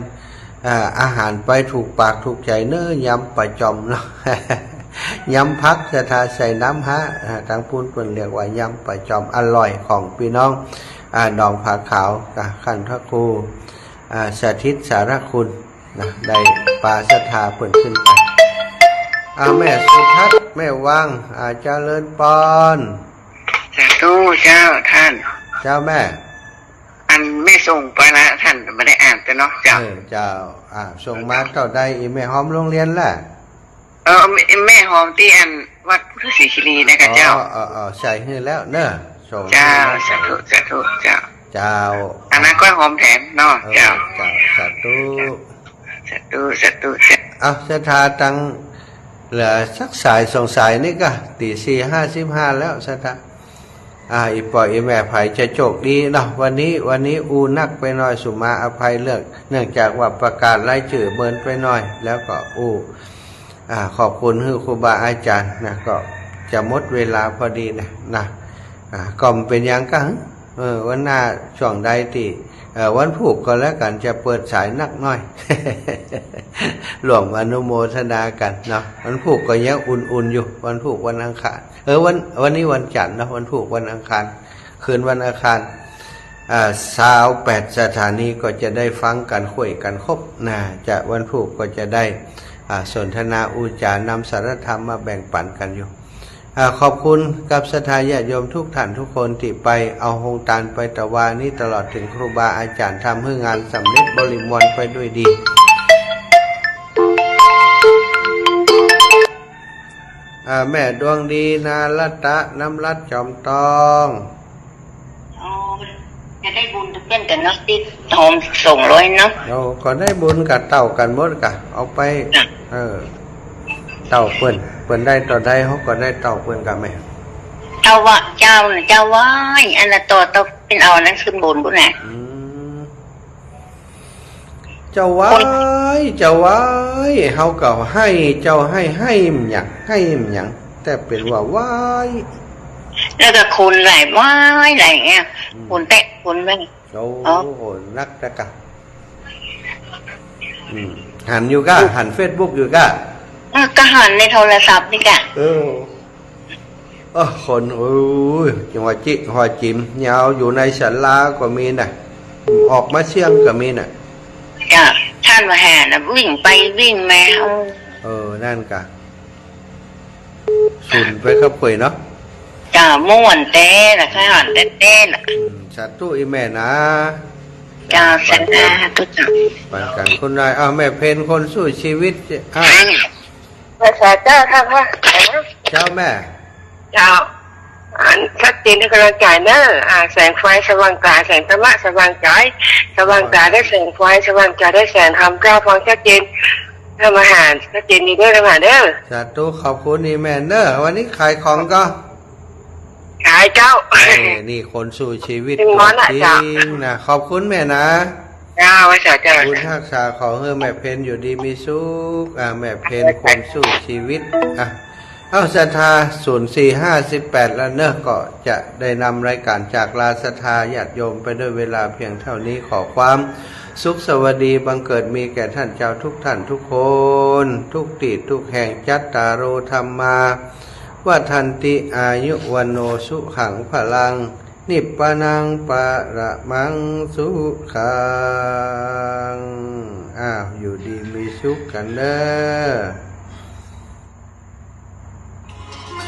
อ่า อาหารไปถูกปากถูกใจ๋เน้อ ยำป๋าจ๋อมเนาะ ยำผักศรัทธาใส่น้ำฮะ อ่า ตางปู๊นเปิ้นเรียกว่ายำป๋าจ๋อม อร่อย ของปี้น้อง อ่า หนองผาขาว อ่า ขั้นพระครู อ่า สถิตสารคุณนะ ได้ปาศรัทธาเปิ้นขึ้นไป อ่า แม่สุทัศน์ แม่วัง อ่า เจริญปอน สาธุเจ้าต้าน เจ้าแม่ อันแม่ส่งไปละต้าน บ่ได้อ่านแต่เนาะเจ้า เออ เจ้า อ่า ส่งมาเต้าใด อี่แม่หอมโฮงเฮียนล่ะ เออ แม่ แม่หอมตี้อันวัดพุทธศรีคีรีนะกะเจ้า อ๋อ เออ เออ ใส่หื้อแล้วเนาะ ส่ง เจ้า หื้อแล้ว สาธุ สาธุ เจ้า เจ้า อันนั้นก้อยหอมแถมเนาะ เออ เจ้า เจ้า สาธุ สาธุ สาธุ เจ้า เอา ศรัทธาตังเหลือสักสายสองสายนี่กะ ตีสี่ห้าสิบห้าแล้ว ศรัทธา อ่า อี่ป้ออี่แม่ใผจะโจคดีเนาะ วันนี้ วันนี้อู้นักไปหน่อย สุมาอภัยเรื่อง เนื่องจากว่าประกาศรายจื้อเมินไปหน่อย แล้วก็อู้ อ่า ขอบคุณหื้อครูบาอาจ๋ารย์นะ ก็จะหมดเวลาพอดีนะ นะ อ่า ก็บ่เป๋นหยังกั๋น เออ วันหน้าช่วงใดตี้ เอ่อ วันพูกก็แล้วกั๋น จะเปิดสายนักหน้อย ร่วมอนุโมทนากั๋นเนาะ วันพูกก็ยังอุ่นๆ อยู่ วันพูกวันอังคาร เออ วัน วันนี้วันจั๋นทร์เนาะ วันพูกวันอังคาร คืนวันอังคาร อ่า ซาวแปดสถานีก็จะได้ฟังกั๋น คุยกั๋นครบนะ จะวันพูกก็จะได้ อ่า สนทนาอู้จ๋านำสารธรรมมาแบ่งปั๋นกั๋นอยู่ อ่า ขอบคุณกับศรัทธาญาติโยมทุกท่านทุกคนตี้ไปเอาโฮงตานไปตะวานี้ ตลอดเถิงครูบาอาจ๋ารย์ ทำหื้องานสำเร็จบริมวลไปด้วยดี อ่า แม่ดวงดี นารัตตะ น้ำรัตน์ จอมตอง อ๋อ จะได้บุญเปิ้นกั๋นเนาะ ตี้หอมสองร้อยเนาะ โอ้ ก็ได้บุญกั๋นเต้ากั๋นหมดก่ะ เอาไป จ้ะ เออ เต้าเปิ้น เปิ้นได้เต้าใด เฮาก็ได้เต้าเปิ้นก่ะแม่ เต้าว่า เจ้าน่ะ เจ้าว้าย อันละต่อ เต้าเปิ้นเอาอันนั้นขึ้นบนปู้นน่ะ อืม เจ้าว้าย คน เจ้าว้าย เฮาก็หื้อเจ้าหื้อ หื้อหยัง หื้อหยัง แต่เป๋นว่าว้าย แล้วก็คนหลายว้ายหลายอย่างเงี้ย อืม คนแตะคนแม่ง โอ้ อ๋อ นักนะกะ อืม หันอยู่ก่ะ หันเฟซบุ๊กอยู่ก่ะ อ่ะ ก็หันในโทรศัพท์นี่ก่ะ เออ เออ คน โอ้ย จังหวะจิ หัวจิ๋ม ยาวอยู่ในศาลาก็มีน่ะ ออกมาเสี้ยงก็มีน่ะ จ้ะ ท่านว่าแห่น่ะ วิ่งไปวิ่งมา เออ เออ นั่นก่ะ สุนไปครับเขยเนาะ จ้ะ ม่วนแต๊ละ ค่ะ ม่วนแต๊ๆ ละ อืม สาธุอีแม่นะ จ้ะ สาธุจ้ะ ปันกั๋นคุณนาย อ้าว แม่เพ็ญคนสู้ชีวิต อ้าว ภาษาเจ้าท่านว่า เจ้าแม่ เจ้า อันชัดเจนในกำลังใจเนอะ อ่า แสงไฟสว่างกาย แสงธรรมะสว่างใจ สว่างกายได้แสงไฟ สว่างใจได้แสงธรรม เจ้าฟังชัดเจน ท่านมหา ชัดเจนดีเด้อ ท่านมหาเด้อ สาธุ ขอบคุณอีแม่เนอะ วันนี้ขายของก่อ ขายเจ้า เอ้ย นี่คนสู้ชีวิต ถึงวันละ ตัวจริง เจ้า นะ ขอบคุณแม่นะ เจ้า ว่าเจ้า เจ้า บุญฮักษาขอหื้อแม่เพ็ญอยู่ดีมีสุข อ่ะ แม่เพ็ญคนสู้ชีวิต อ่ะ เอ้า ศรัทธา ศูนย์สี่ห้าสิบแปด แล้วเนอะ ก็จะได้นำรายการจากลาศรัทธาญาติโยมไปด้วยเวลาเพียงเท่านี้ ขอความสุขสวัสดีบังเกิดมีแก่ท่านเจ้าทุกท่านทุกคน ทุกตี้ทุกแห่ง จัตตาโร ธัมมา วัฑฒันติ อายุ วัณโณ สุขัง พลัง นิพพานัง ปะระมัง สุขัง อ้าว อยู่ดีมีสุขกั๋นเนอะ